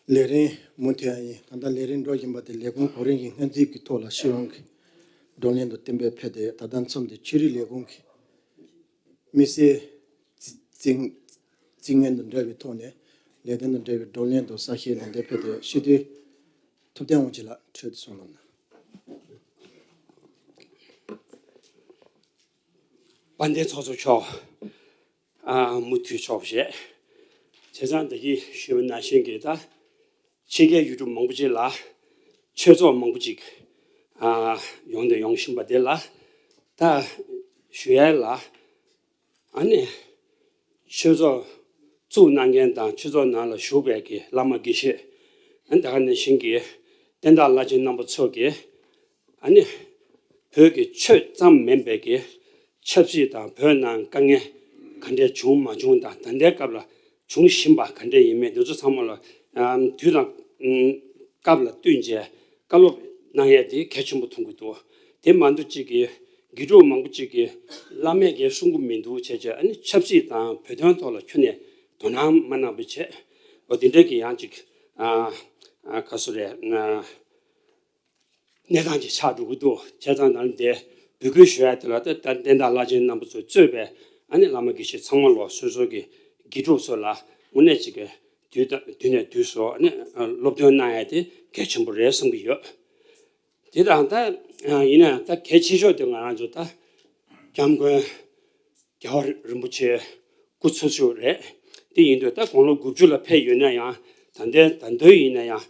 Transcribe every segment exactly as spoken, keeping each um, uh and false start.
ལས་རིམ་མུ་མཐུད་ཡིན། ད་ལྟ་ལས་རིམ་འགྲོ་བཞིན་པ་དེ་ལས་ཁུངས་གོ་རིམ་གྱི་སྔོན་རྩིས་ཀྱི་ཐོག་ལ་སྤྱི་ཡོངས་ཀྱི་བགྲོ་གླེང་དང་བསྟུན་པའི་ཕེབས་ཏེ། ད་ལྟ་མཚམས་འདིར་ཆོས་རིག་ལས་ཁུངས་ཀྱི་དམིགས་བསལ་རྩིས་རྩིས་རྩིས་ངན་དང་འབྲེལ་བའི་ཐོག་ནས་ལས་དོན་དང་འབྲེལ་བའི་བགྲོ་གླེང་དང་གསལ་བཤད་ལན་འདེབས་ཕེབས་ཏེ། སྤྱི་འཐུས་ཐུབ་བསྟན་དབང་ཆེན་ལགས་འཕྲོས་དུ་གསུང་གནང་གནང་། དཔལ་ལྡན་ཚོགས་གཙོ་མཆོག་ཨ། མུ་མཐུད་ཆོག་བྱས། བྱས་ཙང་ད་གིན་ཞུས་པ་ནང་བཞིན་གྱི་ད་ཕྱི་རྒྱལ་ཡུལ་གྲུ་མང་པོ་ཅིག་ལ་ཆོས་ཚོགས་མང་པོ་ཅིག་ཨ། ཡོང་དང་ཡོང་བཞིན་པ་དེ་ལ་ད་ཞུ་ཡས་ལ། ཨ་ནི་ཆོས་ཚོགས་བཙུགས་གནང་མཁན་དང་ཆོས་ཚོགས་ནང་ལ་བཞུགས་པའི་གི་བླ་མ་དགེ་བཤེས། ཨ་ནི་ད་ག་ནང་བཞིན་གྱི་བསྟན་བདག་བླ་ཆེན་རྣམ་པ་ཚོ་གིས། ཨ་ནི་བོད་ཀྱི་ཆོས་ཙམ་མིན་པའི་གི་ཆབ་སྲིད་དང་བོད་ནང་དཀའ་ངལ་ག་འདྲས་བྱུང་མ་བྱུང་དང་། ད་ལྟའི་སྐབས་ལ་བྱུང་བཞིན་པ་ག་འདྲས་ཡིན་མིན་འདི་ཚོ་ཚང་མ་ལ་ཨམ། དུས་དང་ཨམ། སྐབས་ལ་བསྟུན་བྱས་བཀའ་སློབ་གནང་ཡས་དེ་གལ་ཆེན་པོ་མཐོང་གི་འདུག་དེ་མ་གཏོགས་གཅིག་གི་དགེ་ཕྲུག་མང་པོ་གཅིག་གིས་བླ་མས་གང་གསུང་གི་མི་འདུག་བྱས་བྱས། ཨ་ནི་ཆབ་སྲིད་དང་བོད་དོན་ཐོག་ལ་ཁྱོན་ནས་དོ་སྣང་མ་གནང་བ་བྱས། འོ་དེ་འདྲས་ཀྱི་ཡང་ཅིག་ཨ། ཨ། ག་སུ་རེད། ཨ། གནས་སྟངས་ཅིག་ཆགས་འགྲོ་གི་འདུག་བྱས་ཙང་ནང་དེ་འབོད་སྐུལ་ཞུ་ཡ་དེ་ལ་ད་ད་བསྟན་བདག་བླ་ཆེན་རྣམ་པ་ཚོས་གཙོས་པའི་ཨ་ནི་བླ་མ་དགེ་བཤེས་ཚང་མ་ལོག་སོ་སོ་གི་དགེ་ཕྲུག་ཚོ་ལ་དངོས་གནས་ཅིག་གི་དུས་ད་དུས་ནས་དུས་སུ་ཨ་ནི་སློབ་སྟོན་གནང་ཡ་དེ་གལ་ཆེན་པོ་རེད་བསམ་གྱི་ཡོད། དེ་དང་ད་ཡིན་ན་ཡང་ད་གལ་ཆེ་ཤོས་དེ་ང་རང་ཚོ་ད་སྐྱབས་མགོན་རྒྱལ་བ་རིན་པོ་ཆེ་སྐུ་འཚོ་བཞུགས་རེད། དེ་ཡིན་དུས་ད་དགུང་ལོ་དགུ་བཅུ་ལ་ཕེབས་ཡོད་ན་ཡང་། ད་ལྟའི་ད་དུང་ཡིན་ན་ཡང་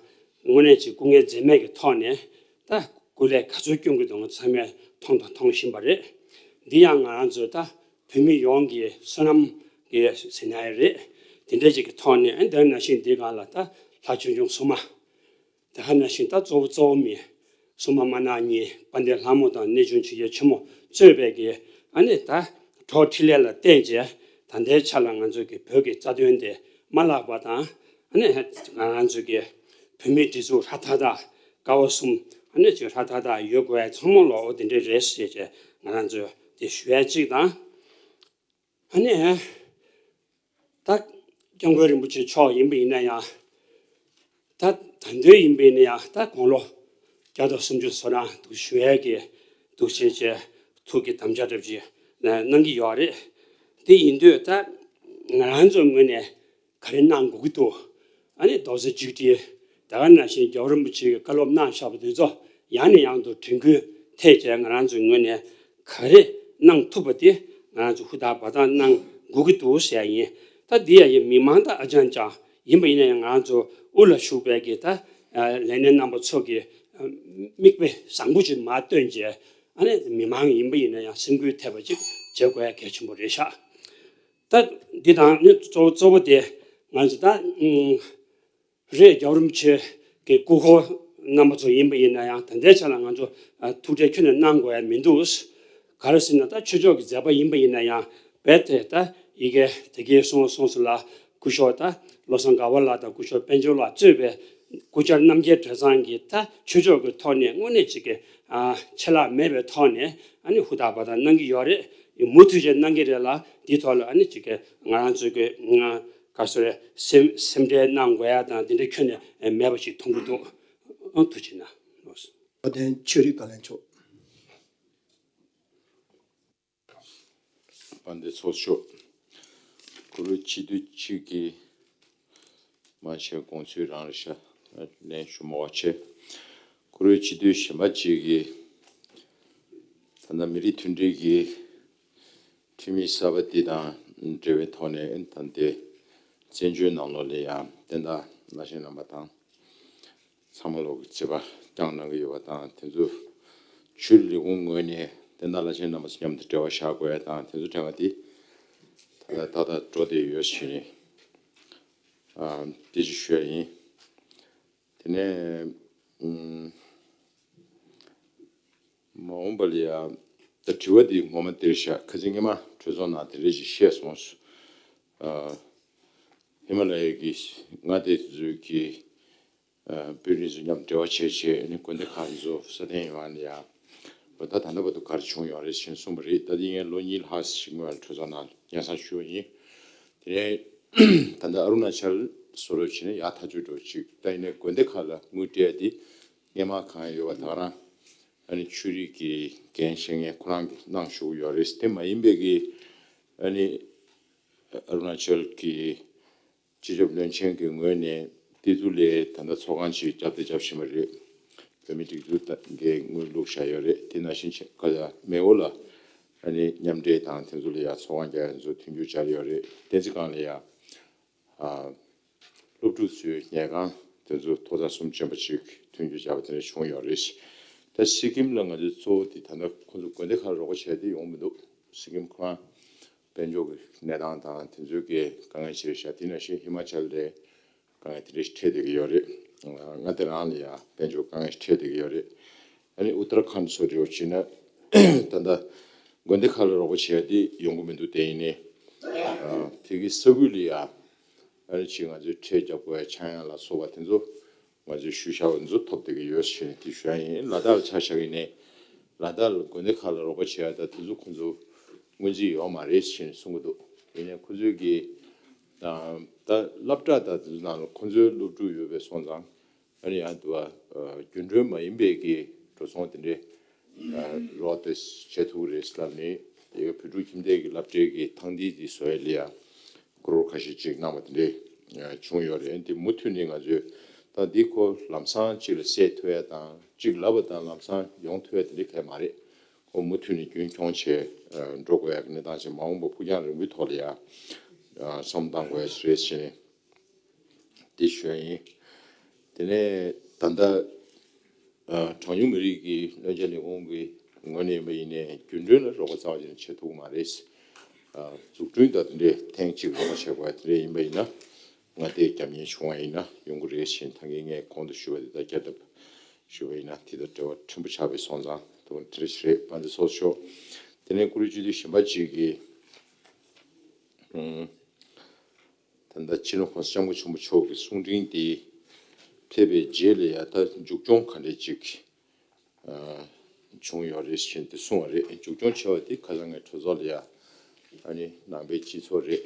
དངོས་གནས་ཅིག་སྐུ་ངལ་འཛེམས་མེད་ཀྱི་ཐོག་ནས་ད་སྐུ་ལས་ག་ཚོད་སྐྱོན་གྱི་འདུག་ང་ཚང་མས་མཐོང་དང་མཐོང་བཞིན་པ་རེད། འདི་ཡང་ང་རང་ཚོའི་ད་བོད་མི་ཡོངས་ཀྱི་བསོད་ནམས་ཀྱི་ཟེར་ན་ཡང་རེད། དེ་འདྲ་ཅིག་གི་ཐོག་ནས། ཨ། འདི་ནང་བཞིན་འདི་སྒང་ལ་ད་ལྷ་ཆོས་སྐྱོང་སྲུང་མ། དེ་ག་ནང་བཞིན་ད་གཙོ་བོ་གཙོ་བོ་མི་སྲུང་མ་དམར་ནག་གཉིས། དཔལ་ལྡན་ལྷ་མོ་དང་གནས་ཆུང་ཆོས་རྒྱལ་ཆེན་མོ་གཙོས་པའི་གི་ཨ་ནི་ད་གྲོགས་འཕྲིན་ལས་ལ་བརྟེན་བྱས། ད་ལྟའི་ཆ་ལ་ང་ཚོ་གི་བོད་ཀྱི་རྩ་དོན་དེ་མ་བརླག་པ་དང་། ཨ་ནི་ང་རང་ཚོ་གི་བོད་མིའི་སྒྲིག་འཛུགས་ཧྲ་ཐག་ཐག་ཀ་བ་གསུམ་ཨ་ནི་ཅིག་ཧྲ་ཐག་ཐག་ཡོད་དགོས་ཡ་ཚང་མ་ལོག་འོ་དེ་འདྲ་རེད་ཟེར་བྱས་ང་རང་ཚོས་དེ་ཞུ་ཡ་གཅིག་དང་། ཨ་ནི་ད་སྐྱབས་མགོན་རིན་པོ་ཆེ་མཆོག་ཡིན་པ་ཡིན་ན་ཡང་། ད་ད་དུང་ཡིན་པ་ཡིན་ན་ཡང་ད་དགུང་ལོ་བརྒྱ་དང་སུམ་ཅུ་སོ་གྲངས་འདུག་བཞུགས་ཡས་ཀྱི་འདུག་བྱས་བྱས་ཐུགས་ཀྱི་དམ་བཅའ་འདྲ་ཅིག་གནང་གི་ཡོད་རེད། དེ་ཡིན་དུས་ད་ང་རང་ཚོའི་ངོས་ནས་ག་རེ་གནང་དགོས་ཀྱི་འདུག་ཨ་ནི་རྡོག་རྩ་གཅིག་སྒྲིལ། ད་ག་ནང་བཞིན་རྒྱལ་བ་རིན་པོ་ཆེ་གིས་བཀའ་སློབ་གནང་བཞག་པ་དེ་ཚོ་ཡང་ནས་ཡང་དུ་དྲན་སྐུལ་ཐེབས་བྱས་ང་རང་ཚོའི་ངོས་ནས་ག་རེ་གནང་ཐུབ་པ་དེ་ང་རང་ཚོ་ཧུར་ཐག་འབད་ཐག་གནང་དགོས་ཀྱི་འདུག་ཟེར་ཡ་ཡིན། ད་འདི་ཡ་ཡི་མི་མང་ད་ཨ་ཅང་ཅང་ཡིན་པ་ཡིན་ན་ཡང་། ང་རང་ཚོ་དབུ་ལ་བཞུགས་པའི་གི་ད་ལས་སྣེ་རྣམ་པ་ཚོ་གི་མིག་དཔེ་བཟང་པོ་ཅིག་མར་སྟོན་བྱས། ཨ་ནི་མི་མང་ཡིན་པ་ཡིན་ན་ཡང་སེམས་འགུལ་ཐེབས་པ་ཅིག་བྱེད་དགོས་ཡ་གལ་ཆེན་པོ་རེད་ཤག་ད་འདི་དང་ནི་གཙོ་གཙོ་བོ་དེ་ང་ཚོ་ད་ཨུམ་རེད། རྒྱལ་བ་རིན་པོ་ཆེ་གི་སྐུ་འཁོར་རྣམ་པ་ཚོ་ཡིན་པ་ཡིན་ན་ཡང་། ད་ལྟའི་ཆ་ལ་ང་ཚོ་ཨ་ཐུགས་ཁྲལ་ཁྱོན་ནས་གནང་དགོས་ཡ་མི་འདུག་ག་རེ་ཟེར་ན་ད་ཆོས་ཕྱོགས་ཀྱི་མཛད་པ་ཡིན་པ་ཡིན་ན་ཡང་རྦད་དེ་ད་ཡི་གེ་དེ་གའི་གསུང་བ་གསུངས་སོང་ལ། སྐུ་ཞབས་ད་བློ་བཟང་དགའ་བ་ལགས་དང་སྐུ་ཞབས་དཔལ་འབྱོར་ལགས་གཙོས་པའི་སྐུ་བཅར་རྣམ་རྒྱལ་གྲྭ་ཚང་གིས་ད་ཆོས་ཕྱོགས་ཀྱི་ཐོག་ནས་དངོས་གནས་ཅིག་གི་ཨ་ཆད་ལྷག་མེད་པའི་ཐོག་ནས་ཨ་ནི་ཧུར་ཐག་འབད་ཐག་གནང་གི་ཡོད་རེད། མུ་མཐུད་བྱས་གནང་གི་རེད་ལ། འདིའི་ཐོག་ལ་ཨ་ནི་ཅིག་གི་ང་རང་ཚོའི་གི་ང་ག་སོ་རེད། སེམས་སེམས་ཁྲལ་གནང་དགོས་ཡ་དང་དེ་འདྲ་ཁྱོན་ནས་མེད་པ་ཞིག་མཐོང་གི་འདུག་ཨང་། ཐུགས་རྗེ་གནང་། དཔལ་ལྡན་ཆོས་རིག་བཀའ་བློན་མཆོག་དཔལ་ལྡན་ཚོགས་གཙོ་མཆོག་གུ་རུ་སྤྱི་འཐུས་གཅིག་གིས་མ་བྱས་དགོངས་ཚུལ་རང་རེད་ཤག་ལན་ཞུ་མ་བ་བྱས། གུ་རུ་སྤྱི་འཐུས་གཞན་པ་གཅིག་གིས་ད་ལྟ་མི་རིགས་མཐུན་སྒྲིལ་གྱི་ཁྲིམས་ཡིག་གསར་པ་འདི་དང་འབྲེལ་བའི་ཐོག་ནས། ད་ལྟའི་བཙན་བྱོལ་ནང་ལོགས་ལ་ཡང་བསྟན་བདག་བླ་ཆེན་རྣམ་པ་དང་། ཚང་མ་ལོག་གི་བརྩེ་བ་བསྐྱངས་གནང་གི་ཡོད་པ་དང་། དེ་ཚོ་ཆོས་རིག་ལས་ཁུངས་ངོས་ནས་བསྟན་བདག་བླ་ཆེན་རྣམ་པ་ཚོ་མཉམ་དུ་འབྲེལ་བ་བཞག་དགོས་ཡ་དང་། དེ་ཚོ་དྲན་པ་དེ་ད་ལྟ་ཏག་ཏག་འགྲོ་བསྡད་ཡོད་ཞེས་ནས་ཨ་དེ་ཅིག་ཞུ་ཡ་ཡིན། དེ་ནས་ཨུམ་མ་འོངས་པ་ལ་ཡ་ད་དྲི་བ་འདི་ངོ་མ་དེ་རེད་ཤག་ཁ་སང་སྔོན་མ་གྲོས་ཚོགས་ནང་དེ་འདྲ་ཞིག་བཤད་སོང་། ཨ་ཧི་མ་ལ་ཡའི་གི་མངའ་སྡེ་དེ་ཚོའི་གི་ཨ་དཔོན་རིགས་ཚོ་མཉམ་འབྲེལ་བ་བྱས་བྱས་ནས་དགོན་སྡེ་ཁག་དེ་ཚོ་སྲ་བརྟན་ཡོང་བ་ལ་ཡ། ད་ད་ལྟ་བར་དུ་ག་རེ་བྱུང་ཡོད་རེད་ཅེས་གསུངས་པ་རེད། ད་དེ་ངས་ལོ་གཉིས་ལྷག་ཞིག་སྔོན་གྲོས་ཚོགས་ནང་སྙན་སེང་ཞུས་པ་ཡིན། དེ་ནས་ད་ལྟ་ཨ་རུ་ན་ཅལ་ བཟོ་འདྲ་བྱས་ན་ཡག་ཐག་ཆོད་འདྲ་ཅིག་ད་ཡིན་ནའི་དགོན་སྡེ་ཁག་ལ་དངུལ་སྤྲད་དེ་སྔས་མ་གང་ཡོད་པ་ད་ག་རང་ཨ་ནི་ཆོས་རིག་གི་འགན་བཞེས་མཁན་ཁོ་རང་གིས་གནང་བཞུགས་ཡོད་རེད། དེ་མ་ཡིན་པའི་གི་ཨ་ནི་ཨ་རུ་ན་ཅལ་གྱི་སྤྱི་ཁྱབ་བློན་ཆེན་གྱི་ངོས་ནས་དེ་ཚོ་ལས་ད་ལྟ་ཚོགས་ཁང་ཅིག་རྒྱབ་དེ་རྒྱབ་བཞིན་པ་རེད། བོད་མིའི་སྒྲིག་འཛུགས་ཀྱི་དངུལ་བླུགས་བཞག་ཡོད་རེད། དེ་ནང་བཞིན་ཆེ་ཁ་ཡ་མེའོ་ལ་ཨ་ནི་མཉམ་འབྲེལ་དང་དེ་ཚོ་ལ་ཡ་ཚོགས་ཁང་རྒྱག་ཡ་ཚོ་མཐུན་འགྱུར་བྱས་ཡོད་རེད། བསྟན་འཛིན་སྒང་ལ་ཡ་ཨ་སློབ་ཕྲུག་ཚོའི་ཉལ་ཁང་དེ་ཚོ་ཐོག་ཚད་གསུམ་ཅན་པ་ཅིག་མཐུན་འགྱུར་བྱས་པ་དེ་འདྲ་བྱུང་ཡོད་རེད། ད་སི་ཀིམ་ལ་ང་ཚོའི་གཙོ་བོ་དེ་ད་ལྟ་ཁོ་ཚོ་དགོན་སྡེ་ཁག་རོགས་པ་བྱས་ཏེ་ཡོང་མི་འདུག་སི་ཀིམ་ཁོ་རང་དཔལ་འབྱོར་གྱི་གནས་སྟངས་དང་དེ་ཚོའི་གི་དཀའ་ངལ་ཞིག་རེད་ཤག་དེ་ནང་བཞིན་ཧི་མ་ཅལ་ལ་དཀའ་ངལ་དེ་འདྲ་ཞིག་འཕྲད་བསྡད་ཀྱི་ཡོད་རེད། ང་དེ་རང་ལ་ཡང་དཔལ་འབྱོར་དཀའ་ངལ་ཞིག་འཕྲད་བསྡད་ཀྱི་ཡོད་རེད། ཨ་ནི་ཨུ་ཏར་ཁཱན་སོགས་འདྲ་བོ་བྱས་ན་ད་ལྟ་དགོན་སྡེ་ཁག་ལ་རོགས་པ་བྱས་ཏེ་ཡོང་གི་མི་འདུག་དེ་ཡིན་ནའི་ཨ་དེ་གི་ས་ཁུལ་ལ་ཡང་ཨ་ནི་ཅིག་ང་ཚོས་ཁྲལ་རྒྱབ་དགོས་ཡ་ཆག་ཡ་ལ་སོགས་པ་དེ་ཚོ་ང་ཚོས་ཞུ་བཞག་པ་ཚོ་ཐོབ་བསྡད་ཀྱི་ཡོད་ཟེར་ནས་དེ་ཞུ་ཡ་ཡིན། ལ་དྭགས་ལ་ཆ་བཞག་ཡིན་ནའི་ལ་དྭགས་ལ་དགོན་སྡེ་ཁག་ལ་རོགས་པ་བྱེད་ཡ་ད་དེ་ཚོ་ཁོང་ཚོ་སྔོན་རྩིས་ཡོད་མ་རེད་ཟེར་ནས་གསུང་གི་འདུག་ཡིན་ནའི་ཁོང་ཚོའི་གི་ད་ད་སློབ་གྲྭ་དང་དེ་ཚོ་ནང་ལ་ཁོང་ཚོའི་སློབ་ཕྲུག་ཡོད་པའི་སོང་ཙང་ཨ་ནི་ཡང་དུ་བ་རྒྱུན་གྲོན་མ་ཡིན་པའི་གི་འགྲོ་སོང་དེ་འདྲའི་རོགས་དེ་བྱེད་ཐུབ་ཀྱི་རེད་ཟེར་ལབ་ནས་དེ་ག་བོད་ཕྲུག་ཁྱིམ་སྡེ་གི་སློབ་གྲྭའི་གི་ཐང་འདི་དེ་བཟོ་ཡ་ལ་ཡ་ཀོ་རོར་ཁ་ཤས་ཅིག་གནང་བ་དེ་འདྲས་བྱུང་ཡོད་རེད། དེ་མུ་མཐུད་ནས་ང་ཚོས་ད་འདི་ཁོ་ལམ་སང་གཅིག་ལ་སེལ་ཐུབ་ཡ་དང་གཅིག་ལབ་པ་དང་ལམ་སང་ཡོང་ཐུབ་ཡ་དེ་འདྲས་གང་ཡང་མ་རེད། ཁོ་མུ་མཐུད་ནས་རྒྱུན་འཁྱོངས་བྱས་འགྲོ་དགོས་ཡ་གི་གནས་སྟངས་ཅིག་མ་འོངས་པ་ཕུགས་རྒྱང་རིང་པོའི་ཐོག་ལ་ཡ་བསམ་བློ་གཏང་དགོས་ཡ་ཞིག་རེད་ཟེར་ནས་འདི་ཞུ་ཡ་ཡིན། དེ་ནས་ད་ལྟ་ཨ་གྲངས་ཉུང་མི་རིགས་ཀྱི་བློན་ཆེན་ལས་ཁུངས་ཀྱི་ངོས་ནས་ཡིན་པ་ཡིན་ནའི་རྒྱུན་གྲོན་ལ་རོགས་པ་རྩ་བ་ཉིད་ནས་བྱེད་ཐུབ་ཀྱི་མ་རེད། ཨ་འཛུགས་སྐྲུན་དང་དེ་འདྲའི་ཐེངས་གཅིག་རོགས་པ་བྱེད་དགོས་དེ་འདྲ་ཡིན་པ་ཡིན་ན་ང་དེ་རྒྱབ་གཉེར་བྱུང་བ་ཡིན་ན་ཡོང་གི་རེད་ཞེས་ད་གིན་ངས་གོང་དུ་ཞུས་པ་དེ་དང་བསྐྱར་ལྡབ་ཞུས་པ་ཡིན་ན་དེ་དང་འབྲེལ་བ་ཕྲན་བུ་ཆགས་པའི་སོང་ཙང་དུ་དེ་འདྲ་ཞིག་རེད། དཔལ་ལྡན་ཚོགས་གཙོ་མཆོག་དེ་ནས་ཀུ་རེ་སྤྱི་འཐུས་གཞན་པ་ཅིག་གིས་ཨ་ད་ལྟ་སྤྱི་ནོར་༸གོང་ས་༸སྐྱབས་མགོན་ཆེན་པོ་མཆོག་གི་གསུང་འཕྲིན་དེ་ཕེབས་པའི་རྗེས་ལ་ཡ་ད་མཇུག་སྐྱོང་ག་འདྲས་ཅིག་ཨ་བྱུང་ཡོད་རེད་ཟེར་ཏེ་གསུངས་པ་རེད། མཇུག་སྐྱོང་བྱས་པ་དེ་ཁ་སང་ངའི་གྲོས་ཚོགས་ལ་ཡ་ཨ་ནི་ནང་པའི་སྤྱི་ཚོགས་རེད།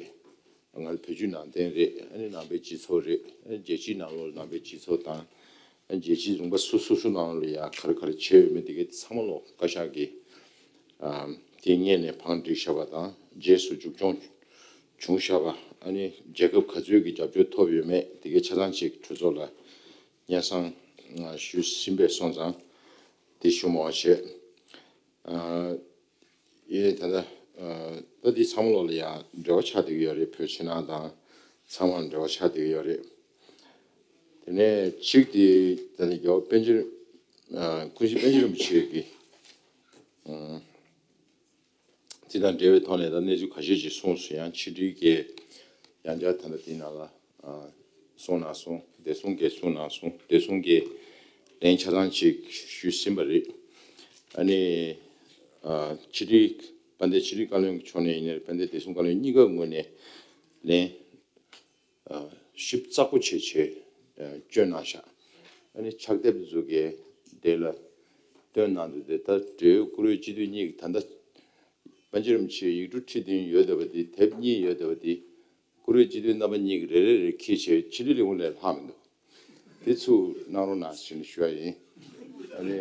ང་ལ་བོད་བརྒྱུད་ནང་བསྟན་རེད། ཨ་ནི་ནང་པའི་སྤྱི་ཚོགས་རེད། ཨ་ནི་རྒྱལ་སྤྱིའི་ནང་ལོགས་ལ་ནང་པའི་སྤྱི་ཚོགས་དང་། ཨ་ནི་རྒྱལ་སྤྱིའི་ལུང་པ་སོ་སོ་སོ་ནང་ལོགས་ལ་ཡ་ག་རེ་ག་རེ་བྱས་ཡོད་མེད་དེ་གའི་ཚང་མ་ལོག་བཀའ་ཤག་གིས་ཨ་དེ་སྔོན་ནས་བང་བསྒྲིགས་བཞག་པ་དང་རྗེས་སུ་མཇུག་སྐྱོང་བྱུང་བཞག་པ། ཨ་ནི་རྒྱལ་ཁབ་ག་ཚོད་ཀྱི་རྒྱབ་སྐྱོར་ཐོབ་ཡོད་མེད་དེ་གའི་ཆ་ཚང་ཅིག་གྲོས་ཚོགས་ལ་སྙན་སེང་ཞུས་ཟིན་པའི་སོང་ཙང་དེ་ཞུ་མ་བ་བྱས། ཨ་ཡིན་ད་ལྟ་ཨ་ད་འདི་ཚང་མ་ལོག་ལ་ཡང་འབྲེལ་བ་ཆགས་བསྡད་ཀྱི་ཡོད་རེད། བོད་ཕྱི་ནང་དང་ཚང་མར་འབྲེལ་བ་ཆགས་བསྡད་ཀྱི་ཡོད་རེད། དེ་ནས་གཅིག་དེ་ད་ནི་རྒྱལ་བ་པཎ་ཆེན་ཨ་ཀུན་གཟིགས་པཎ་ཆེན་རིན་པོ་ཆེ་གི་ཨ་དེ་དང་འབྲེལ་བའི་ཐོག་ནས་ད་གནས་ཚུལ་ཁ་ཤས་ཅིག་གསུངས་སོང་། ཡང་ཕྱི་དྲིལ་གྱི་ཡང་བསྐྱར་ད་ལྟ་དེའི་ནང་ལ་ཨ་གསུངས་ན་གསུངས། བདེ་སྲུང་གིས་གསུངས་ན་གསུངས། བདེ་སྲུང་གིས་ལན་ཆ་ཚང་ཅིག་ཞུས་ཟིན་པ་རེད། ཨ་ནི་ཨ་ཕྱི་དྲིལ་དཔལ་ལྡན་ཕྱི་དྲིལ་བཀའ་བློན་གྱི་ཕྱོགས་ནས་ཡིན་ནའི་དཔལ་ལྡན་བདེ་སྲུང་བཀའ་བློན་གཉིས་ཀ་ངོས་ནས་ལན་ཨ་ཞིབ་ཚགས་པོ་བྱས་བྱས་ཨ་བསྐྱོན་གནང་ཤག་ཨ་ནི་ཕྱག་དེབ་ཚོ་གི་དེ་ལ་བཏོན་གནང་འདུག་དེ་ད་འབྲེལ་ཡོད་བཀུར་འོས་སྤྱི་འཐུས་གཉིས་ཀྱིས་ད་ལྟ་པཎ་ཆེན་རིན་པོ་ཆེའི་ཡིག་འབྲུ་ཁྲི་བདུན་ཡོད་བསྡད་པ་དེ། དེབ་གཉིས་ཡོད་བསྡད་པ་དེ། བཀུར་འོས་སྤྱི་འཐུས་རྣམ་པ་གཉིས་ཀྱིས་རེ་རེ་རེ་འཁྱེར་བྱས་ཕྱི་དྲིལ་ལས་ཁུངས་ལས་ལྷག་མི་འདུག་དེ་ཚུར་གནང་རོགས་གནང་ཞེས་ནས་ཞུ་ཡ་ཡིན། ཨ་ནི་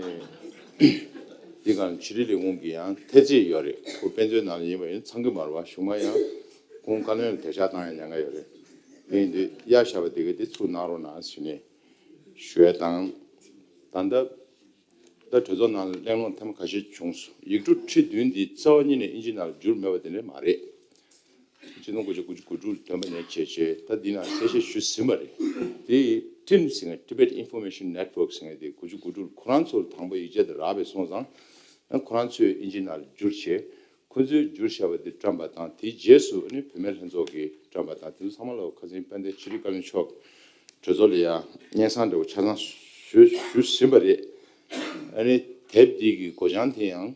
འདི་ག་ཕྱི་དྲིལ་ལས་ཁུངས་ཀྱི་ཡང་ཐེལ་ཙེ་ཡོད་རེད། ཁོ་དཔེ་མཛོད་ནང་ལ་ཡིན་པ་ཡིན་ཚང་གི་མ་རེད་པ། གཞུག་མ་ཡང་ཁོང་བཀའ་བློན་ལ་དེ་ཤག་བཏང་ཡ་ཉེན་ཁ་ཡོད་རེད། དེ་ཡིན་དུས་གཡར་བཞག་པ་དེ་ག་དེ་ཚུར་གནང་རོགས་གནང་ཞེས་ནས་ཞུ་ཡ་དང་། ད་ལྟ་ད་གྲོས་ཚོགས་ནང་ལ་གླེང་སློང་ཐེངས་མ་ཁ་ཤས་བྱུང་སོང་། ཡིག་འབྲུ་ཁྲི་བདུན་འདི་རྩ་བ་ཉིད་ནས་ཨིན་ཇི་ནང་ལ་བསྒྱུར་མེད་པ་དེ་འདྲ་མ་རེད། ཆིག་སྟོང་དགུ་བརྒྱ་དགུ་བཅུ་གོ་དྲུག་ལ་ཐོན་པ་ནས་བྱས་བྱས་ད་འདི་ནང་གསལ་བཤད་ཞུས་ཟིན་པ་རེད། དེ་ཊིམ་ཟེར་མཁན། Tibet Information Network ཟེར་མཁན་དེ་དགུ་བཅུ་གོ་དྲུག་ལ་ཁོ་རང་ཚོར་དང་པོ་ཡིག་ཆ་དེ་རག་པའི་སོང་ཙང་ཁོ་རང་ཚོས་ཨིན་ཇི་ནང་ལ་བསྒྱུར་བྱས། ཁོ་ཚོས་བསྒྱུར་བཞག་པ་དེ་བཀྲམ་པ་དང་། དེའི་རྗེས་སུ་ཨ་ནི་བུད་མེད་ལྷན་ཚོགས་ཀྱིས་བཀྲམ་པ་དང་། དེ་ཚོ་ཚང་མ་ལ་ཁ་སང་དཔལ་ལྡན་ཕྱི་དྲིལ་བཀའ་བློན་མཆོག་གྲོས་ཚོགས་ལ་ཡང་སྙན་སེང་འདྲ་བོ་ཆ་ཚང་ཞུ་ཞུས་ཟིན་པ་རེད། ཨ་ནི་དེབ་འདི་གི་སྒོ་བྱང་དེ་ཡང་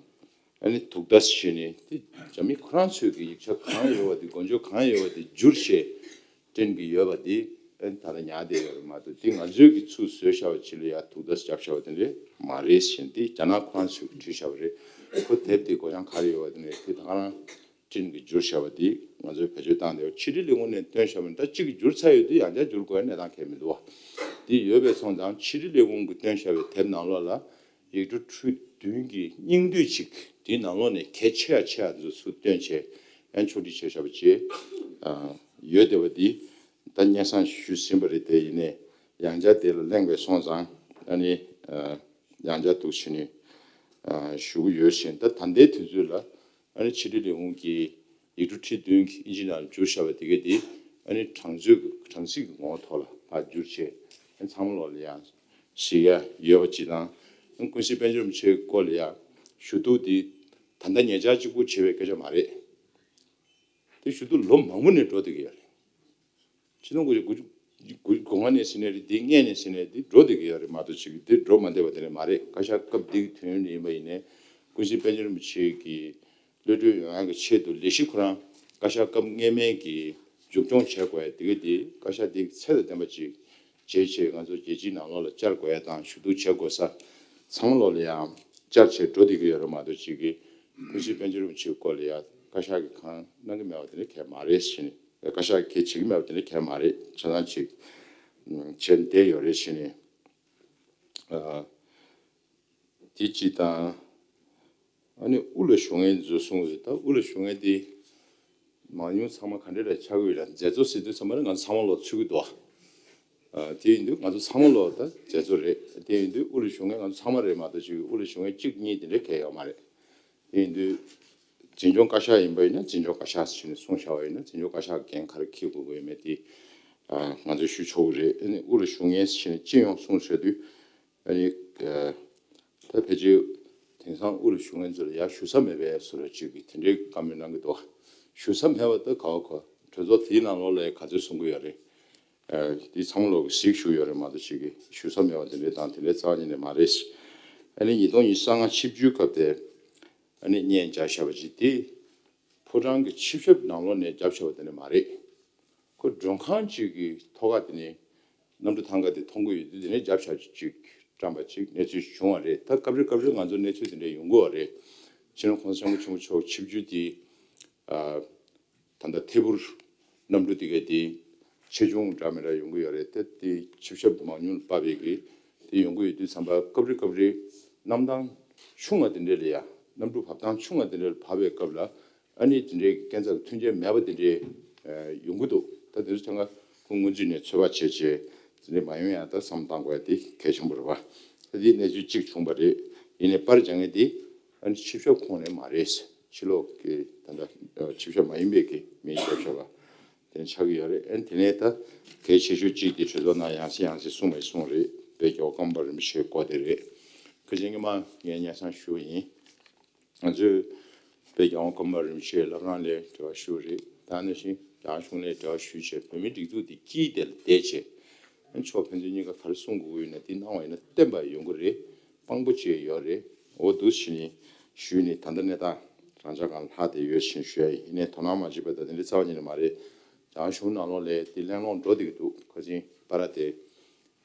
ཨ་ནི་དུག་ལྡན་ཞེས་ནས་དེ་རྒྱ་མི་ཁོ་རང་ཚོའི་གི་ཡིག་ཆ་གང་ཡོད་པ་དེ། མགོ་འཇོག་གང་ཡོད་པ་དེ་བསྒྱུར་བྱས་སྤྲད་ཀྱི་ཡོད་པ་དེ་ཨ་ནི་ད་ལྟ་ཉར་བསྡད་ཡོད་རེད་མ་གཏོགས། དེ་ང་ཚོའི་གི་ཚུར་བཟོས་བཞག་པ་ཅིག་ལ་ཡང་དུག་ལྡན་བརྒྱབ་བཞག་པ་དེ་འདྲ་མ་རེད་ཟེར་ནས། དེ་རྒྱ་ནག་ཁོ་རང་ཚོས་གི་བྲིས་བཞག་པ་རེད། ཁོ་དེབ་དེ་སྒོ་བྱང་ག་རེ་ཡོད་པ་དེ་འདྲ་དེ་ད་ག་རང་། ཤིན་གྱིས་བསྒྱུར་བཞག་པ་འདི་ང་ཚོས་བེད་སྤྱོད་བཏང་བསྡད་པ། ཕྱི་དྲིལ་ལས་ཁུངས་ནས་བཏོན་བཞག་པ་ནི་ད་གཅིག་གིས་བསྒྱུར་ཚར་ཡོད་དུས་ཡང་བསྐྱར་བསྒྱུར་དགོས་ཡ་གནས་སྟངས་གང་ཡང་མི་འདུག་བ། འདི་ཡོད་པའི་སོང་ཙང་ཕྱི་དྲིལ་ལས་ཁུངས་ཀྱིས་བཏོན་བཞག་པའི་དེབ་ནང་ལོགས་ལ་ཡིག་འབྲུ་ཁྲི་བདུན་གྱི་སྙིང་བསྡུས་ཅིག་དེའི་ནང་ལོགས་ནས་གལ་ཆེ་ཡ་ཆེ་ཡ་འདི་ཚོ་ཚུར་བཏོན་བྱས་ཡང་ཕྱོགས་སྒྲིག་བྱས་བཞག་པ་ཅིག་ཡོད་བསྡད་པ་འདི་ད་སྙན་སེང་ཞུས་ཟིན་པ་རེད། དེ་ཡིན་ནའི་ཡང་བསྐྱར་དེ་ལ་གླེང་བའི་སོང་ཙང་ཨ་ནི་ཡང་བསྐྱར་འདུག་བྱས་ནས་ཞུ་གི་ཡོད་ཞིང་། ད་ད་ལྟའི་དུས་ཚོད་ལ་ཨ་ནི་ཕྱི་དྲིལ་ལས་ཁུངས་ཀྱི་ཡིག་འབྲུ་ཁྲི་བདུན་གྱི་ཨིན་ཇི་ནང་བསྒྱུར་བཞག་པ་དེ་ག་དེ་ཨ་ནི་གྲངས་ཚོད་ཀྱི་གྲངས་གཞི་གི་ངོ་བོ་ཐོག་ལ་ཕར་བསྒྱུར་བྱས་ཨ་ནི་ཚང་མ་ལོག་ལ་ཡང་གཟིགས་ཡ་ཡོད་པ་ཅིག་དང་། ཨ་ནི་ཀུན་གཟིགས་དཔལ་འབྱོར་རིན་པོ་ཆེའི་སྐོར་ལ་ཡང་ཞུ་གཏུག་འདི་ད་ལྟ་ཉེ་ཆར་གཅིག་པུ་བྱས་པའི་སྐད་ཆ་མ་རེད། དེ་ཞུ་གཏུག་ལོ་མང་པོ་ནས་འགྲོ་བསྡད་ཀྱི་ཡོད་རེད། ཕྱི་ལོ་དགུ་བརྒྱ་དགུ་བཅུ་དགུ་ལྔ་ནས་ཟིན་ནས་རེད། འདི་སྔས་ནས་ཟིན་ནས་འདི་འགྲོ་བསྡད་ཀྱི་ཡོད་རེད་མ་གཏོགས་ཅིག་འདི་འགྲོ་མ་བསྡད་པ་དེ་འདྲ་མ་རེད། བཀའ་ཤག་སྐབས་འདི་གི་དུས་ཡུན་ཡིན་པ་ཡིན་ནའི་ཀུན་གཟིགས་དཔལ་འབྱོར་རིན་པོ་ཆེ་གི་གློད་གྲོལ་ཡོང་ཡག་གི་ཆེད་དུ་ལས་གཞི་ཁོ་རང་བཀའ་ཤག་སྐབས་སྔས་མའི་གི་མཇུག་སྐྱོང་བྱེད་དགོས་ཡ་དེ་ག་དེ་བཀའ་ཤག་དེ་གི་ཚད་དང་ལྡན་པ་ཅིག་བྱེད་ཆེད་ང་ཚོ་རྒྱལ་སྤྱིའི་ནང་ལོགས་ལ་བཅར་དགོས་ཡ་དང་ཞུ་གཏུག་བྱེད་དགོས་ས་ཚང་མ་ལོགས་ལ་ཡང་བཅར་བྱས་འགྲོ་བསྡད་ཀྱི་ཡོད་རེད་མ་གཏོགས་ཅིག་གི་ཀུན་གཟིགས་དཔལ་འབྱོར་རིན་པོ་ཆེའི་སྐོར་ལ་ཡང་བཀའ་ཤག་གིས་གང་གནང་གི་མེད་པ་དེ་འདྲ་གང་ཡང་མ་རེད་ཟེར་ནས། བཀའ་ཤག་གིས་གང་བྱེད་ཀྱི་མེད་པ་དེ་འདྲ་གང་ཡང་མ་རེད། ཆ་ཚང་ཅིག་བྱས་བསྡད་ཡོད་རེད་ཟེར་ནས། ཨ། དེ་གཅིག་དང་། ཨ་ནི་དབུ་ལ་ཞུ་མཁན་ཚོས་གསུངས་རེད། ད་དབུ་ལ་ཞུ་མཁན་དེ་མང་ཉུང་ཚང་མ་ག་འདྲ་རེ་ཆགས་ཀྱི་ཡོད་རེད། མཛད་གཙོ་ཟེར་དུས་ཚང་མ་ལ་ང་ཚོ་ཚང་མ་ལོག་ཚུད་ཀྱི་འདུག་ཨ། དེ་ཡིན་དུས་ང་ཚོ་ཚང་མ་ལོག་ད་མཛད་གཙོ་རེད། དེ་ཡིན་དུས་དབུ་ལ་ཞུ་མཁན་ང་ཚོ་ཚང་མ་རེད་མ་གཏོགས་ཅིག་དབུ་ལ་ཞུ་མཁན་གཅིག་གཉིས་དེ་འདྲ་གང་ཡང་ཡོད་མ་རེད། དེ་ཡིན་དུས་འཛིན་སྐྱོང་བཀའ་ཤག་ཡིན་པ་ཡིན་ན་འཛིན་སྐྱོང་བཀའ་ཤག་ཟེར་ནས་གསུངས་བཞག་པ་ཡིན་ན་འཛིན་སྐྱོང་བཀའ་ཤག་འགན་ག་རེ་འཁྱེར་དགོས་ཀྱི་ཡོད་མེད་དེ་ང་ཚོས་ཞུ་ཆོག་གི་རེད། ཨ་ནི་དབུ་ལ་ཞུ་མཁན་ཟེར་ནས་སྤྱི་ཡོངས་གསུངས་བྱས་དུས། ཨ་ནི། ཨ། ད་ཕལ་ཆེར་དེང་སང་དབུ་ལ་ཞུ་མཁན་ཚོ་ལ་ཡར་ཞུ་ས་མེད་པའི་བཟོ་འདྲ་ཅིག་གི་དེ་འདྲའི་བཀའ་མོལ་གནང་གི་འདུག་ཞུ་ས་མེད་པ་ད་ག་བ་གོ། གྲོས་ཚོགས་དེའི་ནང་ལོགས་ལ་ག་ཚོད་གསུང་གི་ཡོད་རེད། ཨ། དེ་ཚང་མ་ལོག་གིས་གཟིགས་བཞུགས་ཡོད་རེད་མ་གཏོགས་ཅིག་གི་ཞུ་ས་མེད་པ་དེ་འདྲའི་དང་དེ་འདྲའི་རྩ་བ་ཉིད་ནས་མ་རེད། ཨ་ནི་ཉིས་སྟོང་ཉི་ཤུ་རྩ་ལྔ་ཆིབས་བསྒྱུར་སྐབས་དེ་ཨ་ནི་བརྙན་བརྒྱབ་བཞག་པ་ཅིག་དེ། ཕོ་བྲང་གི་ཆིབས་ཞབས་ནང་ལོགས་ནས་བརྒྱབ་བཞག་པ་དེ་འདྲ་མ་རེད། ཁོ་མགྲོན་ཁང་ཅིག་གི་ཐོག་ཁ་དེ་ནས་གནམ་གྲུ་ཐང་ག་དེ་མཐོང་གི་ཡོད་དུས་དེ་ནས་རྒྱབ་ཤ་ཅིག་བཀྲམ་པ་ཅིག་གནས་ཚུལ་བྱུང་བ་རེད། ད་སྐབས་རེ་སྐབས་རེ་ང་ཚོ་གནས་ཚུལ་དེ་འདྲ་ཡོང་གི་ཡོད་རེད། སྤྱི་ནོར་༸གོང་ས་༸སྐྱབས་མགོན་ཆེན་པོ་མཆོག་ཆིབས་བསྒྱུར་དེ་ཨ། ད་ལྟ་ཐད་འཕུར་གནམ་གྲུ་དེ་ག་དེ་ཆེ་ཆུང་འདྲ་མི་འདྲ་ཡོང་གི་ཡོད་རེད། ད་དེ་ཆིབས་ཞབས་མང་ཉུང་ལ་དཔག་པའི་གི་དེ་ཡོང་གི་ཡོད་དུས་ཙམ་པ་སྐབས་རེ་སྐབས་རེ་གནམ་ཐང་ཆུང་བ་དེ་འདྲ་ལ་ཡ་གནམ་གྲུ་བབས་ཐང་ཆུང་བ་དེ་འདྲ་ལ་བབས་པའི་སྐབས་ལ། ཨ་ནི་དེ་འདྲའི་གི་སྐས་འཛེག་མཐུན་རྐྱེན་མེད་པ་དེ་འདྲའི་ཨ་ཡོང་གི་འདུག་ད་དེ་ཚོ་ཆ་ཚང་ཁོང་སྔོན་ཚུད་ནས་ཚོད་དཔག་བྱས་བྱས་དེ་འདྲའི་མ་ཡོང་ཡ་ད་བསམ་བཏང་དགོས་ཡ་དེ་གལ་ཆེན་པོ་རེད་པ། ད་དེ་གནས་ཚུལ་གཅིག་བྱུང་བ་རེད། ཡིན་ནའི་པར་རྒྱག་མཁན་དེ་ཨ་ནི་ཆིབས་ཞབས་ཁོང་ནས་མ་རེད། ཕྱི་ལོགས་ཀྱི་ད་ལྟ་ཆིབས་ཞབས་མ་ཡིན་པའི་གི་མི་ཆིབས་ཞབས་པ་དེ་ཆགས་ཀྱི་ཡོད་རེད། ཨ་ནི་དེ་ནས་ད་གལ་ཆེ་ཤོས་གཅིག་དེ་གྲོས་ཚོགས་ནང་ཡང་སེ་ཡང་སེ་གསུངས་མེད་གསུངས་རེད། དཔལ་རྒྱལ་བ་ཀརྨ་པ་རིན་པོ་ཆེའི་སྐོར་དེ་རེད། ཁ་ཅིག་སྔོན་མ་ངས་སྙན་སེང་ཞུས་པ་ཡིན། ང་ཚོས་དཔལ་རྒྱལ་བ་ཀརྨ་པ་རིན་པོ་ཆེའི་བླ་བྲང་ལ་འབྲེལ་བ་ཞུས་པ་རེད། ད་ནང་བཞིན་རྒྱ་གར་གཞུང་ལ་འབྲེལ་བ་ཞུས་བྱས་བོད་མིའི་སྒྲིག་འཛུགས་དེ་དཀྱིལ་དེ་ལ་བསྡད་བྱས། ཕྱོགས་ཕན་ཚུན་གཉིས་ཀ་ག་རེ་གསུང་དགོས་ཀྱི་ཡོད་ན་དེ་གནང་བ་ཡིན་ན་བརྟན་པ་ཡོང་གི་རེད། དཔང་པོ་བྱས་ཡོད་རེད། འོ་འདུག་བྱས་ནས་ཞུས་ནས་ད་ལྟ་གནས་སྟངས་རང་འཇགས་སྒང་ལྷག་བསྡད་ཡོད་ཅེས་ཞུ་ཡ་ཡིན། ཡིན་ནའི་དོ་སྣང་མ་བྱས་པ་ད་དེ་འདྲའི་རྩ་བ་ཉིད་ནས་མ་རེད། རྒྱ་གར་གཞུང་ནང་ལོགས་ལ་དེ་གླེང་སློང་འགྲོ་བསྡད་ཀྱི་འདུག་ཁ་ཅིག་པར་དེ།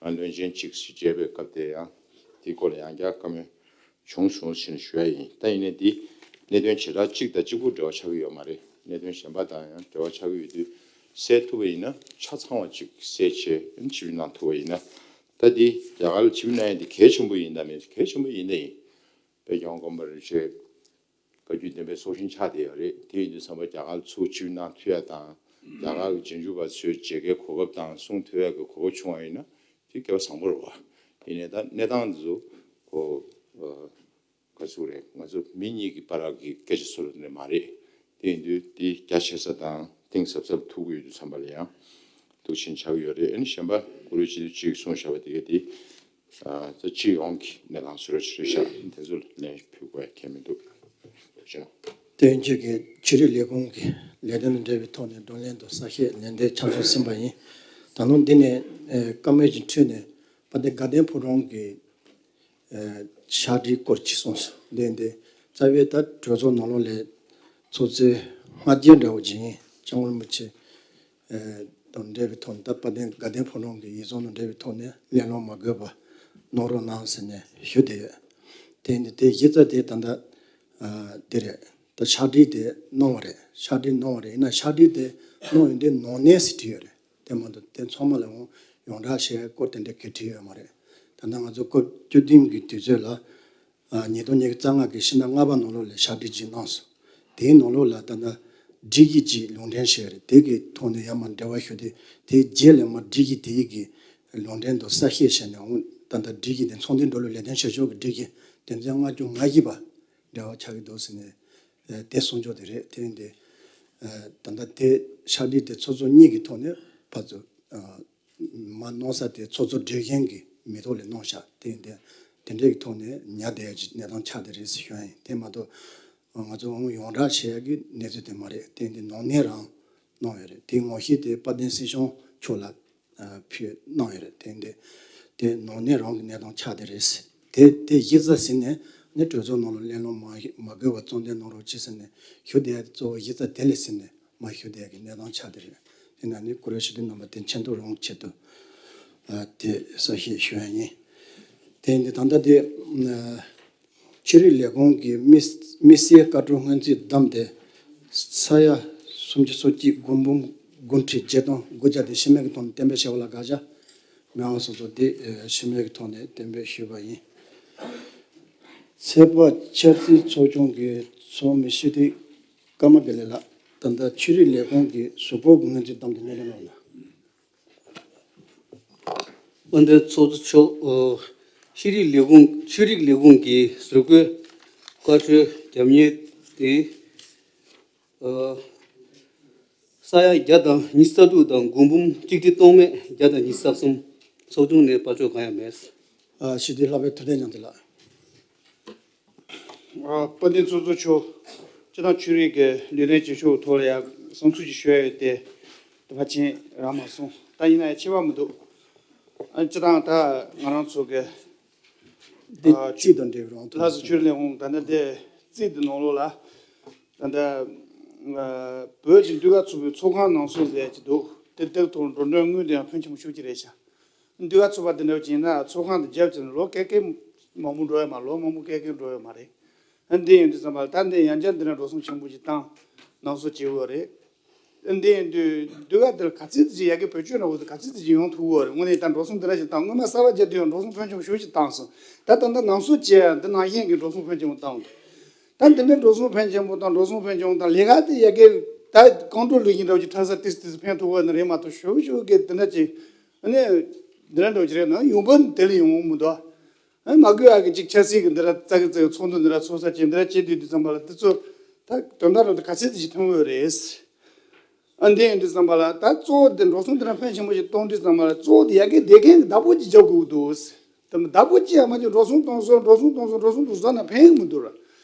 ང་བློན་ཆེན་གཅིག་ཞིག་མཇལ་བའི་སྐབས་དེ་ཡང་དེའི་སྐོར་ལ་ཡང་བསྐྱར་བཀའ་མོལ་བྱུང་སོང་ཞེས་ཞུ་ཡ་ཡིན། ད་ཡིན་ནའི་འདི་གནད་དོན་བྱེ་བྲག་གཅིག་དང་གཅིག་པུ་འབྲེལ་བ་ཆགས་ཀྱི་ཡོད་མ་རེད། གནད་དོན་གཞན་པ་དང་ཡང་འབྲེལ་བ་ཆགས་ཀྱི་ཡོད་དུས་སེལ་ཐུབ་པ་ཡིན་ན་ཆ་ཚང་བ་ཅིག་སེལ་བྱས་ཕྱིར་གནང་ཐུབ་པ་ཡིན་ན། ད་འདི་རྒྱ་གར་ལ་ཕྱིར་གནང་ཡ་འདི་གལ་ཆེན་པོ་ཡིན་དང་མིན། གལ་ཆེན་པོ་ཡིན་དང་ཡིན། དཔལ་རྒྱལ་བ་ཀརྨ་པ་རིན་པོ་ཆེ་བཀའ་བརྒྱུད་བསྟན་པའི་སྲོག་ཤིང་ཆགས་བསྡད་ཡོད་རེད། དེ་ཡིན་དུས་ཙམ་པ་རྒྱ་གར་ལ་ཚུར་ཕྱིར་གནང་ཐུབ་ཡ་དང་རྒྱ་གར་གྱི་རྗེས་འཇུག་པ་ཚོས་མཇལ་ཁའི་གོ་སྐབས་དང་གསུང་ཐུབ་ཡ་གི་གོ་སྐབས་བྱུང་བ་ཡིན་ན་དེ་སྐལ་བ་བཟང་པོ་རེད་བ། ཡིན་ནའི་ད་གནས་སྟངས་འདི་ཚོ་གོ་ག་ཚོད་རེད། ང་ཚོ་མི་གཉིས་ཀྱི་བར་གྱི་སྐད་ཆ་ཚོ་རེད་མ་རེད། དེ་ཡིན་དུས་དེ་རྒྱ་ཆེ་ས་དང་གཏིང་ཟབ་ས་ལ་ཐུག་གི་ཡོད་དུས་ཙམ་པ་ལ་ཡང་འདུག་ཕྱིན་ཆགས་ཀྱི་ཡོད་རེད། ཨ་ནི་གཞན་པ་གུ་རུ་སྤྱི་འཐུས་གཅིག་གསུངས་བཞག་པ་དེ་ག་དེ། ཨ། ད་སྤྱི་ཡོངས་ཀྱི་གནས་སྟངས་བཟོ་འདྲ་ཅིག་རེད་ཤག་དེ་ཚོ་ལ་ལན་ཕུལ་དགོས་ཡ་གང་ཡང་མི་འདུག་ཤེས་ན། དེ་རྗེས་ཀྱི་ཕྱི་དྲིལ་ལས་ཁུངས་ཀྱི་ལས་དོན་དང་འབྲེལ་བའི་ཐོག་ནས་བགྲོ་གླེང་དང་གསལ་བཤད་ལན་འདེབས་ཆ་ཚང་ཟིན་པ་ཡིན། ད་དུང་འདི་ནས་ཨ་བཀའ་མོལ་ཅིག་འཕྲོས་ནས་དཔལ་ལྡན་དགའ་ལྡན་ཕོ་བྲང་གི་ཨ་ཕྱག་བྲིས་སྐོར་ཅིག་གསུངས་སོང་། འདི་འདི་རྩ་བའི་ད་གྲོས་ཚོགས་ནང་ལོགས་ལ་ཚོགས་གཙོའི་སྔ་རྗེས་འདྲ་བོ་ཅིག་ཡིན། སྐྱབས་མགོན་རིན་པོ་ཆེ། ཨ་དང་འབྲེལ་བའི་ཐོག་ནས་ད་དཔལ་ལྡན་དགའ་ལྡན་ཕོ་བྲང་གི་ཡིག་ཚང་དང་འབྲེལ་བའི་ཐོག་ནས་གླེང་སློང་མ་དགོས་པ་གནང་རོགས་གནང་ཟེར་ནས་ཞུ་བསྡད་ཡོད། དེ་ནི་དེ་གཞི་རྩ་དེ་ད་ལྟ་ཨ་དེ་རེད། ད་ ཕྱག་བྲིས་དེ་གནང་བ་རེད། ཕྱག་བྲིས་གནང་བ་རེད། ཡིན་ན་ཕྱག་བྲིས་དེ་གནང་ཡོང་དུས་ནང་གནས་ཟེར་བྲིས་ཡོད་རེད། དེ་མ་གཏོགས་དེ་ཚང་མ་ལ་འོང་ཡོངས་གྲགས་བྱས་སྐོར་དེ་འདྲ་གས་བྲིས་ཡོད་མ་རེད། ད་ལྟ་ང་ཚོ་སྐབས་བཅུ་བདུན་གྱི་དུས་ཚོད་ལ། ཨ། ཉིས་སྟོང་ཉི་ཤུ་རྩ་ལྔ་གི་ཕྱི་ཟླ་ལྔ་པ་ནང་ལོགས་ལ་ཕྱག་བྲིས་ཅིག་གནང་སོང་། དེའི་ནང་ལོགས་ལ་ད་ལྟ་སྒྲིག་གཞི་ཅིག་ལུང་འདྲེན་བྱས་རེད། དེ་གི་ཐོག་ནས་ཡར་མར་འབྲེལ་བ་ཞུ་དུས། དེའི་རྗེས་ལ་མར་སྒྲིག་གཞི་དེའི་གི་ལུང་འདྲེན་དང་གསལ་བཤད་བྱས་ནས། འོང་ད་ལྟ་སྒྲིག་གཞི་དེ་ཚོང་དོན་འགྲོ་ལུགས་ལས་དོན་བྱེད་ཕྱོགས་ཀྱི་སྒྲིག་གཞི་དོན་ཚན་ལྔ་བཅུ་ང་བཞི་པ་འབྲེལ་བ་ཆགས་ཀྱི་འདུག་ཟེར་ནས། ཨ། དེ་གསུང་ཕྱོགས་དེ་རེད། དེ་ཡིན་དུས། ཨ། ད་ལྟ་དེ་ཕྱག་བྲིས་དེ་ཚོགས་གཙོ་གཉིས་ཀྱི་ཐོག་ནས་ཕར་ཚུར། ཨ། མར་གནང་ས་དེ་ཚོགས་གཙོ་སྒྲིག་གཞི་གི་མི་ཐོག་ལ་གནང་བཞག་དེ་ཡིན་དུས། དེ་འདྲའི་གི་ཐོག་ནས་ཉར་བསྡད་ཡ་གི་གནས་སྟངས་ཆགས་བསྡད་རེད་ཟེར་ཞུ་ཡ་ཡིན། དེ་མ་གཏོགས་ང་ཚོ་འོང་ཡོངས་གྲགས་བྱེད་ཡ་གི་གནས་ཚུལ་དེ་མ་རེད། དེ་ཡིན་དུས་ནང་གནས་རང་གནང་ཡོད་རེད། དེའི་ངོ་ཤེས་དེ་དཔལ་ལྡན་སྲིད་སྐྱོང་མཆོག་ལ། ཨ། ཕུལ་གནང་ཡོད་རེད། དེ་འདི་དེ་ནང་གནས་རང་གི་གནས་སྟངས་ཆགས་བསྡད་རེད། དེ་དེ་གཞི་རྩ་ཟིན་ནས་ནི་གྲོས་ཚོགས་ནང་ལ་གླེང་སློང་མ་མ་དགོས་པ་གཙོ་འདོན་གནང་རོགས་གྱིས་ཟེར་ནས་ཞུ་བསྡད་ཡ་གཙོ་བོ་གཞི་རྩ་དེ་ལ་ཟིན་ནས་མར་ཞུ་བསྡད་ཡ་གི་གནས་སྟངས་ཆགས་བསྡད་རེད། དེ་ན་ནི་བཀུར་འོས་ཞུ་འདོན་རྣམ་པ་དེ་མཁྱེན་རྟོགས་རང་ཆེད་དུ། ཨ། དེ་གསལ་བཤད་ཞུ་ཡ་ཡིན། དེ་འདི་ད་ལྟ་དེ། ཨ། ཆོས་རིག་ལས་ཁུངས་ཀྱི་དམིགས་དམིགས་བསལ་བཀའ་འཁྲོལ་སྔོན་རྩིས་བདམས་ཏེ། ས་ཡ་སུམ་ཅུ་སོ་གཅིག། སྒོར་འབུམ་དགུ་ཁྲི་བརྒྱད་སྟོང་དགུ་བརྒྱ་དེ་ཕྱི་མིག་གི་ཐོག་ནས་གཏན་འབེབས་བྱས་པ་ལ་དགག་བྱ་མེད་པ་སོགས་སོགས་དེ། ཨ། ཕྱི་མིག་གི་ཐོག་ནས་གཏན་འབེབས་ཞུས་པ་ཡིན། ཚོད་དཔག་འཆར་རྩིས་ཚོགས་ཆུང་གི་ཚོགས་མི་ཤེས་རིག་ཀརྨ་དགེ་ལེགས་ལགས། ད་ལྟ་ཆོས་རིག་ལས་ཁུངས་ཀྱི་གཟུགས་པོ་གི་སྔོན་རྩིས་བདམས་ཏེ་སྣེ་ལེན་གནང་ལ། དཔལ་ལྡན་ཚོགས་གཙོ་མཆོག་ཨོ། ཤེས་རིག་ལས་ཁུངས་ཆོས་རིག་ལས་ཁུངས་ཀྱི་ཟུར་བཀོད་བཀའ་འཁྲོལ་རྒྱབ་གཉེར་དེ། ཨོ། ས་ཡ་བརྒྱ་དང་ཉི་ཤུ་རྩ་དྲུག་དང་སྒོར་འབུམ་གཅིག་ཁྲི་སྟོང་མེད་བརྒྱ་དང་ཉི་ཤུ་རྩ་གསུམ། ཚོགས་ཆུང་ནས་བར་ཆད་གང་ཡང་མེད། ཨ། ཞུ་དེ་ལྷག་པའི་ཐུབ་བསྟན་ཉང་བསྟན་ལགས། ཨ། དཔལ་ལྡན་ཚོགས་གཙོ་མཆོག་སྤྱི་བཏང་ཆོས་རིག་གི་ལས་དོན་བྱེད་ཕྱོགས་ཐོག་ལ་ཡང་བསམ་ཚུལ་ཅིག་ཞུ་ཡ་ཡོད་དེ། དེ་ཕར་ཕྱིན་རག་མ་སོང་། ད་ཡིན་ན་ཡང་ཁྱད་པར་མི་འདུག་ཨ། སྤྱི་བཏང་ད་ང་རང་ཚོ་གི་འདི། ཨ། རྩིས་དང་འབྲེལ་བའི་རང་ཐོག་ལྷ་ས་ཆོས་རིག་ལས་ཁུངས་ད་ལྟ་དེ་རྩིས་དེ་ནང་ལོགས་ལ། ད་ལྟ་ཨ། བོད་ཀྱི་ཟློས་གར་ཚོགས་པའི་ཚོགས་ཁང་ནང་སོགས་ཟེར་གྱི་འདུག་དེ་དེ་ཐོག་འགྲོ་གྲོན་དངུལ་དེ་ཡང་ཕོན་ཆེན་པོ་ཤུགས་ཀྱིས་རེད་ཤག་ཟློས་གར་ཚོགས་པ་དེ་འདྲ་བྱས་ན་ཚོགས་ཁང་དེ་རྒྱབ་ཀྱི་ལོ་ཀེ་ཀེ་མང་པོ་འགྲོ་ཡོད་མ། ལོ་མང་པོ་ཀེ་ཀེ་འགྲོ་ཡོད་མ་རེད། ཨ། འདི་ཡིན་དུས་ཙམ་པ་ལ་ད་འདི་ཡང་བསྐྱར་འདི་འདྲ་འགྲོ་སོང་ཆེན་པོ་ཞིག་བཏང་གནང་སོགས་བྱེད་དགོས་རེད། ཨ། འདི་ཡིན་དུས་ཟློས་གར་དེ་ལ་ག་ཚད་ཅིག་ཡ་གི་བེད་སྤྱོད་འདྲ་བོ་དེ་ག་ཚད་ཅིག་ཡོང་ཐུབ་ཀྱི་ཡོད་རེད། དངོས་གནས་ད་འགྲོ་སོང་འདི་འདྲ་ཞིག་བཏང་། སྔོན་མ་གསར་པ་བརྒྱབ་དུས་ཡང་འགྲོ་སོང་ཕོན་ཆེན་པོ་ཞེ་པོ་ཅིག་བཏང་སོང་། ད་ད་ལྟ་ནང་སོགས་བྱས་ཡང་འདི་ནང་བཞིན་གྱི་འགྲོ་སོང་ཕོན་ཆེན་པོ་བཏང་འདུག་ད་འདི་འདྲའི་འགྲོ་སོང་ཕོན་ཆེན་པོ་དང་འགྲོ་སོང་ཕོན་ཆེན་པོ་དང་ལས་ཀ་དེ་ཡ་གི་ད་རྐང་བྲོ་ལུག་གཞན་འདྲ་བོ་ཅིག་འཁྲབ་ས་ཏིས་ཏིས་ཕན་ཐོགས་པ་ནི་རེད་མ་གཏོགས་ཞུ་ཞུ་གི་དེ་འདྲ་ཅིག་ཨ་ནི་འདི་འདྲ་འདྲ་བོ་ཅིག་རེད་ན་ཡོང་འབབ་དེ་ལ་ཡོང་མི་འདུག་ཨ། མ་དགོས་ཨ་གི་ཅིག་ཆབ་སྲིད་ཀྱི་འདི་འདྲ་ཙག་གི་ཙག་གི་ཚོགས་འདུ་འདི་འདྲ་ཚོགས་ས་ཅིག་འདི་འདྲ་བྱེད་དུས་དུས་ཙམ་པ་ལ་དེ་ཚོ་ད་དོན་དག་རང་དུ་ག་ཚད་དེ་ཞིག་མཐོང་གི་རེད། ཨ། འདི་ཡིན་དུས་ཙམ་པ་ལ་ད་གཙོ་བོ་དེ་འགྲོ་སོང་དེ་འདྲ་ཕོན་ཆེན་པོ་ཞིག་གཏོང་དུས་ཙམ་པ་ལ་གཙོ་བོ་དེ་ཡ་གི་བསྡད་མཁན་གྱི་བདག་པོ་ཅིག་རྒྱབ་དགོས་ཀྱི་འདུག་དེ་མ་བདག་པོ་ཅིག་ཡང་མ་ཅིག་འགྲོ་སོང་གཏོང་སོང་འགྲོ་སོང་གཏོང་སོང་འགྲོ་སོང་གཏོང་སོང་ན་ཕན་གྱི་མི་འདུག་ར།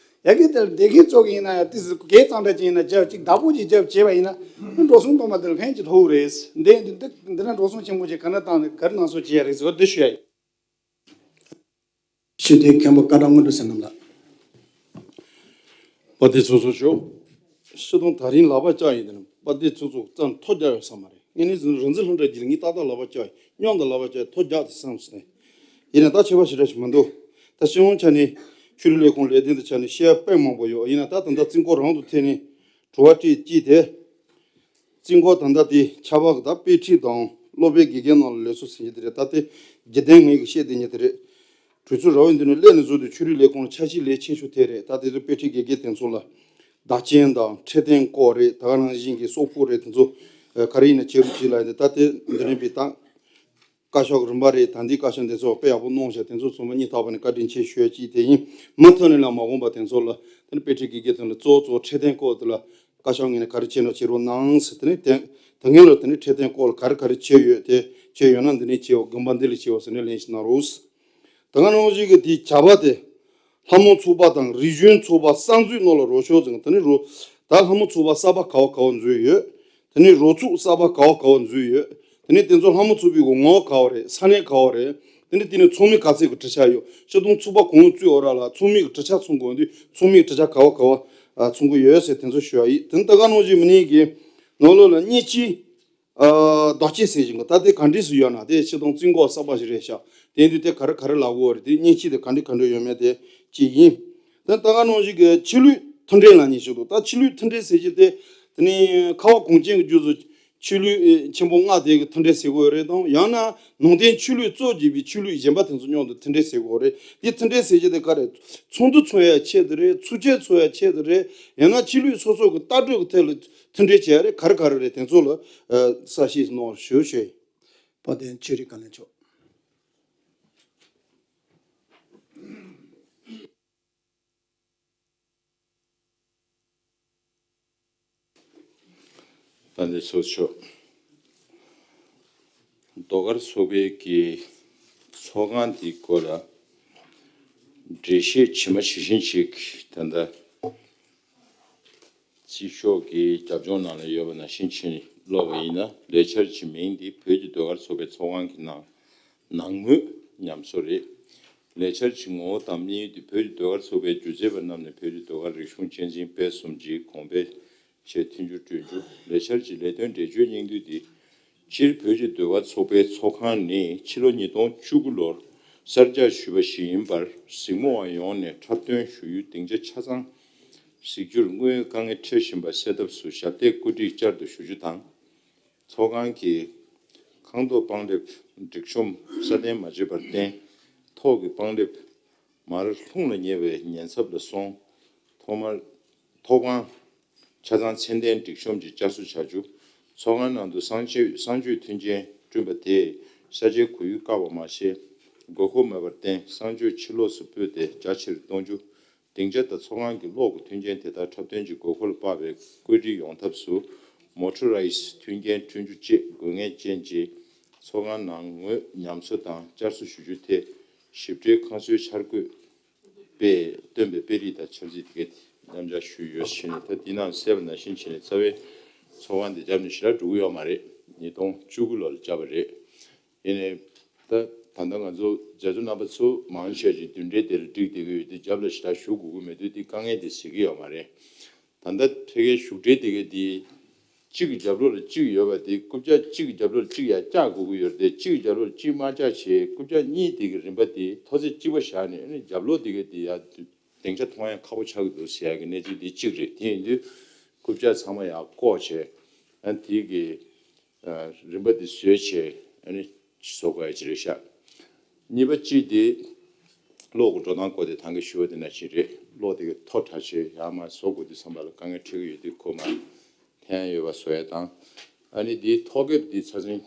ཡ་གི་དེར་བསྡད་མཁན་ཚོ་གི་ཡིན་ན་ཡང་ཏིས་གས་གཙང་སྦྲ་ཅིག་ཡིན་ན་རྒྱབ་ཅིག་བདག་པོ་ཅིག་རྒྱབ་བྱས་པ་ཡིན་ན་འགྲོ་སོང་གཏོང་བ་དེ་ལ་ཕན་ཅིག་ཐོགས་རེད། འདི་འདི་འདི་འདི་ན་འགྲོ་སོང་ཆེན་པོ་ཅིག་ག་འདྲ་བཏང་ནས་ག་རེ་གནང་སོང་བྱེད་ཡ་རེད་ཟེར་བ་འདི་ཞུ་ཡ་ཡིན། ཞུ་དེ་མཁན་པོ་བཀའ་བྲག་དངོས་གྲུབ་བསོད་ནམས་ལགས། དཔལ་ལྡན་ཚོགས་གཙོ་མཆོག་སྤྱིར་བཏང་ད་རིང་ལག་པ་བཅག་ཡིན་དེ་ན་དཔལ་ལྡན་ཚོགས་གཙོ་ཙམ་ཐོ་རྒྱག་ཡོད་ས་མ་རེད། ངས་ནི་རང་འཛིན་ལྷུན་གྲུབ་རྒྱལ་ངས་ཏག་ཏག་ལག་པ་བཅག་ཡིན། མཉམ་དུ་ལག་པ་བཅག་ཐོ་རྒྱག་དེ་བསམ་སོང་ནས། ཡིན་ན་ད་ཆད་པ་ཞེ་དྲག་ཞིག་མི་འདུག་ད་སྤྱི་ཡོངས་ཆ་ནས་ཆོས་རིག་ལས་ཁུངས་ལས་དོན་དུ་ཆ་ནས་བཤད་ཡ་དཔེ་མང་པོ་ཡོད། ཡིན་ན་ད་ད་ལྟ་རྩིས་འགོ་རང་དུ་ཐེ་ནས་དྲི་བ་དྲིས་ཅི་དེ། རྩིས་འགོ་ད་ལྟ་དེ་ཆ་བག་གི་ད་དཔེ་ཁྲིད་དང་སློབ་དཔོན་དགེ་རྒན་ནང་ལ་ལས་སུ་ཟིན་གྱི་དེ་རེད། ད་དེ་རྒྱུ་ལྡན་ངེད་ཀྱི་བཤད་དེ་ཉིད་དེ་རེད། གྲོས་ཚོགས་ར་བའི་མདུན་ནས་སླེབས་ནས་བཟོ་དུས་ཆོས་རིག་ལས་ཁུངས་ལ་ཆ་ཤས་ལས་ཆེ་ཤོས་དེ་རེད། ད་དེ་ཚོ་དཔེ་ཁྲིད་དགེ་རྒན་དེ་ཚོ་ལ་བདག་རྐྱེན་དང་འཕྲོད་བསྟེན་སྐོར་རེད། ད་ག་ནང་བཞིན་གྱི་སྲོག་ཕུང་རེད། དེ་ཚོ་ག་རེ་ཡིན་ན་བྱེད་རུ་བྱེད་ལ་ཡིན་ད་དེ་འདི་རིམ་པའི་ད་བཀའ་ཤག་གི་རིམ་པ་རེད། ད་འདི་བཀའ་ཤག་འདི་ཚོ་དཔེ་ཡག་པོ་གནང་བཞག་དེ་ཚོ་ཚང་མ་སྙིང་ཐག་པ་ནས་བཀའ་དྲིན་ཆེ་ཞུ་ཡ་གཅིག་དེ་ཡིན། མུ་མཐུད་ནས་ལ་མ་འོངས་པ་དེ་ཚོ་ལ་དེ་ནི་དཔེ་ཁྲིད་དགེ་རྒན་དེ་ལ་གཙོ་བོ་གཙོ་བོ་འཕྲོད་བསྟེན་སྐོར་དེ་ལ་བཀའ་ཤག་ངོས་ནས་ག་རེ་བྱས་ན་བྱེད་རོགས་གནང་ཟེར། དེ་ནི་དེ་དེ་སྔོན་ལ་དེ་ནི་འཕྲོད་བསྟེན་སྐོར་ལ་ག་རེ་ག་རེ་བྱས་ཡོད་དེ་བྱས་ཡོད་ན་འདི་ནས་བྱས་འོ་དགོན་པ་འདི་ལ་བྱས་འོ་ཟེར་ནས་ལན་ཞིག་གནང་རོགས། ད་ག་ནང་བཞིན་གྱི་དེའི་བྱ་བ་དེ་ལྷ་མོ་ཚོགས་པ་དང་རིག་གཞུང་ཚོགས་པ་གསར་འཛུགས་ནང་ལ་རོགས་ཤོག་ཟེར། དེ་ནི་རོ་ད་ལྷ་མོ་ཚོགས་པ་གསར་པ་ག་བ་ག་བ་འཛུགས་ཡོད། དེ་ནི་རོགས་ཚོགས་གསར་པ་ག་བ་ག་བ་འཛུགས་ཡོད། དེ་ནི་དེ་ཚོ་ལྷ་མོ་ཚོགས་པའི་གི་ངོ་བོ་ག་བ་རེད། ས་གནས་ག་བ་རེད། དེ་ནི་དེ་ནི་ཚོགས་མི་ག་ཚད་ཀྱི་གྲུབ་ཆ་ཡོད། སྤྱིར་བཏང་ཚོགས་པ་གང་བཙུགས་ཡོད་ར་ལ་ཚོགས་མི་གི་གྲུབ་ཆ་མཚོན་དགོས་དུས་ཚོགས་མི་གི་གྲུབ་ཆ་ག་བ་ག་བ་ཨ་མཚོན་གི་ཡོད་ཟེར་དེ་ཚོ་ཞུ་བ་ཡིན། དེ་ནི་ད་ག་ནང་བཞིན་མི་ནི་གི་ནང་ལོགས་ལ་གཉིས་གཅིག་ཨ་བདག་གཅེས་ཟེར་བཞིན་གི་ད་དེ་ག་འདྲས་སུ་ཡོད་ན་དེ་སྤྱིར་བཏང་རྩིས་འགོ་གསར་པ་ཞིག་རེད་ཤག་དེ་ཡིན་དུས་དེ་ག་རེ་ག་རེ་ལབ་དགོས་རེད། དེ་གཉིས་གཅིག་དེ་ག་འདྲས་ག་འདྲས་ཡོད་མེད་དེ་གཅིག་ཡིན། དེ་ད་ག་ནང་བཞིན་གི་ཕྱི་ལུས་ མཐུན་འབྲེལ་ལབ་མཁན་ཞིག་འདུག་ད་ཆོས་ལུགས་མཐུན་འབྲེལ་ཟེར་གྱི་དེ། དེ་ནི་ཁ་བ་གངས་ཅན་གྱི་རྒྱུད་ཚོ་ཆོས་ལུགས་ཆེན་པོ་ལྔ་དེ་གི་མཐུན་འབྲེལ་ཟེར་དགོས་རེད་དང་། ཡང་ན་ནང་བསྟན་ཆོས་ལུགས་གཙོ་བྱས་པའི་ཆོས་ལུགས་གཞན་པ་དེ་ཚོ་མཉམ་དུ་མཐུན་འབྲེལ་ཟེར་དགོས་རེད། དེ་མཐུན་འབྲེལ་ཟེར་གྱི་དེ་ག་རེད། ཚོགས་འདུ་ཚོགས་ཡ་ཆེད་དུ་རེད། ཚོགས་ཆེན་ཚོགས་ཡ་ཆེད་དུ་རེད། ཡང་ན་ཆོས་ལུགས་སོ་སོ་གི་ལྟ་གྲུབ་ཀྱི་ཐད་ལ་མཐུན་འབྲེལ་བྱེད་ཡ་རེད། ག་རེ་ག་རེ་རེད། དེ་ཚོ་ལ་གསལ་བཤད་གནང་རོགས་ཞུ་ཞུ། དཔལ་ལྡན་ཆོས་རིག་བཀའ་བློན་མཆོག་ད་འདི་ཚོགས་ཆོག་ཟློས་གར་ཚོགས་པའི་གི་ཚོགས་ཁང་དེའི་སྐོར་ལ་འགྲེལ་བཤད་ཇི་མ་ཇི་བཞིན་ཅིག་ད་ལྟ་རྩིས་ཤོག་གི་རྒྱབ་ལྗོངས་ནང་ལ་ཡོད་པ་ནང་བཞིན་ཕྱིན་ཀློག་པ་ཡིན་ན། ལས་འཆར་གྱི་མིང་འདི་བོད་ཀྱི་ཟློས་གར་ཚོགས་པའི་ཚོགས་ཁང་གི་ནང་ནང་ངོས་ཉམས་གསོ་རེད། ལས་འཆར་གྱི་ངོ་བོ་དང་དམིགས་ཡུལ་དེ་བོད་ཀྱི་ཟློས་གར་ཚོགས་པའི་སྒྱུ་རྩལ་པ་རྣམས་ནས་བོད་ཀྱི་ཟློས་གར་རིག་གཞུང་གཅེས་འཛིན་སྤེལ་གསུམ་གྱི་གོང་འཕེལ་ཆེད་མཐུན་འགྱུར་བསྐྲུན་རྒྱུ། ལས་འཆར་གྱི་ལས་དོན་འགྲེལ་བརྗོད་སྙིང་བསྡུས་དེ། སྤྱིར་བོད་ཀྱི་ཟློས་གར་ཚོགས་པའི་ཚོགས་ཁང་ནི་ཕྱི་ལོ་ཉིས་སྟོང་བཅུ་དགུ་ལོར་གསར་རྒྱག་ཞུས་པ་ཞིག་ཡིན་པར་གཟིགས་མོ་བ་ཡོངས་ནས་འཁྲབ་སྟོན་ཞུ་ཡུལ་སྡིངས་ཆ་ཆ་ཚང་གཟིགས་རྒྱུར་དངོས་ཡོད་དཀའ་ངལ་འཕྲད་བཞིན་པ་སེལ་ཐབས་སུ་ཞབས་སྟེགས་བཀོད་སྒྲིག་བསྐྱར་དུ་ཞུ་རྒྱུ་དང་། ཚོགས་ཁང་གི་ཁང་ཐོག་པང་ལེབ་སྒྲིག་གཤོམ་སྲ་བརྟན་མ་བྱས་པར་བརྟེན། ཐོག་གི་པང་ལེབ་མར་ལྷུང་ལ་ཉེ་བའི་ཉེན་ཚབས་ལ་སོང་། ཐོག་མར་ཐོག་ཁང་ཆ་ཚང་ཚད་ལྡན་སྒྲིག་གཤོམ་གྱིས་བསྐྱར་གསོ་བྱ་རྒྱུ། ཚོགས་ཁང་ནང་དུ་གསང་སྤྱོད་གསང་སྤྱོད་མཐུན་རྐྱེན་བསྐྲུན་པ་དེས་ས་ཆའི་གོ་ཡུལ་བཀག་པ་མ་ཟད། དགོས་མཁོ་མེད་པར་བརྟེན་གསང་སྤྱོད་ཕྱིར་ལོགས་སུ་སྤོས་ཏེ་རྒྱ་ཆེར་གཏོང་རྒྱུ། སྡིངས་ཆ་དང་ཚོགས་ཁང་གི་གློག་གི་མཐུན་རྐྱེན་དེ་དག་འཁྲབ་སྟོན་གྱི་དགོས་མཁོ་ལ་དཔག་པའི་བཀོད་སྒྲིག་ཡོང་ཐབས་སུ་མོ་ཊོ་རའི་སི་མཐུན་རྐྱེན་བསྐྲུན་རྒྱུ་བཅས་དགོས་ངེས་ཅན་གྱི་ཚོགས་ཁང་ནང་ངོས་ཉམས་གསོ་དང་བསྐྱར་གསོ་ཞུ་རྒྱུ་དེ་ཞིབ་ཕྲའི་ཁང་སོའི་འཆར་འགོད་པས་བཏོན་པའི་དཔེ་རིས་དང་འཆར་གཞི་དེ་གའི་མཉམ་བཞག་ཞུས་ཡོད་ཕྱིན། ད་འདི་ནང་གསལ་བ་ནང་བཞིན་བྱས་ནས་རྩ་བའི་ཚོགས་ཁང་འདི་བརྒྱབ་ནས་ཞེ་དྲག་འགྲོ་གི་ཡོད་མ་རེད། ཉིས་སྟོང་བཅུ་དགུ་ལོ་ལ་བརྒྱབ་པ་རེད། ཡིན་ནའི་ད་ད་ལྟ་ང་ཚོ་རྒྱ་མཚོ་རྣམ་པ་ཚོ་མང་ཆེ་ཅིག་མདུན་གྲལ་དེར་བསྒྲིགས་བསྡད་ཀྱི་ཡོད་དུས་རྒྱབ་ལ་ཞེ་དྲག་བཞུགས་དགོས་ཀྱི་མེད་དུས་འདི་དཀའ་ངལ་དེ་གཟིགས་ཀྱི་ཡོད་མ་རེད། ད་ལྟ་ཕ་གིའི་བཞུགས་གྲལ་དེ་གའི་དེ་གཅིག་གི་རྒྱབ་ལོགས་ལ་གཅིག་ཡོད་པ་དེ་རྐུབ་བཀྱག་གཅིག་གི་རྒྱབ་ལོགས་ལ་གཅིག་ཡར་བཀྱག་དགོས་ཀྱི་ཡོད་རེད་དེ། གཅིག་གི་རྒྱབ་ལོགས་ལ་གཅིག་མ་བཀྱག་བྱས་རྐུབ་བཀྱག་གཉིས་དེ་གི་རིམ་པ་དེ་མཐོ་ཚད་གཅིག་པ་བཞག་ནས་ཨ་ནི་རྒྱབ་ལོགས་དེ་གའི་དེ་ཡར་སྡིངས་ཆ་མཐོང་ཡ་ཁག་པོ་ཆགས་ཀྱི་འདུག་ཟེར་ཡ་གི་གནས་ཚུལ་དེ་གཅིག་རེད། དེ་ཡིན་དུས་རྐུབ་བཀྱག་ཚང་མ་ཡར་བཀོག་བྱས་ཨ་ནི་དེ་གི་རིམ་པ་འདི་བཟོས་བྱས་ཨ་ནི་བཟོ་དགོས་ཡ་ཅིག་རེད་ཤག་གཉིས་པ་གཅིག་དེ་གློག་གི་འགྲོ་སྟངས་སྐོར་དེ་ད་གིན་ཞུ་བ་དེ་ནང་བཞིན་རེད། གློག་དེ་གི་མཐོ་དྲགས་བྱས་ཡར་མར་བཟོ་དགོས་དུས་ཙམ་པ་ལ་དཀའ་ངལ་འཕྲད་ཀྱི་ཡོད་དུས་ཁོ་མར་འཐེན་ཡོད་པ་བཟོ་ཡ་དང་། ཨ་ནི་དེའི་ཐོག་ཁེབས་འདི་ཚ་ཚིང་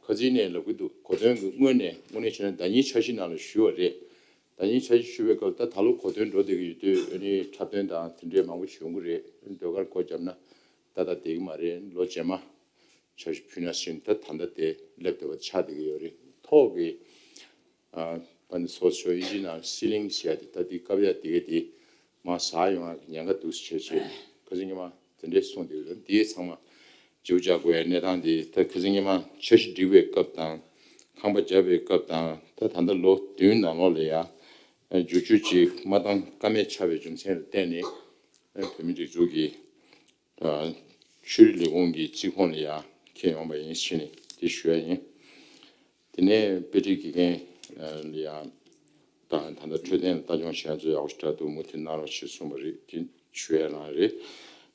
ཁ་ཚིག་ནས་ལབ་ཀྱི་འདུག་གོ་སྟོན་གྱི་སྔོན་ནས་དངོས་གནས་བྱས་ན་ཟླ་ཉིན་འཆར་གཞི་ནང་ལ་ཞུས་པ་རེད། ཟླ་ཉིན་འཆར་གཞི་ཞུ་བའི་སྐབས་ད་ད་ལོ་གོ་སྟོན་འགྲོ་བསྡད་ཀྱི་ཡོད་དུས་ཨ་ནི་འཁྲབ་སྟོན་དང་དེ་འདྲའི་མང་པོ་ཞིག་ཡོང་གི་རེད། ཟློས་གར་སྐོར་བརྒྱབ་ན་ད་ལྟ་བསྡད་ཀྱི་མ་རེད། ལོ་རྗེས་མ་འཆར་གཞི་ཕུལ་ན་ཟེར་ནས་ད་ད་ལྟ་དེ་སླེབས་བསྡད་པ་ཆགས་བསྡད་ཀྱི་ཡོད་རེད། ཐོག་གི་ཨ་ད་ནི་སོ་སོ་ཨིན་ཇི་ནང་སི་ལིང་ཟེར་ཡ་དེ་ད་དེ་བཀབ་ཡ་དེ་ག་དེ་མར་ཟག་ཡོང་ཡ་གི་ཉེན་ཁ་འདུག་ཟེར་བྱས་ཁ་སང་ཉི་མ་དེ་འདྲས་གསུངས་བསྡད་ཀྱི་རེད། དེ་ཚང་མ་བརྗེ་པོ་རྒྱག་དགོས་ཡ་གནས་སྟངས་དེ་ད་ཁ་སང་ཉི་མ་འཆར་གཞི་སྒྲིག་པའི་སྐབས་དང་ཁང་པ་བརྒྱབ་པའི་སྐབས་དང་ད་ད་ལྟ་ལོ་བདུན་ནང་ལོགས་ལ་ཡ་བསྒྱུར་བཅོས་ཅིག་མ་བཏང་ཀ་མེད་ཆགས་པའི་རྒྱུ་མཚན་ལ་བརྟེན་ནས་བོད་མིའི་སྒྲིག་འཛུགས་ཀྱི་ཆོས་རིག་ལས་ཁུངས་ཀྱི་རྩིས་ཁོངས་ལ་ཡང་འཁྱེར་ཡོང་བ་ཡིན་ཕྱིན་ནས་དེ་ཞུ་ཡ་ཡིན། དེ་ནས་དཔེ་ཁྲིད་དགེ་རྒན་ལ་ཡང་དང་ད་ལྟ་འཕྲོད་བསྟེན་ལ་ལྟ་སྐྱོང་བྱེད་ཡ་ཚོ་ཡག་པོ་ཞེ་དྲག་འདུག་མུ་མཐུད་གནང་རོགས་ཞེས་གསུངས་པ་རེད། དེ་ཞུ་ཡ་རང་རེད།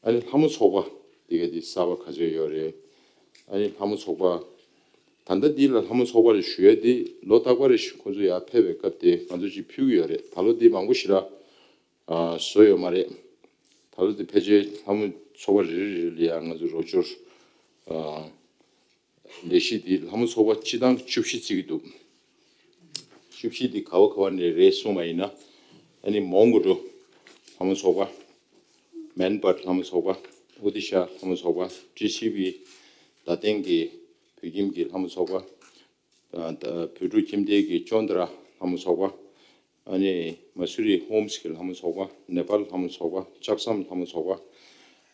ཨ་ནི་ལྷ་མོ་ཚོགས་པ་དེ་ག་དེ་གསར་པ་ག་ཚོད་ཡོད་རེད། ཨ་ནི་ལྷ་མོ་ཚོགས་པ་ད་ལྟ་འདི་ལ་ལྷ་མོ་ཚོགས་པ་རེད་ཞུ་ཡ་དེ་ལོ་རྟག་པར་རེ་ཞིག་ཁོ་ཚོ་ཡར་ཕེབས་པའི་སྐབས་དེ་ང་ཚོ་ཅིག་ཕུལ་གྱི་ཡོད་རེད། ད་ལོ་འདི་མང་པོ་ཞེ་དྲག་ཨ་བཟོ་ཡོད་མ་རེད། ད་ལོ་འདི་ཕལ་ཆེར་ལྷ་མོ་ཚོགས་པ་རེ་རེ་རེ་ལ་ཡང་ང་ཚོ་རོགས་སྐྱོར་ཨ་ལས་གཞི་འདི་ལྷ་མོ་ཚོགས་པ་སྤྱི་བཏང་བཅུ་བཞི་བརྩི་གི་འདུག་བཅུ་བཞི་འདི་ག་བ་ག་བ་ནས་རེད་གསུངས་པ་ཡིན་ན་ཨ་ནི་མོན་གྷོ་ལྷ་མོ་ཚོགས་པ། མན་སྦར་ལྷ་མོ་ཚོགས་པ། ཨོ་ཏི་ཤ་ལྷ་མོ་ཚོགས་པ། ཊི་སི་བི་རྡ་སྟེང་གི་བོད་ཁྱིམ་གྱི་ལྷ་མོ་ཚོགས་པ། ཨ་ད་བོད་ཕྲུག་ཁྱིམ་སྡེ་གི་ཅོན་ཏ་ར་ལྷ་མོ་ཚོགས་པ། ཨ་ནི་མ་སུ་རི་ཧོམ་སི་གི་ལྷ་མོ་ཚོགས་པ། ནེ་པཱལ་ལྷ་མོ་ཚོགས་པ། ལྕགས་ཟམ་ལྷ་མོ་ཚོགས་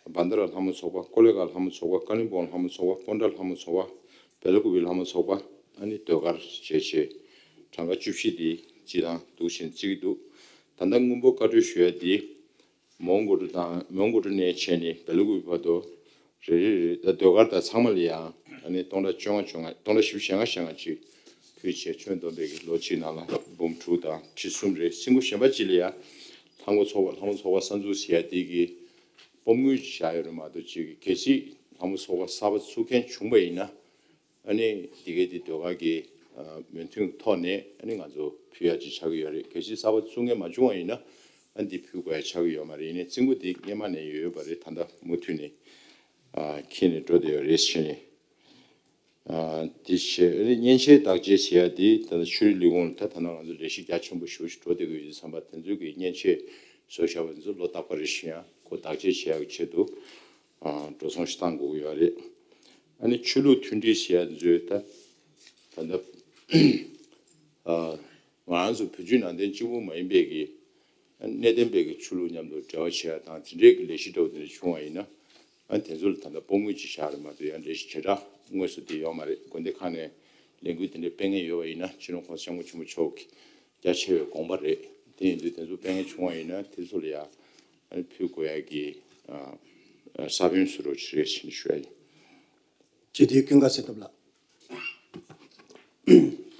པ། བྷན་དྷ་ར་ལྷ་མོ་ཚོགས་པ། ཀོ་ལེ་གྷལ་ལྷ་མོ་ཚོགས་པ། ཀ་ལིམ་པོང་ལྷ་མོ་ཚོགས་པ། ཀོན་ཌ་ལྷ་མོ་ཚོགས་པ། བེ་ལ་ཀུ་པི་ལྷ་མོ་ཚོགས་པ། ཨ་ནི་ཟློས་གར་བྱས་བྱས་གྲངས་ཀ་བཅུ་བཞི་དེ་སྤྱི་བཏང་འདུག་བཞིན་བརྩི་གི་འདུག་ད་ལྟ་སྔོན་པོ་བཀའ་འཁྲོལ་ཞུ་ཡ་དེ། མོན་གྷོ་ཊ་དང་མོན་གྷོ་ཊ་ནས་བྱས་ནས་བེ་ལ་ཀུ་པི་བར་དུ་རེ་རེ་རེ་ད་ཟློས་གར་དང་ཚང་མ་ལ་ཡང་ཨ་ནི་སྟོང་ཕྲག་བཅོ་ལྔ་བཅོ་ལྔ་སྟོང་ཕྲག་བཞི་བཅུ་ཞེ་ལྔ་ཞེ་ལྔ་ཅིག་ཕུལ་བྱས་ཁྱོན་བསྡོམས་པའི་གི་ལོ་གཅིག་ནང་ལ་འབུམ་དྲུག་དང་ཁྲི་གསུམ་རེ། སེམས་ཁུར་གཞན་པ་ཅིག་ལ་ཡང་ལྷ་ ལྷ་མོ་ཚོགས་པ་ལྷ་མོ་ཚོགས་པ་གསར་འཛུགས་ཟེར་ཡ་དེ་གི་སྤོམ་དངུལ་བཞག་ཡོད་རེད་མ་གཏོགས། ཅིག་གལ་སྲིད་ལྷ་མོ་ཚོགས་པ་གསར་པ་ཚུགས་མཁན་བྱུང་པ་ཡིན་ན། ཨ་ནི་དེ་གའི་དེ་ཟློས་གར་གྱི་མོས་མཐུན་ཐོག་ནས་ཨ་ནི་ང་ཚོ་ཕུལ་ཡ་ཅིག་ཆགས་ཀྱི་ཡོད་རེད། གལ་སྲིད་གསར་པ་བཙུགས་མཁན་མ་བྱུང་བ་ཡིན་ན། ཨ་ནི་དེ་ཕུལ་དགོས་ཡ་ཆགས་ཀྱི་ཡོད་མ་རེད། ཡིན་ནའི་རྩིས་འགོ་དེ་སྔོན་མ་ནས་ཡོད་ཡོད་པ་རེད། ད་ལྟ་མུ་མཐུད་ནས་ཨ་འཁྱེར་ནས་འགྲོ་བསྡད་ཡོད་རེད་ཟེར་ནས། ཨ་དེ་བྱས་ཨ་ནི་མཉེན་ཆས་བདག་གཅེས་བྱེད་ཡ་དེ་ད་ལྟ་ཆོས་རིག་ལས་ཁུངས་ལ་ད་ད་ནང་ང་ཚོ་ལས་གཞི་རྒྱ་ཆེན་པོ་ཞེ་པོ་ཞིག་འགྲོ་བསྡད་ཀྱི་ཡོད་དུས་ཙམ་པ། དེ་ཚོའི་གི་མཉེན་ཆས་བཟོ་བཞག་པ་དེ་ཚོ་ལོ་རྟག་པ་རེ་བཞིན་ཡང་ཁོ་བདག་གཅེས་བྱེད་ཡ་གི་ཆེད་དུ་ཨ་འགྲོ་སོང་ཞིག་བཏང་དགོས་ཀྱི་ཡོད་རེད། ཨ་ནི་ཆོས་ལུགས་མཐུན་སྒྲིལ་ཟེར་ཡ་ཚོས་ད་ད་ལྟ་ཨ་ང་རང་ཚོ་བོད་བརྒྱུད་ནང་བསྟན་གཅིག་པུ་མ་ཡིན་པའི་གི་གནས་བརྟན་པའི་གི་ཆོས་ལུགས་མཉམ་དུ་འབྲེལ་བ་བྱེད་ཡ་དང་དེ་འདྲའི་གི་ལས་གཞི་འདྲ་བོ་དེ་འདྲ་བྱུང་བ་ཡིན་ན། ཨ་ནི་དེ་ཚོ་ལ་ད་ལྟ་སྤོམ་དངུལ་ཅིག་བཞག་རེད་མ་གཏོགས་ཡང་ལས་གཞི་བྱེ་བྲག་དངོས་སུ་དེ་ཡོད་མ་རེད། དགོན་སྡེ་ཁག་ནས་ལས་འགུལ་དེ་འདྲའི་སྤེལ་མཁན་ཡོད་པ་ཡིན་ན་སྤྱི་ནོར་༸གོང་ས་༸སྐྱབས་མགོན་ཆེན་པོ་མཆོག་གི་རྒྱ་ཆེ་བའི་དགོངས་པ་རེད། དེ་ཡིན་དུས་དེ་ཚོ་སྤེལ་མཁན་བྱུང་བ་ཡིན་ན་དེ་ཚོ་ལ་ཡང་ཨ་ནི་ཕུལ་དགོས་ཡ་གི་ཨ་ཨ་ས་བོན་བཟོ་རོགས་བྱེད་རེད་ཞེས་ཞུ་ཡ་ཡིན། སྤྱི་འཐུས་ཀུན་དགའ་བསོད་ནམས་ལགས།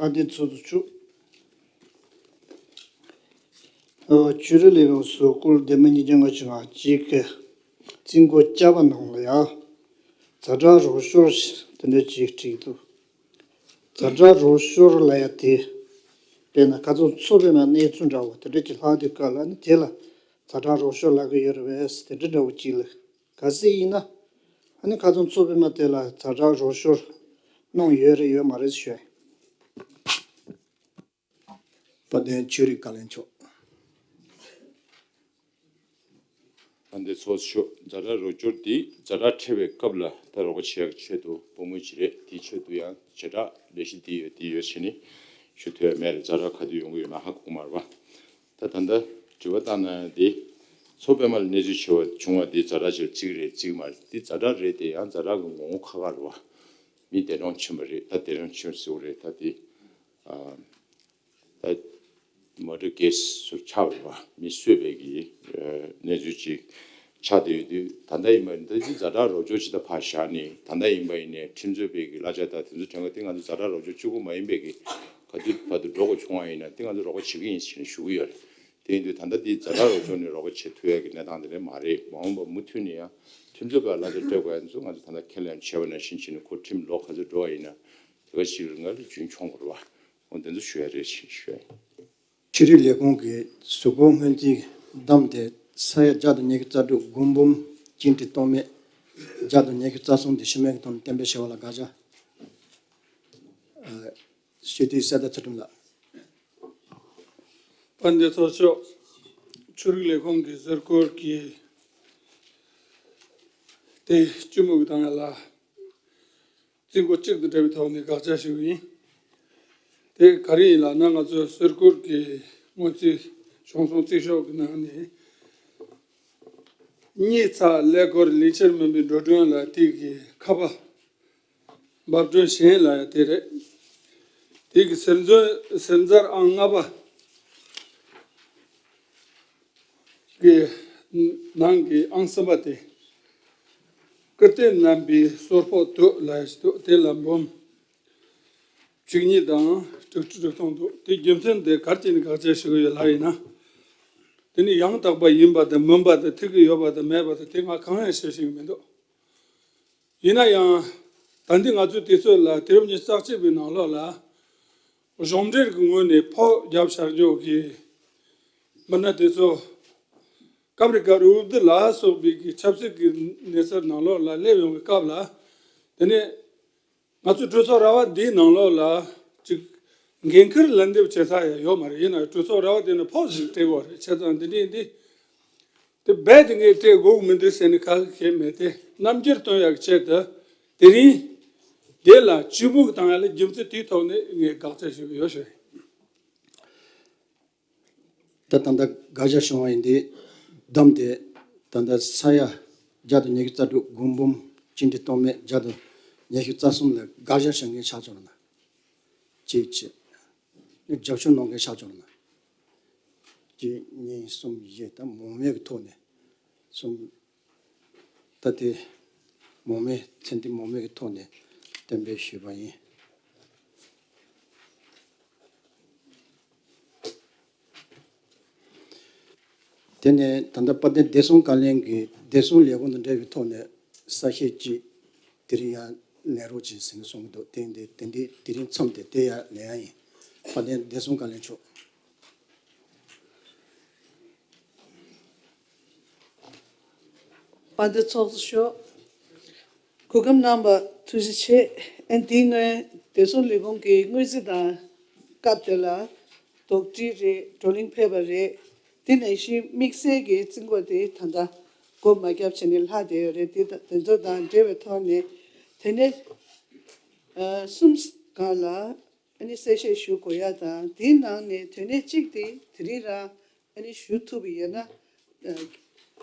ཨ་འདི་ཚོ་ཚོ་ཆུ། ཨོ་ཆུ་རི་ལས་རང་སོ་སྐོར་སྡེ་མི་ཉིས་བརྒྱ་ལྔ་བཅུ་ང་གཅིག་གི་རྩིས་འགོ་བཅའ་བ་ནང་ལ་ཡང་ཛ་དྲག་རོགས་སྐྱོར་དེ་འདྲ་ཅིག་བྲིས་འདུག་ཛ་དྲག་རོགས་སྐྱོར་ལ་ཡ་དེ་དཔེར་ན་ཁ་སང་མཚོ་པདྨ་གནས་ཚུལ་འདྲ་བོ་དེ་འདྲ་ཅིག་ལྷག་དུས་སྐབས་ལ་ནི་དེ་ལ་ཛ་དྲག་རོགས་སྐྱོར་ལབ་ཀྱི་ཡོད་རེད་པས་དེ་འདྲ་འདྲ་བོ་ཅིག་ལ། གལ་སྲིད་ཡིན་ན། ཨ་ནི་ཁ་སང་མཚོ་པདྨ་དེ་ལ་ཛ་དྲག་རོགས་སྐྱོར་གནང་ཡོད་རེད་ཡོད་མ་རེད་ཞུ། དཔལ་ལྡན་ཆོས་རིག་བཀའ་བློན་མཆོག་ཨ་འདི་ཚོ་ཆོ་ཛ་དྲག་རོགས་སྐྱོར་དེ་ཛ་དྲག་འཕྲད་པའི་སྐབས་ལ་ད་རོགས་པ་བྱེད་ཡག་ཆེད་དུ་སྤོ་མུས་ཅི་རེད། དེའི་ཆེད་དུ་ཡང་བྱེ་བྲག་ལས་གཞི་དེ་ཡོད་དེ་ཡོད་བྱས་ནས་ཞུ་ཐུབ་ཡ་མེད་རེད། ཛ་དྲག་ག་དུས་ཡོང་གི་ཡོད་མེད་ཧ་གོ་གི་མ་རེད་པ། ད་ད་ལྟ་དྲི་བ་བཏང་ན་དེ་མཚོ་པདྨ་ལ་གནས་ཚུལ་ཆེ་བ་བྱུང་བ་དེ་ཛ་དྲག་ཆེ་བ་གཅིག་རེད་གཅིག་མ་རེད། དེ་ཛ་དྲག་རེད་དེ་ཡང་ཛ་དྲག་གི་ངོ་བོ་ཁག་ཁག་རེད་བ། མི་འདས་གྲོངས་ཕྱིན་པ་རེད། ད་འདས་གྲོངས་ཕྱིན་པ་ཟེར་བ་རེད། ད་དེ་ཨ་ད་མོ་ཊ་གེ་སི་ཚུར་ཆག་པ་རེད་བ། མི་གསོད་པའི་གི་ཨ་གནས་ཚུལ་ཅིག་ཆགས་བསྡད་ཡོད་དུས་ད་ལྟ་ཡིན་པ་ཡིན་ད་ཅི་ཛ་དྲག་རོགས་སྐྱོར་ཅིག་ད་ཕར་བཞག་ནས་ད་ལྟ་ཡིན་པ་ཡིན་ནའི་ཁྲིམས་རྩོད་པའི་གི་གླ་ཆ་དང་དེ་ཚོ་དྲན་ག་དེ་ང་ཚོ་ཛ་དྲག་རོགས་སྐྱོར་གཅིག་པུ་མ་ཡིན་པའི་གི་ག་དུས་བར་དུ་འགྲོ་དགོས་བྱུང་བ་ཡིན་ན་དེ་ང་ཚོ་རོགས་པ་བྱེད་ཀྱི་ཡིན་ཞེས་ཞུ་གི་ཡོད་རེད། དེ་ཡིན་དུས་ད་ལྟ་འདི་ཛ་དྲག་རོགས་སྐྱོར་ནས་རོགས་པ་བྱེད་ཐུབ་ཡ་གི་གནས་སྟངས་དེ་འདྲ་མ་རེད། མ་འོངས་པ་མུ་མཐུད་ནས་ཡང་ཁྲིམས་རྩོད་པ་གླ་ཆ་སྤྲད་དགོས་ཡ་ཚོ་ང་ཚོ་ད་ལྟ་ཁས་ལེན་བྱས་པ་ནང་བཞིན་བྱས་ནས་ཁོ་ཁྲིམས་ལོག་ག་ཚོད་འགྲོ་བ་ཡིན་ན་དེ་ག་ཞིག་ལ་ང་ཚོ་རྒྱུན་འཁྱོངས་དགོས་རེད་བ། འོ་དེ་ཚོ་ཞུ་ཡ་རེད་ཞེས་ཞུ་ཡ་ཡིན། ཆོས་རིག་ལས་ཁུངས་ཀྱི་གཟུགས་པོ་སྔོན་རྩིས་བདམས་ཏེ་ས་ཡ་བརྒྱ་དང་ཉི་ཤུ་རྩ་དྲུག་སྒོར་འབུམ་གཅིག་ཁྲི་སྟོང་མེད་བརྒྱ་དང་ཉི་ཤུ་རྩ་གསུམ་དེ་ཤི་རྨས་ཀྱི་ཐོག་ནས་གཏན་འབེབས་བྱས་པ་ལ་དགག་བྱ། ཨ་སྤྱི་འཐུས་གསེར་རྟ་ཚུལ་ཁྲིམས་ལགས། དཔལ་ལྡན་ཚོགས་གཙོ་མཆོག་ཆོས་རིག་ལས་ཁུངས་ཀྱི་ཟུར་བཀོད་ཀྱི་དེ་སྤྱི་མོས་ཀྱི་དང་ལ་རྩིས་འགོ་གཅིག་དང་འབྲེལ་བའི་ཐོག་ནས་དགག་བྱ་ཞུ་གི་ཡིན། དེ་ག་རེ་ཡིན་ལབ་ན་ང་ཚོའི་ཟུར་བཀོད་ཀྱི་སྔོན་རྩིས་བྱུང་སོང་རྩིས་ཤོག་གི་ནང་ནས་གཉིས་ཚེག་ཀླད་ཀོར་ལིང་ཤར་མུན་པའི་འགྲོ་གྲོན་ལ་དེ་གི་ཁ་པ། འབབ་སྒྲོན་གཞན་ལ་ཡང་དེ་རེད། དེ་གི་ཟུར་འཛོལ་ཟུར་འཛར་ཨང་ལྔ་པ་གི་ནང་གི་ཨང་གསུམ་པ་དེ། ཀིརྟི་རྣམ་པའི་གསོལ་ཕོགས་དུ་ལ་ཡང་ཞིག་འདུག་དེ་ལ་འབུམ་བཅུ་གཉིས་དང་དྲུག་ཅུ་དྲུག་སྟོང་འདུག་དེ་རྒྱུ་མཚན་དེ་ག་རེ་བྱས་ནས་དགག་བྱ་ཞུ་གི་ཡོད་ལབ་ཡིན་ན། དེ་ནི་ཡང་དག་པ་ཡིན་པ་དང་མིན་པ་དང་ཐིག་གི་ཡོད་པ་དང་མེད་པ་དང་དེ་ང་གང་ཡང་བཤད་ཤེས་ཀྱི་མི་འདུག་ཡིན་ན་ཡང་། ད་འདི་ང་ཚོའི་དུས་ཚོད་ལ་དུས་རབས་ཉི་ཤུ་རྩ་གཅིག་པའི་ནང་ལོགས་ལ། གཞུང་འབྲེལ་གྱི་ངོས་ནས་ཕོགས་རྒྱབ་བཞག་རྒྱུ་གི་མི་སྣ་དེ་ཚོ། སྐབས་རེ་སྐབས་རེ་འུ་བསྡུ་ལ་སོགས་པའི་གི་ཆབ་སྲིད་ཀྱི་གནས་ཚུལ་ནང་ལོགས་ལ་སླེབས་ཡོང་བའི་སྐབས་ལ། དེ་ནས་ང་ཚོའི་གྲོས་ཚོགས་ར་བ་འདིའི་ནང་ལོགས་ལ་ཅིག་འགན་འཁུར་ལན་འདེབས་བྱེད་ས་ཡང་ཡོད་མ་རེད། ཡིན་ནའང་གྲོས་ཚོགས་ར་བ་དེ་ནས་ཕོགས་ཤིག་སྤྲད་དགོས་རེད། བྱས་ཙང་འདི་འདྲས་འདི། དེ་རྦད་དེ་ངས་སྤྲད་དགོས་ཀྱི་མི་འདུག་ཟེར་ནས་ཁ་ཁེ་མེད་དེ་རྣམ་འགྱུར་སྟོན་ཡག་ཆེད་དུ་དེ་རིང་དེ་ལ་གཅིག་པུ་བཏང་ཡ་ལ་རྒྱུ་མཚན་དེའི་ཐོག་ནས་ངས་དགག་བྱ་ཞུ་གི་ཡོད་ཞུ། ད་ད་ལྟ་དགག་བྱ་བྱུང་བ་ཡིན་དེ་བདམས་ཏེ་ད་ལྟ་ས་ཡ་བརྒྱ་དང་ཉི་ཤུ་རྩ་དྲུག་སྒོར་འབུམ་གཅིག་ཁྲི་སྟོང་མེད་བརྒྱ་དང་ཉི་ཤུ་རྩ་གསུམ་ལ་དགག་བྱ་བྱེད་མཁན་ཆགས་ཆོག་ན་གཅིག་བྱས། རྒྱབ་སྐྱོར་གནང་མཁན་ཆགས་ཆོག་ན། གཅིག་གཉིས་གསུམ་བཞི་ད་མང་མོས་ཀྱི་ཐོག་ནས་གསུམ། ད་དེ་མང་མོས་མཚན་ཐོ་མང་མོས་ཀྱི་ཐོག་ནས་གཏན་འབེབས་ཞུས་པ་ཡིན། དེ་ནས་ད་ལྟ་དཔལ་ལྡན་བདེ་སྲུང་བཀའ་བློན་གྱིས་བདེ་སྲུང་ལས་ཁུངས་དང་འབྲེལ་བའི་ཐོག་ནས་གསལ་བཤད་ཅིག་དེ་རིང་ཡང་ལེན་རོགས་གྱིས་ཟེར་ནས་གསུངས་འདུག་དེ་འདི་དེ་འདི་དེ་རིང་མཚམས་དེ་དེ་ཡང་ལེན་ཡ་ཡིན། དཔལ་ལྡན་བདེ་སྲུང་བཀའ་བློན་མཆོག་དཔལ་ལྡན་ཚོགས་གཙོ་མཆོག་གོ་སྐབས་གནང་བ་ཐུགས་རྗེ་ཆེ། ཨན་དེའི་སྔོན་བདེ་སྲུང་ལས་ཁུངས་ཀྱི་དངུལ་རྩིས་དང་སྐབས་དེ་ལ་དོགས་འདྲི་རེད། བགྲོ་གླེང་ཕེབས་པ་རེད། དེ་ནང་བཞིན་དམིགས་བསལ་གྱི་རྩིས་འགོ་དེ་ད་ལྟ་སྒོ་མ་བརྒྱབ་བྱས་ནས་ལྷག་བསྡད་ཡོད་རེད། དེ་དང་དེ་ཚོ་དང་འབྲེལ་བའི་ཐོག་ནས་དེ་ནས་ཨ་གསུམ་སྒང་ལ་ཨ་ནི་གསལ་བཤད་ཞུ་དགོས་ཡ་དང་། དེའི་ནང་ནས་དོན་གནད་གཅིག་དེ་དེ་རིང་རང་ཨ་ནི་ཞུ་ཐུབ་པ་ཡོད་ན་ཨ་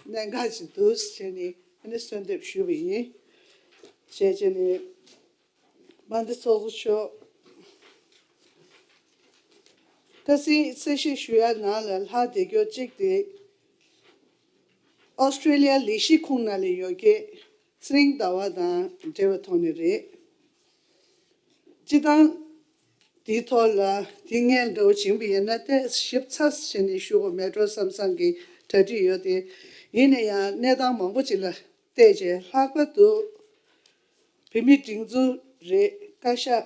གནད་འགག་ཅིག་འདུག་ཟེར་ནས་ཨ་ནི་གསོལ་འདེབས་ཞུས་པ་ཡིན། བྱས་བྱས་ནས་དཔལ་ལྡན་ཚོགས་གཙོ་མཆོག་ཁ་སང་གསལ་བཤད་ཞུ་ཡ་ནང་ལ་ལྷག་བསྡད་རྒྱུ་གཅིག་དེ། ཨོ་སི་ཀྲེ་ལི་ཡ་ལས་གཞི་ཁུངས་ནང་ལ་ཡོད་མཁན་ཚེ་རིང་ཟླ་བ་དང་འབྲེལ་བའི་ཐོག་ནས་རེད། སྤྱི་བཏང་དེའི་ཐོག་ལ་དེ་སྔོན་འདྲ་བོ་བྱིན་པ་ཡིན་ན་ཏོག་ཙམ་ཞིབ་ཚགས་བྱས་ནས་ཞུ་དགོས་མེད་འགྲོ་བསམ་བསམ་གྱི་གྲ་སྒྲིག་ཡོད་དེ། ཡིན་ན་ཡང་གནས་སྟངས་མང་པོ་ཅིག་ལ་བལྟས་རྗེས་ལྷག་པར་དུ་བོད་མིའི་སྒྲིག་འཛུགས་རེད། བཀའ་ཤག་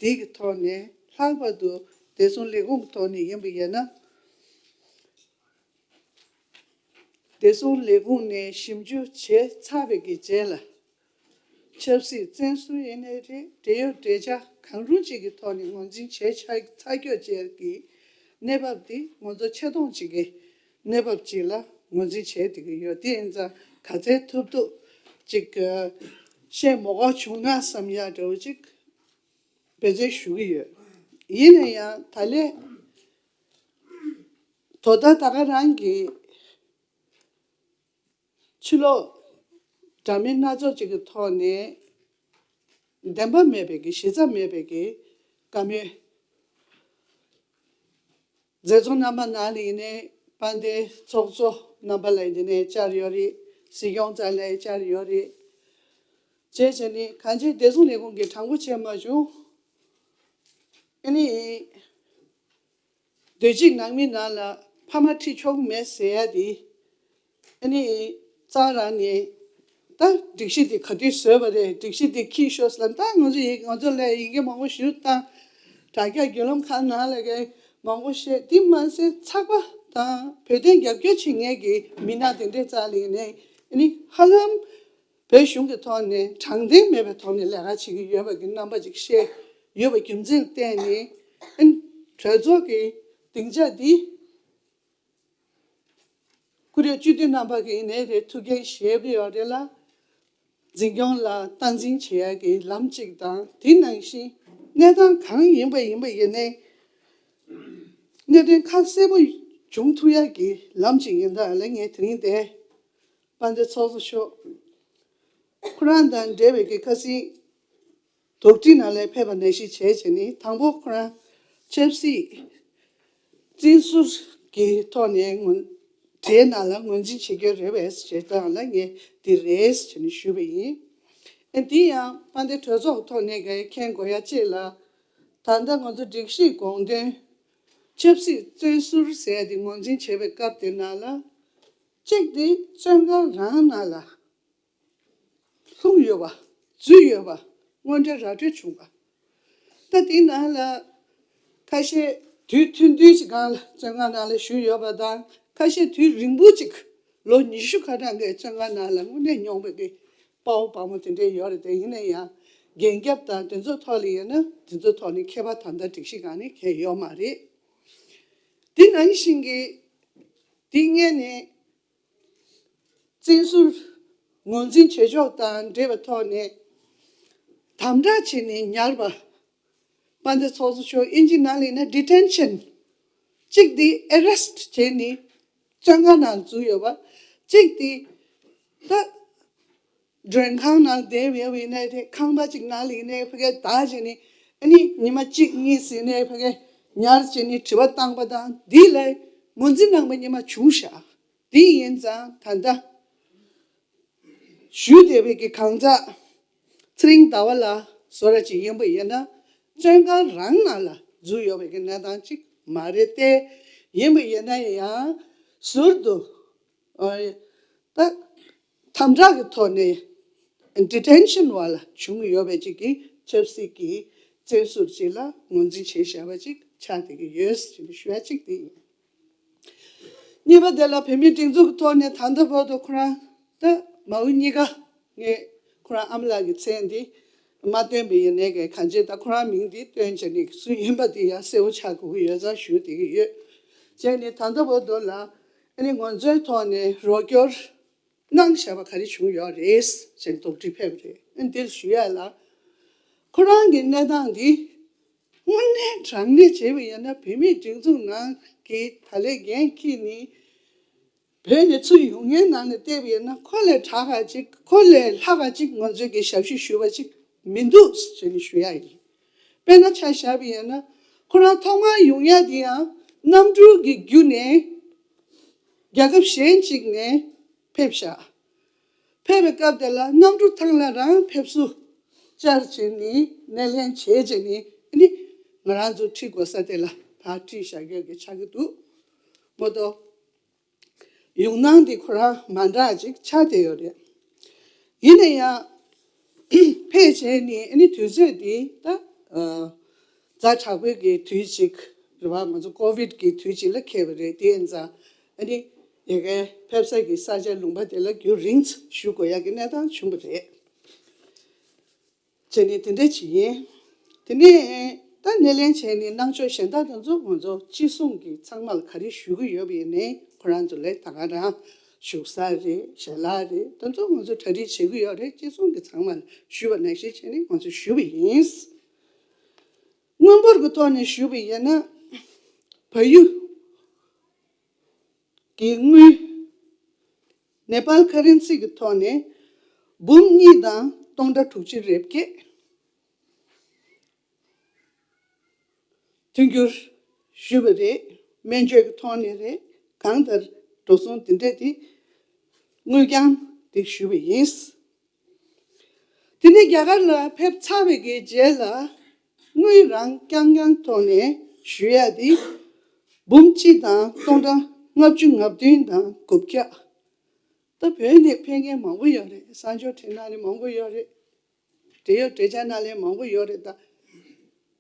འདི་གི་ཐོག་ནས་ལྷག་པར་དུ་བདེ་སྲུང་ལས་ཁུངས་ཐོག་ནས་ཡིན་པ་ཡིན་ན། བདེ་སྲུང་ལས་ཁུངས་ནས་ཞིབ་འཇུག་བྱས་ཚར་བའི་གི་རྗེས་ལ། ཆབ་སྲིད་བཙོན་ཟུར་ཡིན་ནའི་རེད། འབྲེལ་ཡོད་འབྲེལ་ཆ་གང་རུང་ཅིག་གི་ཐོག་ནས་ངོས་འཛིན་བྱས་ཚར་ཚར་རྒྱུ་བཅས་ཀྱི་གནས་བབ་འདི་ང་ཚོ་ཆེ་མཐོང་ཅིག་གི་གནས་བབ་ཅིག་ལ་ངོས་འཛིན་བྱས་བསྡད་ཀྱི་ཡོད། དེ་ཡིན་ཙང་ག་ཚད་ཐུབ་ཐུབ་ཅིག་བཤད་མ་དགོས་བྱུང་ན་བསམ་ཡག་འདྲ་བོ་ཅིག་འབད་བརྩོན་ཞུ་གི་ཡོད། ཡིན་ན་ཡང་ད་ལན་དོ་བདག་ད་ག་རང་གི་ཕྱི་ལོགས་འདྲ་མིན་སྣ་ཚོགས་ཅིག་གི་ཐོག་ནས་བདེན་པ་མེད་པའི་གི་གཞི་རྩ་མེད་པའི་གི་བཀའ་མོལ། མཛད་གཙོ་རྣམ་པ་ནང་ལ་ཡིན་ནའི་དཔལ་ལྡན་ཚོགས་གཙོ་རྣམ་པ་ལ་ཡིན་ནའི་བཅར་ཡོད་རེད། སྲིད་སྐྱོང་རྩ་ལ་བཅར་ཡོད་རེད། བྱས་བྱས་ནས་གང་ཅི་བདེ་སྲུང་ལས་ཁུངས་ཀྱིས་དྲང་པོ་བྱས་མ་བྱུང་། ཨ་ནི། སྡོད་ཅིག་ནང་མི་ནང་ལ་ཕ་མ་ཁྲིད་ཆོག་གི་མེད་ཟེར་ཡ་དེ། ཨ་ནི། རྩ་རང་ནས་ད་སྒྲིག་གཞི་དེ་ག་དུས་བཟོས་པ་རེད། སྒྲིག་གཞི་དེ་འཁྱེར་ཤོག་ཟེར་ལ། ད་ང་ཚོ་ཡི་ང་ཚོ་ལ་ཡི་གེ་མང་པོ་ཞིག་བཏང་། དྲ་རྒྱ་བརྒྱུད་ལམ་ཁག་ནང་ལ་གི་མང་པོ་བཤད། དེ་མ་ཟད་ཚགས་པར་དང་བོད་དོན་རྒྱབ་སྐྱོར་བྱེད་མཁན་གྱི་མི་སྣ་དེ་འདྲའི་རྩ་ལ་ཡིན་ནའི་ཨ་ནི་ཧ་ལམ། བོད་གཞུང་གི་ཐོག་ནས་དྲང་བདེན་མེད་པའི་ཐོག་ནས་ལས་ཀ་བྱེད་ཀྱི་ཡོད་པ་གི་རྣམ་པ་ཅིག་བཤད་ཡོད་པའི་རྒྱུ་མཚན་བརྟེན་ནས། ཨན། གྲོས་ཚོགས་ཀྱི་སྡིངས་ཆ་འདི་ཁོ་རེ་སྤྱི་འཐུས་རྣམ་པ་གི་ཡིན་ནའི་རེད། ཐུགས་འགན་བཞེས་པ་ཡོད་རེད་ལ། འཛིན་སྐྱོང་ལ་སྟངས་འཛིན་བྱེད་ཡ་གི་ལམ་གཅིག་དང་། དེ་ནང་བཞིན་གནས་སྟངས་གང་ཡིན་པ་ཡིན་པ་ཡིན་ནའི་གནད་དོན་ཁ་གསལ་པོ་བྱུང་ཐུབ་ཡ་གི་ལམ་གཅིག་ཡིན་ད་ལ། ངས་དེ་རིང་དེ། དཔལ་ལྡན་ཚོགས་གཙོ་མཆོག་ཁོ་རང་དང་འབྲེལ་བའི་གི་ཁ་སང་དོགས་འདྲི་ནང་ལ་ཕེབས་པ་ནང་བཞིན་བྱས་བྱས་ནས། དང་པོ་ཁོ་རང་ཆབ་སྲིད་བཙོན་ཟུར་གྱི་ཐོག་ནས་ངོ་གྲས་ནང་ལ་ངོས་འཛིན་བྱེད་རྒྱུ་རེད་པས་ཞེས་དང་ལ། ངས་འདི་རེད་ཟེར་ནས་ཞུས་པ་ཡིན། ཨ་འདི་ཡང་དཔལ་ལྡན་གྲོས་ཚོགས་ཐོག་ནས་ག་མཁྱེན་དགོས་ཡ་གཅིག་ལ། ད་ལྟ་ང་ཚོ་སྒྲིག་གཞིའི་དགོངས་དོན་ཆབ་སྲིད་བཙོན་ཟུར་ཟེར་ཡ་དེ་ངོས་འཛིན་བྱེད་པའི་སྐབས་དེ་ནང་ལ། གཅིག་དེ་བཙོན་ཁང་རང་ནང་ལ་ལྷུང་ཡོད་པ། འཛུལ་ཡོད་པ། དངོས་འབྲེལ་ར་སྤྲོད་བྱུང་བ། ད་དེའི་ནང་ལ་ཁ་ཤས་དུས་ཐུང་ཐུང་ཞིག་སྒང་ལ་བཙོན་ཁང་ནང་ལ་བཞུགས་ཡོད་པ་དང་། ཁ་ཤས་དུས་རིང་པོ་ཅིག་ལོ་ཉི་ཤུ་ཁ་གྲངས་ཀྱི་བཙོན་ཁང་ནང་ལ་དངོས་གནས་མྱོང་བའི་གི་དཔའ་བོ་དཔའ་མོ་དེ་འདྲས་ཡོད་རེད་དེ། ཡིན་ན་ཡང་འགན་རྒྱབ་དང་དེ་ཚོ་ཐོག་ལ་ཡིན་ན་དེ་ཚོ་ཐོག་ནས་ཁྱད་པར་ད་ལྟ་སྒྲིག་གཞི་སྒང་ནས་གང་ཡང་ཡོད་མ་རེད། དེ་ནང་བཞིན་གྱི་དེ་སྔོན་ནས་བཙན་བཟུང་ངོས་འཛིན་བྱེད་ཕྱོགས་དང་འབྲེལ་བའི་ཐོག་ནས་དམ་དྲག་བྱས་ནས་ཉར་བ། དཔལ་ལྡན་ཚོགས་གཙོ་མཆོག་དབྱིན་ཇིའི་ནང་ལ་ཡིན་ན་detention། གཅིག་དེ་arrest་བྱས་ནས་བཙོན་ཁང་ནང་འཛུལ་ཡོད་པ། གཅིག་དེ་ད་མགྲོན་ཁང་ནང་བསྡད་ཡོད་པ་ཡིན་ནའི་རེད། ཁང་པ་གཅིག་ནང་ལ་ཡིན་ནའི་ཕ་གིར་བདག་བྱས་ནས་ཨ་ནི་ཉི་མ་གཅིག་གཉིས་ཟིན་ནའི་ཕ་གིར་ཉར་བྱས་ནས་དྲི་བ་བཏང་པ་དང་། འདི་ལ་ངོས་འཛིན་གནང་པ་ཉི་མ་བྱུང་ཤག་དེ་ཡིན་ཙང་ད་ལྟ་བཞུགས་བསྡད་པའི་གི་གང་ཟག་ཚེ་རིང་ཟླ་བ་ལགས་བཟོ་འདྲ་ཅིག་ཡིན་པ་ཡིན་ན། བཙོན་ཁང་རང་ནང་ལ་འཛུལ་ཡོད་པའི་གི་གནས་སྟངས་ཅིག་མ་རེད་དེ། ཡིན་པ་ཡིན་ན་ཡང་ཟུར་དུ་ ཨ་ད་དམ་དྲག་གི་ཐོག་ནས་ཌི་ཊེན་ཤན་བ་ལ་བྱུང་ཡོད་པའི་ཅིག་གི་ཆབ་སྲིད་ཀྱི་བཙན་ཟུར་ཅིག་ལ་ངོས་འཛིན་བྱས་བཞག་པ་ཅིག་ཆགས་བསྡད་ཀྱི་ཡོད་ཅེས་ཞུ་ཡ་གཅིག་དེ་ཡིན། གཉིས་པ་དེ་ལ་བོད་མིའི་སྒྲིག་འཛུགས་ཀྱི་ཐོག་ནས་ད་ལྟ་བར་དུ་ཁོ་རང་ད་མ་འོངས་གཉིས་ཀ་ངས་ཁོ་རང་ཨ་མ་ལགས་ཀྱི་མཚན་འདི་མ་བཏོན་པ་ཡིན་ནའི་གལ་གང་ཅི་ད་ཁོ་རང་མིང་འདི་བཏོན་བྱས་ནས་སུ་ཡིན་པ་དེ་ཡང་གསལ་པོ་ཆགས་དགོས་ཀྱི་ཡོད་ཙང་ཞུ་བསྡད་ཀྱི་ཡོད། བྱས་ནས་ད་ལྟ་བར་དུ་ལ་ཨ་ནི་ང་ཚོའི་ཐོག་ནས་རོགས་སྐྱོར་གནང་བཞག་པ་ག་རེ་བྱུང་ཡོད་རེད་ཅེས་དོགས་འདྲི་ཕེབས་པ་རེད། ཨ་ནི་འདིར་ཞུ་ཡ་ལ་ཁོ་རང་གི་གནས་སྟངས་འདི་དངོས་གནས་དྲང་གནས་བྱས་པ་ཡིན་ན་བོད་མིའི་སྒྲིག་འཛུགས་ནང་གི་ད་ལས་འགན་འཁྱེར་ནས་བོད་ནས་ཚུར་ཡོང་མཁན་ནང་ནས་བལྟས་པ་ཡིན་ན་ཁོ་ལས་དྲག་ག་ཅིག་ཁོ་ལས་ལྷག་ག་ཅིག་ང་ཚོས་ཀྱི་ཞབས་ཞུ་ཞུ་བ་ཅིག་མི་འདུག་ཅེས་ནས་ཞུ་ཡ་ཡིན། དཔེར་ན་ཆ་བཞག་པ་ཡིན་ན་ཁོ་རང་ཐོག་མར་ཡོང་ཡ་དེ་ཡང་གནམ་གྲུ་གི་བརྒྱུད་ནས་རྒྱལ་ཁབ་གཞན་ཅིག་ནས་ཕེབས་ཤག་ཕེབས་པའི་སྐབས་དེ་ལ་གནམ་གྲུ་ཐང་ལ་རང་ཕེབས་བསུ་བཅར་བྱས་ནས་སྣེ་ལེན་བྱས་བྱས་ནས་ནི་ང་རང་ཚོ་ཁྲིད་དགོས་ས་དེ་ལ་ཕར་ཁྲིད་བཞག་ཡོད་ཀྱི་ཆགས་ཀྱི་འདུག་མ་གཏོགས། ཡོང་སྣང་འདི་ཁོ་རང་མ་འདྲ་ཅིག་ཆགས་བསྡད་ཡོད་རེད། ཡིན་ན་ཡང་ཕེབས་བྱས་ནས་ཨ་ནི་དུས་ཚོད་འདི་ད་ཨ་ཛ་དྲག་པོའི་གི་དུས་ཅིག་རེད་བ། ང་ཚོ་ཀོ་བིད་ཀྱི་དུས་ཅིག་ལ་འཁེལ་བ་རེད། དེ་ཡིན་ཙང་ཨ་ནི་ཡ་གིའི་ཕེབས་ས་གི་ས་ཆ་ལུང་པ་དེ་ལ་རྒྱུན་རིང་བཞུགས་དགོས་ཡ་གི་གནས་སྟངས་བྱུང་བ་རེད། བྱས་ནས་དེ་འདྲ་ཅིག་ཡིན། དེ་ནས་ད་སྣེ་ལེན་བྱས་ནས་གནང་ཕྱོགས་གཞན་དག་དེ་ཚོ་ང་ཚོ་ཅི་གསུང་གི་ཚང་མ་ལ་ག་རེ་ཞུ་གི་ཡོད་པ་ཡིན་ནའི་ཁོ་རང་ཚོ་ལས་ད་ག་རང་བཞུགས་ས་རེད། ཞལ་ལག་རེད། དེ་ཚོ་ང་ཚོ་གྲ་སྒྲིག་བྱེད་གི་ཡོད་རེད། ཅི་གསུང་གི་ཚང་མ་ལ་ཞུ་བ་ནང་བཞིན་བྱས་ནས་ང་ཚོ་ཞུ་བ་ཡིན། དངུལ་འབོར་གྱི་ཐོག་ནས་ཞུ་བ་ཡིན་ན་བལ་ཡུལ་གྱི་དངུལ་ནེ་པཱལ་ཁ་རན་སི་གི་ཐོག་ནས་འབུམ་གཉིས་དང་སྟོང་ཕྲག་དྲུག་ཅུ་རེ་བརྒྱད་མཐུན་འགྱུར་ཞུས་པ་རེད། སྨན་བཅོས་ཀྱི་ཐོག་ནས་རེད། གང་ལྟར་འགྲོ་སོང་དེ་འདྲས་དེ་དངུལ་རྐྱང་དེ་ཞུས་པ་ཡིན། དེ་ནས་རྒྱ་གར་ལ་ཕེབས་ཚར་བའི་གི་རྗེས་ལ་དངུལ་རང་རྐྱང་རྐྱང་ཐོག་ནས་ཞུ་ཡ་དེ་འབུམ་གཅིག་དང་སྟོང་ཕྲག་ལྔ་བཅུ་ང་བདུན་དང་དགུ་བརྒྱ། ད་བོད་ནས་ཕེབས་མཁན་མང་པོ་ཡོད་རེད། གསར་འབྱོར་ཁྲིད་གནང་མཁན་མང་པོ་ཡོད་རེད། འབྲེལ་ཡོད་འབྲེལ་ཆགས་གནང་མཁན་མང་པོ་ཡོད་རེད་ད།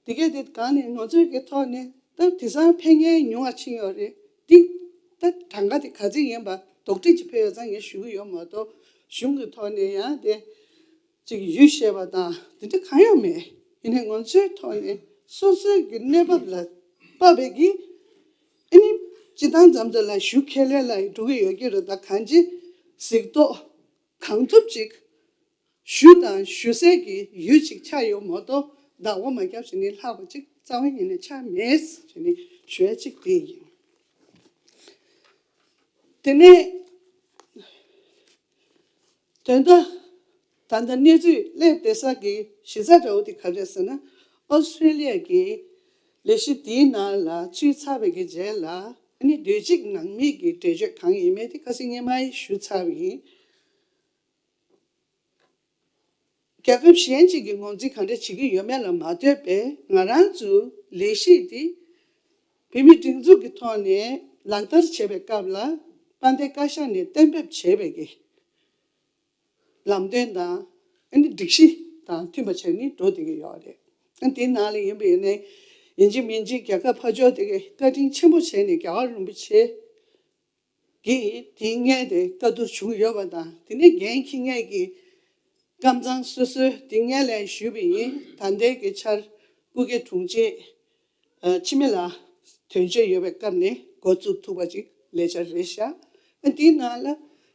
དེ་གས་དེ་གང་ནས་ང་ཚོའི་གི་ཐོག་ནས་ད་དེང་སང་ཕེབས་མཁན་ཉུང་བ་ཕྱིན་ཡོད་རེད། འདི་ད་གྲངས་ཀ་དེ་ག་ཚོད་ཡིན་པ་དོགས་འདྲི་ཅིག་ཕེབས་ཡོད་ཙང་ངས་ཞུ་གི་ཡོད་མ་གཏོགས་གཞུང་གི་ཐོག་ནས་ཡང་དེ་ཅིག་ཡུལ་ཤེས་པ་དང་དེ་འདྲ་གང་ཡང་མེད། ཡིན་ནའི་ང་ཚོའི་ཐོག་ནས་སོ་སོའི་གི་གནས་བབ་ལ་དཔག་པའི་གི་ཨ་ནི་སྤྱི་བཏང་མཚམས་དེ་ལ་ཞུ་ཁས་ལེན་ལ་འགྲོ་གི་ཡོད་ཀྱི་རེད། ད་གང་ཅི་གཟིགས་རྟོག་གང་ཐུབ་ཅིག་ཞུ་དང་ཞུ་སའི་གི་ཡུལ་ཅིག་ཆགས་ཡོད་མ་གཏོགས་བདག་པོ་མ་བརྒྱབ་ཞིག་ནས་ལྷག་པ་ཅིག་རྩ་བ་ཉིད་ནས་ཆགས་མེད་ཟེར་ནས་ཞུ་ཡ་ཅིག་དེ་ཡིན། དེ་ནས་དོན་དག་ད་ལྟ་གནས་ཚུལ་སླེབས་བསྡད་ས་གི་གཞི་རྩ་འདྲ་བོ་དེ་ག་རེ་རེད་ཟེར་ན། ཨོ་སི་ཀྲེ་ལི་ཡ་གི་ལས་གཞི་དེའི་ནང་ལ་ཚུད་ཚར་བའི་གི་རྗེས་ལ་ཨ་ནི་དུས་གཅིག་ནང་མི་གི་འགྲེལ་བརྗོད་གང་ཡིན་མིན་དེ་ཁ་སང་སྔོན་མ་ཞུ་ཚར་བ་ཡིན། རྒྱལ་ཁབ་གཞན་ཅིག་གིས་ངོས་འཛིན་གང་འདྲ་བྱེད་ཀྱི་ཡོད་མེད་ལ་མ་ལྟོས་པའི་ང་རང་ཚོའི་ལས་གཞི་འདི་བོད་མིའི་སྒྲིག་འཛུགས་ཀྱི་ཐོག་ནས་ལག་བསྟར་བྱེད་པའི་སྐབས་ལ་དཔལ་ལྡན་བཀའ་ཤག་ནས་གཏན་འབེབས་བྱས་པའི་གི་ལམ་སྟོན་དང་ཨ་ནི་སྒྲིག་གཞི་དང་མཐུན་པ་བྱས་ནས་འགྲོ་བསྡད་ཀྱི་ཡོད་རེད། ཨ་དེའི་ནང་ལ་ཡིན་པ་ཡིན་ནའི་ཡིན་གཅིག་མིན་གཅིག་རྒྱལ་ཁབ་ཕར་ཕྱོགས་དེ་གའི་བཀའ་དྲིན་ཆེན་པོ་བྱས་ནས་རྒྱལ་བ་རིན་པོ་ཆེ་གིས་དེའི་སྔོན་དེ་བཀའ་བསྡུར་བྱུང་ཡོད་པ་དང་། དེ་ནས་འགན་འཁྱེར་མཁན་གྱི་ཀམ་ཚང་སོ་སོས་དེ་སྔོན་ལ་ཞུས་པ་ཡིན། ད་ལྟའི་གི་ཆར་སྐུ་སྒེར་དྲུང་ཆེ་ཨ་འཆི་མེད་ལགས་དོན་གཅོད་ཡོད་པའི་སྐབས་ནས་འགོ་བཙུགས་ཐུབ་པ་ཅིག་ལས་འཆར་རེད་ཤག་ཨ་དེའི་ནང་ལ་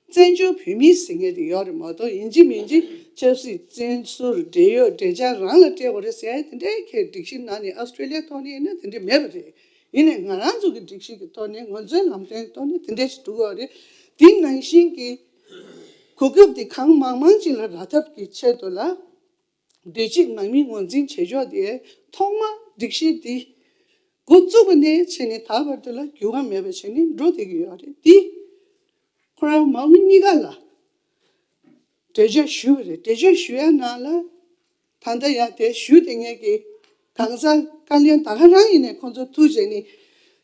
བཙན་བྱོལ་བོད་མི་ཟེར་མཁན་དེ་ཡོད་རེད་མ་གཏོགས་ཡིན་གཅིག་མིན་གཅིག་ཆབ་སྲིད་བཙན་ཟུར་འབྲེལ་ཡོད་འབྲེལ་ཆགས་རང་ལ་སྤྲད་དགོས་རེད་ཟེར་ཡ་དེ་འདྲའི་གི་སྒྲིག་གཞི་ནང་ནས་ཨོ་སི་ཀྲེ་ལི་ཡའི་ཐོག་ནས་ཡིན་ན་དེ་འདྲ་མེད་པ་རེད། ཡིན་ནའི་ང་རང་ཚོ་གི་སྒྲིག་གཞི་གི་ཐོག་ནས་ང་ཚོའི་ལམ་སྟོན་ཐོག་ནས་དེ་འདྲ་ཞིག་འགྲོ་གི་ཡོད་རེད། དེ་ནང་བཞིན་གྱི་གོ་སྐབས་དེ་གང་མང་མང་ཅིག་ལ་རག་ཐབས་ཀྱི་ཆེད་དུ་ལ་དུས་གཅིག་ནང་མི་ངོས་འཛིན་བྱེད་ཕྱོགས་དེ་ཐོག་མ་སྒྲིག་གཞི་དེ་འགོ་བཙུགས་པ་ནས་བྱས་ནས་ད་བར་དུ་ལ་འགྱུར་བ་མེད་པ་བྱས་ནས་འགྲོ་བསྡད་ཀྱི་ཡོད་རེད། དེ་ཁོ་རང་མ་འོངས་གཉིས་ཀ་ལ་འགྲེལ་བརྗོད་ཞུས་པ་རེད། འགྲེལ་བརྗོད་ཞུ་ཡ་ནང་ལ་ད་ལྟ་ཡང་དེ་ཞུས་བསྡད་མཁན་གྱི་གང་ཟག་བཀའ་བློན་ད་ག་རང་ཡིན་ནའི་ཁོང་ཚོ་ཐུགས་རྗེ་ནས་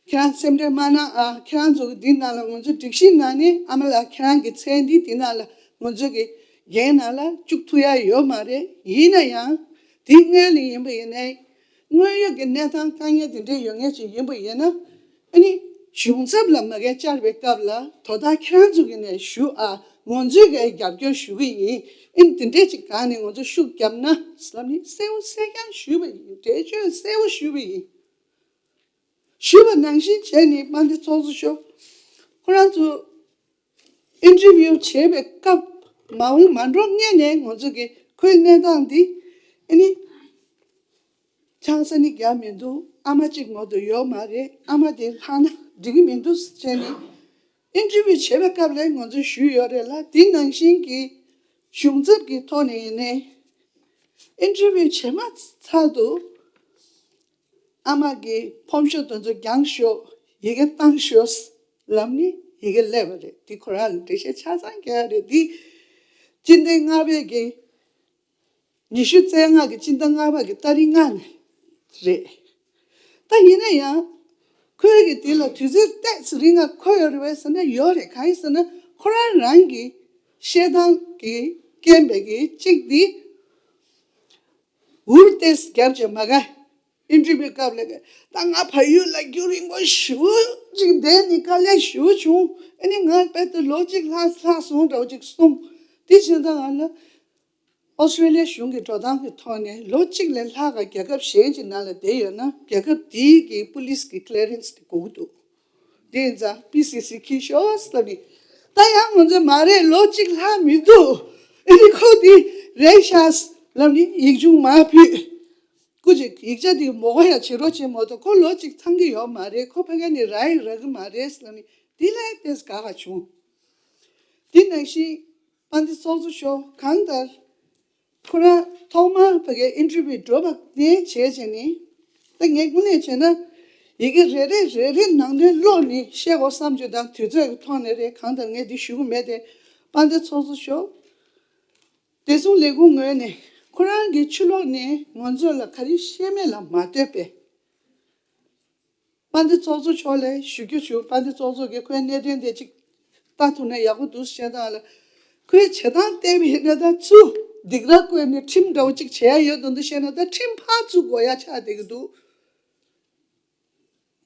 ཁྱེད་རང་སེམས་ཁྲལ་མ་གནང་ཨ། ཁྱེད་རང་ཚོ་གི་འདི་ནང་ལ་ང་ཚོ་སྒྲིག་གཞི་ནང་ནས་ཨ་མ་ལགས་ཁྱེད་རང་གི་མཚན་འདི་འདི་ནང་ལ་ང་ཚོ་གི་འགན་ནང་ལ་བཅུག་ཐུབ་ཡ་ཡོད་མ་རེད། ཡིན་ན་ཡང་དེ་སྔོན་ལ་ཡིན་པ་ཡིན་ནའི་དངོས་ཡོད་ཀྱི་གནས་སྟངས་དཀའ་ངལ་དེ་འདྲའི་ཡོད་མཁན་ཅིག་ཡིན་པ་ཡིན་ན། ཨ་ནི་གཞུང་ཚབ་ལ་མ་གིར་བཅར་བའི་སྐབས་ལ་དོ་བདག་ཁྱེད་རང་ཚོ་གི་ནས་ཞུ་ཨ། ང་ཚོས་གི་རྒྱབ་སྐྱོར་ཞུ་གི་ཡིན། ཨ་ནི་དེ་འདྲས་ཅིག་གང་ནས་ང་ཚོ་ཤུགས་བརྒྱབ་ན་ཟེར་ནས་གསལ་བོ་གསལ་རྐྱང་ཞུས་པ་ཡིན། འགྲེལ་བརྗོད་གསལ་བོ་ཞུས་པ་ཡིན། ཞུས་པ་ནང་བཞིན་བྱས་ནས་དཔལ་ལྡན་ཚོགས་གཙོ་མཆོག་ཁོ་རང་ཚོ་ཨིན་ཊར་བིའུ་བྱེད་པའི་སྐབས་མ་འོངས་མ་འགྲོ་སྔོན་ནས་ང་ཚོ་གི་ཁོའི་གནས་སྟངས་འདི་ཨ་ནི་ཆང་ས་ནི་རྒྱག་མི་འདུག་ཨ་མ་གཅིག་མ་གཏོགས་ཡོད་མ་རེད། ཨ་མ་དེ་ལྷག་ན་འགྲིག་གི་མི་འདུག་བྱས་ནས་ཨིན་ཊར་བིའུ་བྱེད་པའི་སྐབས་ལ་ང་ཚོས་ཞུས་ཡོད་རེད་ལ། དེ་ནང་བཞིན་གྱི་གཞུང་ཚབ་ཀྱི་ཐོག་ནས་ཡིན་ནའི་ཨིན་ཊར་བིའུ་བྱེད་མ་ཚར་དུས། ཨ་མ་གི་ཕོམ་ཤོག་དེ་ཚོ་རྒྱང་ཤོག་ཡི་གེ་བཏང་ཤོག་ལབ་ནི་ཡི་གེ་སླེབས་པ་རེད། འདི་ཁོ་རང་ལ་འགྲེལ་བཤད་ཆ་ཚང་རྒྱག་ཡ་རེད། འདི་སྤྱི་ཟླ་ལྔ་པའི་གི་ཉི་ཤུ་རྩ་ལྔ་གི་སྤྱི་ཟླ་ལྔ་པ་གི་ཏ་རིག་ལྔ་ནས་རེད། ད་ཡིན་ན་ཡང་ཁོས་གི་དེ་ལ་དུས་ཚོད་ཏོག་ཙམ་རིང་ང་འཁོར་ཡོད་རེད་པས་ཟེར་ན་ཡོད་རེད། གང་ཡིན་ཟེར་ན་ཁོ་རང་རང་གི་བཤད་སྟངས་ཀྱི་རྐྱེན་པས་གི་གཅིག་འདི་འུར་ཏོག་ཙམ་རྒྱབ་བྱས་མ་ག་ཨིན་ཊར་བིའུ་སྐབས་ལ་ད་ང་ཕ་ཡུལ་ལ་རྒྱུན་རིང་པོ་ཞེ་པོ་ཅིག་བསྡད་ནས་དཀའ་ལས་ཞེ་པོ་བྱུང་། ཨ་ནི་ང་དཔེ་ད་ལོ་གཅིག་ལྷག་ལྷག་སོང་འདྲ་བོ་ཅིག་གསུངས། དེ་བྱས་ཙང་ང་ལ་ཨོ་སི་ཀྲོ་ལི་ཡ་གཞུང་གི་འགྲོ་སྟངས་ཀྱི་ཐོག་ནས་ལོ་གཅིག་ལས་ལྷག་ག་རྒྱལ་ཁབ་གཞན་གྱི་ནང་ལ་བསྡད་ཡོད་ན་རྒྱལ་ཁབ་དེའི་གི་པུ་ལིས་ཀྱི་ཀི་ལི་ཡ་རེན་སི་དེ་དགོས་ཀྱི་འདུག་དེ་ཡིན་ཙང་པི་སི་སི་འཁྱེར་ཤོག་ཟེར་ནས། ད་ཡང་ང་ཚོས་མ་རེད། ལོ་གཅིག་ལྷག་མི་འདུག་ཨ་ནི་ཁོ་དེ་རེད་ཤག་ལབ་ནས་ཡིག་ཆུང་མར་ཕུལ། སྐུ་མཁྱེན་ཡིག་ཆ་དེ་མོ་ག་ཡང་བྱེད་རོགས་བྱེད་མ་གཏོགས་ཁོ་ལོ་གཅིག་ཚང་གི་ཡོད་མ་རེད། ཁོ་ཕ་གི་ནས་རག་ཡང་རག་གི་མ་རེད་ཟེར་ནས་དེ་ལས་ཏོག་ཙམ་དགའ་བ་བྱུང་། དེ་ནང་བཞིན་དཔལ་ལྡན་ཚོགས་གཙོ་མཆོག་གང་ལྟར་ཁོ་རང་ཐོག་མར་ཕ་གིར་ཨིན་ཊར་བིའུ་འགྲོ་བ་ནས་བྱས་བྱས་ནས། ད་ངས་དངོས་གནས་བྱས་ན་ཡི་གེ་རེ་རེ་རེ་རེ་ནང་དོན་ཀློག་ནས་བཤད་དགོས་བསམ་རྒྱུ་དང་དུས་ཚོད་ཀྱི་ཐོག་ནས་རེད། གང་ལྟར་ངས་འདི་ཞུ་གི་མེད་དེ། དཔལ་ལྡན་ཚོགས་གཙོ་མཆོག་བདེ་སྲུང་ལས་ཁུངས་ངོས་ནས་ཁོ་རང་གི་ཕྱི་ལོགས་ནས་ང་ཚོ་ལ་ག་རེ་བཤད་མེད་ལ་མ་ལྟོས་པའི། དཔལ་ལྡན་ཚོགས་གཙོ་མཆོག་ལ་ཞུ་རྒྱུ་བྱུང་། དཔལ་ལྡན་ཚོགས་གཙོ་གིས་ཁོའི་གནད་དོན་དེ་ཅིག་ལྟ་ཐུབ་ན་ཡག་པོ་འདུག་བཤད་སྟངས་ལ། ཁོའི་བྱེད་སྟངས་བལྟས་པ་ཡིན་ན་ད་ཚུར་སྡིགས་ར་བསྐུལ་ནས་ཁྲིམས་འདྲ་བོ་ཅིག་བྱེད་ཡ་ཡོད་མདོག་མདོག་བཤད་ན་ད་ཁྲིམས་ཕར་བཙུགས་དགོས་ཡ་ཆགས་བསྡད་ཀྱི་འདུག་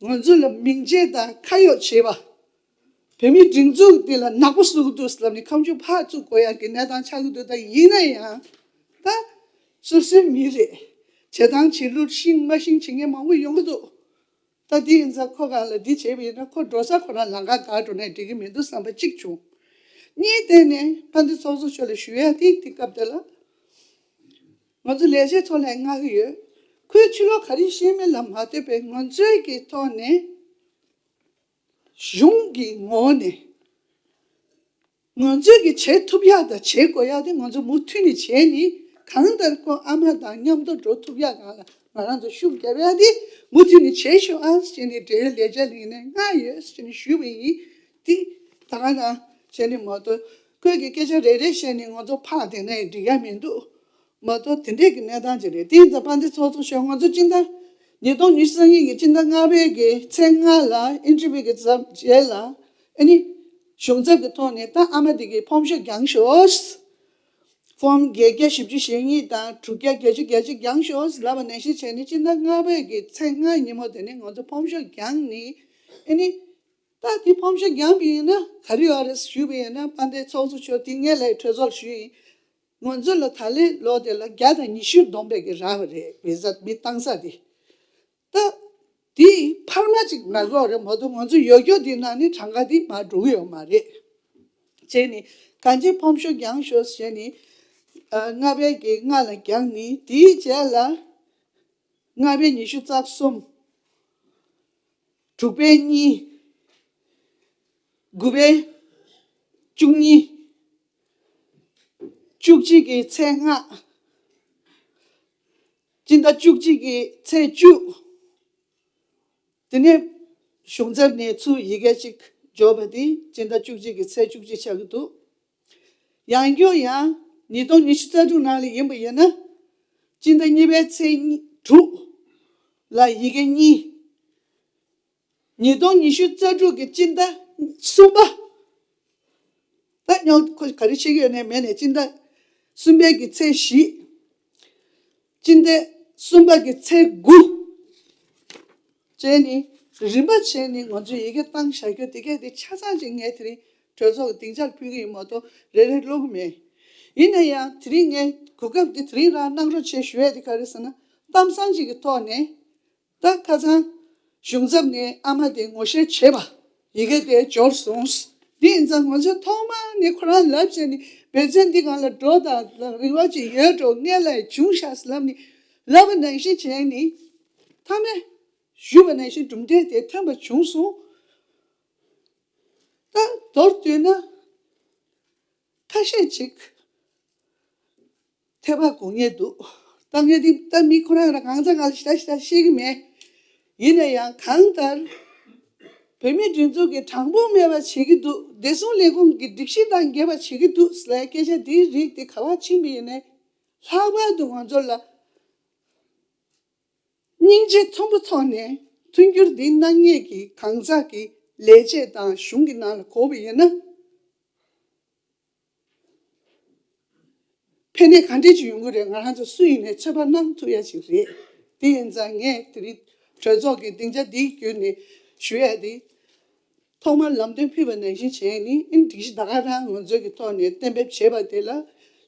ང་ཚོ་ལ་མིང་ཆད་དང་ཁ་གཡོག་བྱེད་པ། བོད་མིའི་སྒྲིག་འཛུགས་འདི་ལ་ནག་པོ་བཟོ་གི་འདུག་ལབ་ནས་ཁ་མཆུ་ཕར་བཙུགས་དགོས་ཡག་གི་གནས་སྟངས་ཆགས་ཀྱི་འདུག་ད་ཡིན་ན་ཡང་ད་སོ་སོའི་མི་རེད། བྱེད་སྟངས་བྱེད་ལུགས་ཤེས་མ་ཤེས་བྱེད་མཁན་མང་པོ་ཡོང་གི་འདུག་ད་འདི་ཡིན་ཙང་ཁོ་གང་ལ་འདི་བྱས་པ་ཡིན་ན་ཁོ་འགྲོ་ས་ཁོ་རང་ལམ་ཁ་བརྒལ་འགྲོ་ནས་འགྲིག་གི་མི་འདུག་བསམ་པ་གཅིག་བྱུང་། གཉིས་བལྟས་ནས་དཔལ་ལྡན་ཚོགས་གཙོ་མཆོག་ལ་ཞུ་ཡ་དེ་དེ་སྐབས་དེ་ལ། ང་ཚོ་ལས་བྱེད་ཚོ་ལ་མངགས་ཀྱི་ཡོད། ཁོས་ཕྱི་ལོགས་ག་རེ་བཤད་མིན་ལ་མ་ལྟོས་པའི་ང་ཚོའི་གི་ཐོག་ནས་གཞུང་གི་ངོས་ནས་ང་ཚོའི་གི་བྱེད་ཐུབ་ཡག་དང་བྱེད་དགོས་ཡག་དེ་ང་ཚོ་མུ་མཐུད་ནས་བྱས་ནས་གང་ལྟར་ཁོ་ཨ་མ་དང་མཉམ་དུ་འགྲོ་ཐུབ་ཡག་སྒང་ལ་ང་རང་ཚོ་ཤུགས་རྒྱབ་ཡག་དེ་མུ་མཐུད་ནས་བྱེད་ཤོག་ཨ་ཟེར་ནས་འབྲེལ་ལས་བྱ་ལ་ཡིན་ནའི་མངགས་ཡོད་ཟེར་ནས་ཞུས་པ་ཡིན། དེ་ད་ག་ནང་བྱས་ནས་མ་གཏོགས་ཁོས་གི་སྐད་ཆ་རེ་རེ་བཤད་ནས་ང་ཚོ་ཕར་དེ་ནས་འགྲིག་ཡ་མི་འདུག་མ་གཏོགས་དེ་འདྲས་ཀྱི་གནས་སྟངས་ཅིག་རེད། དེ་ཡིན་ཙང་དཔལ་ལྡན་ཚོགས་གཙོ་མཆོག་ང་ཚོ་སྤྱི་ཟླ་ཉིས་སྟོང་ཉི་ཤུ་རྩ་གཉིས་ཀྱི་སྤྱི་ཟླ་ལྔ་པའི་གི་ཚེས་ལྔ་ལ་ཨིན་ཊར་བིའུ་གི་ཚབ་རྗེས་ལ་ཨ་ནི་གཞུང་ཚབ་ཀྱི་ཐོག་ནས་ད་ཨ་མ་དེ་གི་ཕོམ་ཤོག་བརྒྱངས་ཤོག་ཕོམ་བརྒྱད་བརྒྱ་བཞི་བཅུ་ཞེ་གཉིས་དང་དྲུག་བརྒྱ་བརྒྱད་ཅུ་གྱ་གཅིག་བརྒྱངས་ཤོག་ལབ་པ་ནང་བཞིན་བྱས་ནས་སྤྱི་ཟླ་ལྔ་པའི་གི་ཚེས་ལྔ་ཉིན་མོ་དེ་ནས་ང་ཚོ་ཕོམ་ཤོག་བརྒྱངས་ནས་ཨ་ནི་ད་དེ་ཕོམ་ཤོག་བརྒྱངས་པ་ཡིན་ན་ག་རེ་ཡོད་རེད་ཞུས་པ་ཡིན་ན་དཔལ་ལྡན་ཚོགས་གཙོ་མཆོག་དེ་སྔོན་ལ་གྲོས་ཚོགས་ཞུས་ཡིན། ང་ཚོ་ལ་ད་ལོའི་ལོ་དེ་ལ་བརྒྱ་དང་ཉི་ཤུ་བསྡོམས་པའི་གི་རག་པ་རེད། བི་ཟ་མི་བཏང་ས་དེ། ད་དེ་འཕར་མ་ཅིག་མ་དགོས་རེད་མ་གཏོགས་ང་ཚོ་ཡོད་རྒྱུ་དེ་ནང་ནས་གྲངས་ཀ་དེ་མར་འགྲོ་གི་ཡོད་མ་རེད། བྱས་ནས་གང་ཅི་ཕོམ་ཤོག་བརྒྱངས་ཤོག་བྱས་ནས་ཨ་ལྔ་པའི་གི་ལྔ་ལ་བརྒྱངས་ནས་དེའི་རྗེས་ལ་ལྔ་པའི་ཉི་ཤུ་རྩ་གསུམ། དྲུག་པའི་གཉིས། དགུ་པའི་བཅུ་གཉིས། བཅུ་གཅིག་གི་ཚེས་ལྔ། སྤྱི་ཟླ་བཅུ་གཅིག་གི་ཚེས་བཅུ། དེ་ནས་གཞུང་ཚབ་ནས་ཚུར་ཡི་གེ་གཅིག་འབྱོར་བ་དེ་སྤྱི་ཟླ་བཅུ་གཅིག་གི་ཚེས་བཅུ་གཅིག་ཆགས་ཀྱི་འདུག་ཡང་བསྐྱར་ཡང་ཉིས་སྟོང་ཉི་ཤུ་རྩ་དྲུག་ནང་ལ་ཡིན་པ་ཡིན་ན། སྤྱི་ཟླ་གཉིས་པའི་ཚེས་གཉིས་དྲུག་ལ་ཡི་གེ་གཉིས། ཉིས་སྟོང་ཉི་ཤུ་རྩ་དྲུག་གི་སྤྱི་ཟླ་གསུམ་པ། ད་རྙོག་ཁོ་ག་རེ་བྱེད་ཀྱི་ཡོད་ནའི་མེད་ནའི་སྤྱི་ཟླ་གསུམ་པའི་གི་ཚེས་བཞི། སྤྱི་ཟླ་གསུམ་པ་གི་ཚེས་དགུ། བྱས་ནི་རིམ་པ་བྱས་ནི་ང་ཚོས་ཡི་གེ་བཏང་བཞག་རྒྱུ་དེ་གས་དེ་ཆ་ཚང་ཅིག་ངས་དེ་རིང་གྲོས་ཚོགས་ཀྱི་སྡིངས་ཆར་ཕུལ་གྱི་ཡིན་མ་གཏོགས་རེ་རེ་ཀློག་གི་མེད། ཡིན་ན་ཡང་དེ་རིང་ངས་གོ་སྐབས་འདི་དེ་རིང་རང་གནང་རོགས་བྱེད་ཞུ་ཡས་དེ་ག་རེ་ཟེར་ན། གཏམ་བཟང་ཅིག་གི་ཐོག་ནས། ད་ཁ་སང་གཞུང་ཚབ་ནས་ཨ་མ་དེ་ངོ་ཤེས་བྱས་པ། ཡི་གེ་དེ་འབྱོར་སོང་། དེ་ཡིན་ཙང་ང་ཚོས་ཐོག་མ་ནས་ཁོ་རང་ལབ་བྱས་ནས་འབད་བརྩོན་འདི་སྒང་ལ་འགྲོ་དང་རེ་བ་ཅིག་ཡོད་འགྲོ་སྔོན་ལ་བྱུང་ཤག་ལབ་ནས་ལབ་པ་ནང་བཞིན་བྱས་ནས་མཐའ་མ་ཞུས་པ་ནང་བཞིན་གྲུབ་འབྲས་དེ་ཐོན་པ་བྱུང་སོང་། ད་མདོར་བསྡུས་ན། ཁ་ཤས་ཅིག་ཐད་པ་དགོས་ངེས་འདུག་ད་ངས་འདི་ད་མི་ཁོ་རང་རང་གང་ཚ་གང་ལ་ཞེ་དྲག་ཞེ་དྲག་ཤེས་ཀྱི་མེད། ཡིན་ན་ཡང་གང་ལྟར་བོད་མིའི་སྒྲིག་འཛུགས་ཀྱིས་དྲང་པོ་མེད་པ་བྱེད་ཀྱི་འདུག་བདེ་སྲུང་ལས་ཁུངས་ཀྱི་སྒྲིག་གཞི་དང་འགལ་བ་བྱེད་ཀྱི་འདུག་ཟེར་སྐད་ཆ་འདིའི་རིགས་དེ་ག་པར་ཕྱིན་པ་ཡིན་ནའི་ལྷག་པར་དུ་ང་ཚོ་ལ། སྙིང་རྗེ་མཐོན་པོ་ཐོག་ནས་མཐུན་འགྱུར་འདི་གནང་མཁན་གྱི་གང་ཟག་གི་ལས་བྱེད་དང་གཞུང་གི་ནང་ལ་གོ་བ་ཡིན་ན། ཕན་ནུས་ག་འདྲས་ཅིག་ཡོང་གི་རེད། ང་རང་ཚོ་སུ་ཡིན་ནའི་ཚོད་དཔག་གནང་ཐུབ་ཡ་ཅིག་རེད། དེ་ཡིན་ཙང་ངས་དེ་རིང་གྲོས་ཚོགས་ཀྱི་སྡིངས་ཆ་འདིའི་བརྒྱུད་ནས་ཞུ་ཡ་དེ། ཐོག་མར་ལམ་སྟོན་ཕུལ་བ་ནང་བཞིན་བྱས་ནས་ཨིན་སྒྲིག་གཞི་ད་ག་རང་ང་ཚོའི་གི་ཐོག་ནས་གཏན་འབེབས་བྱས་པ་དེ་ལ་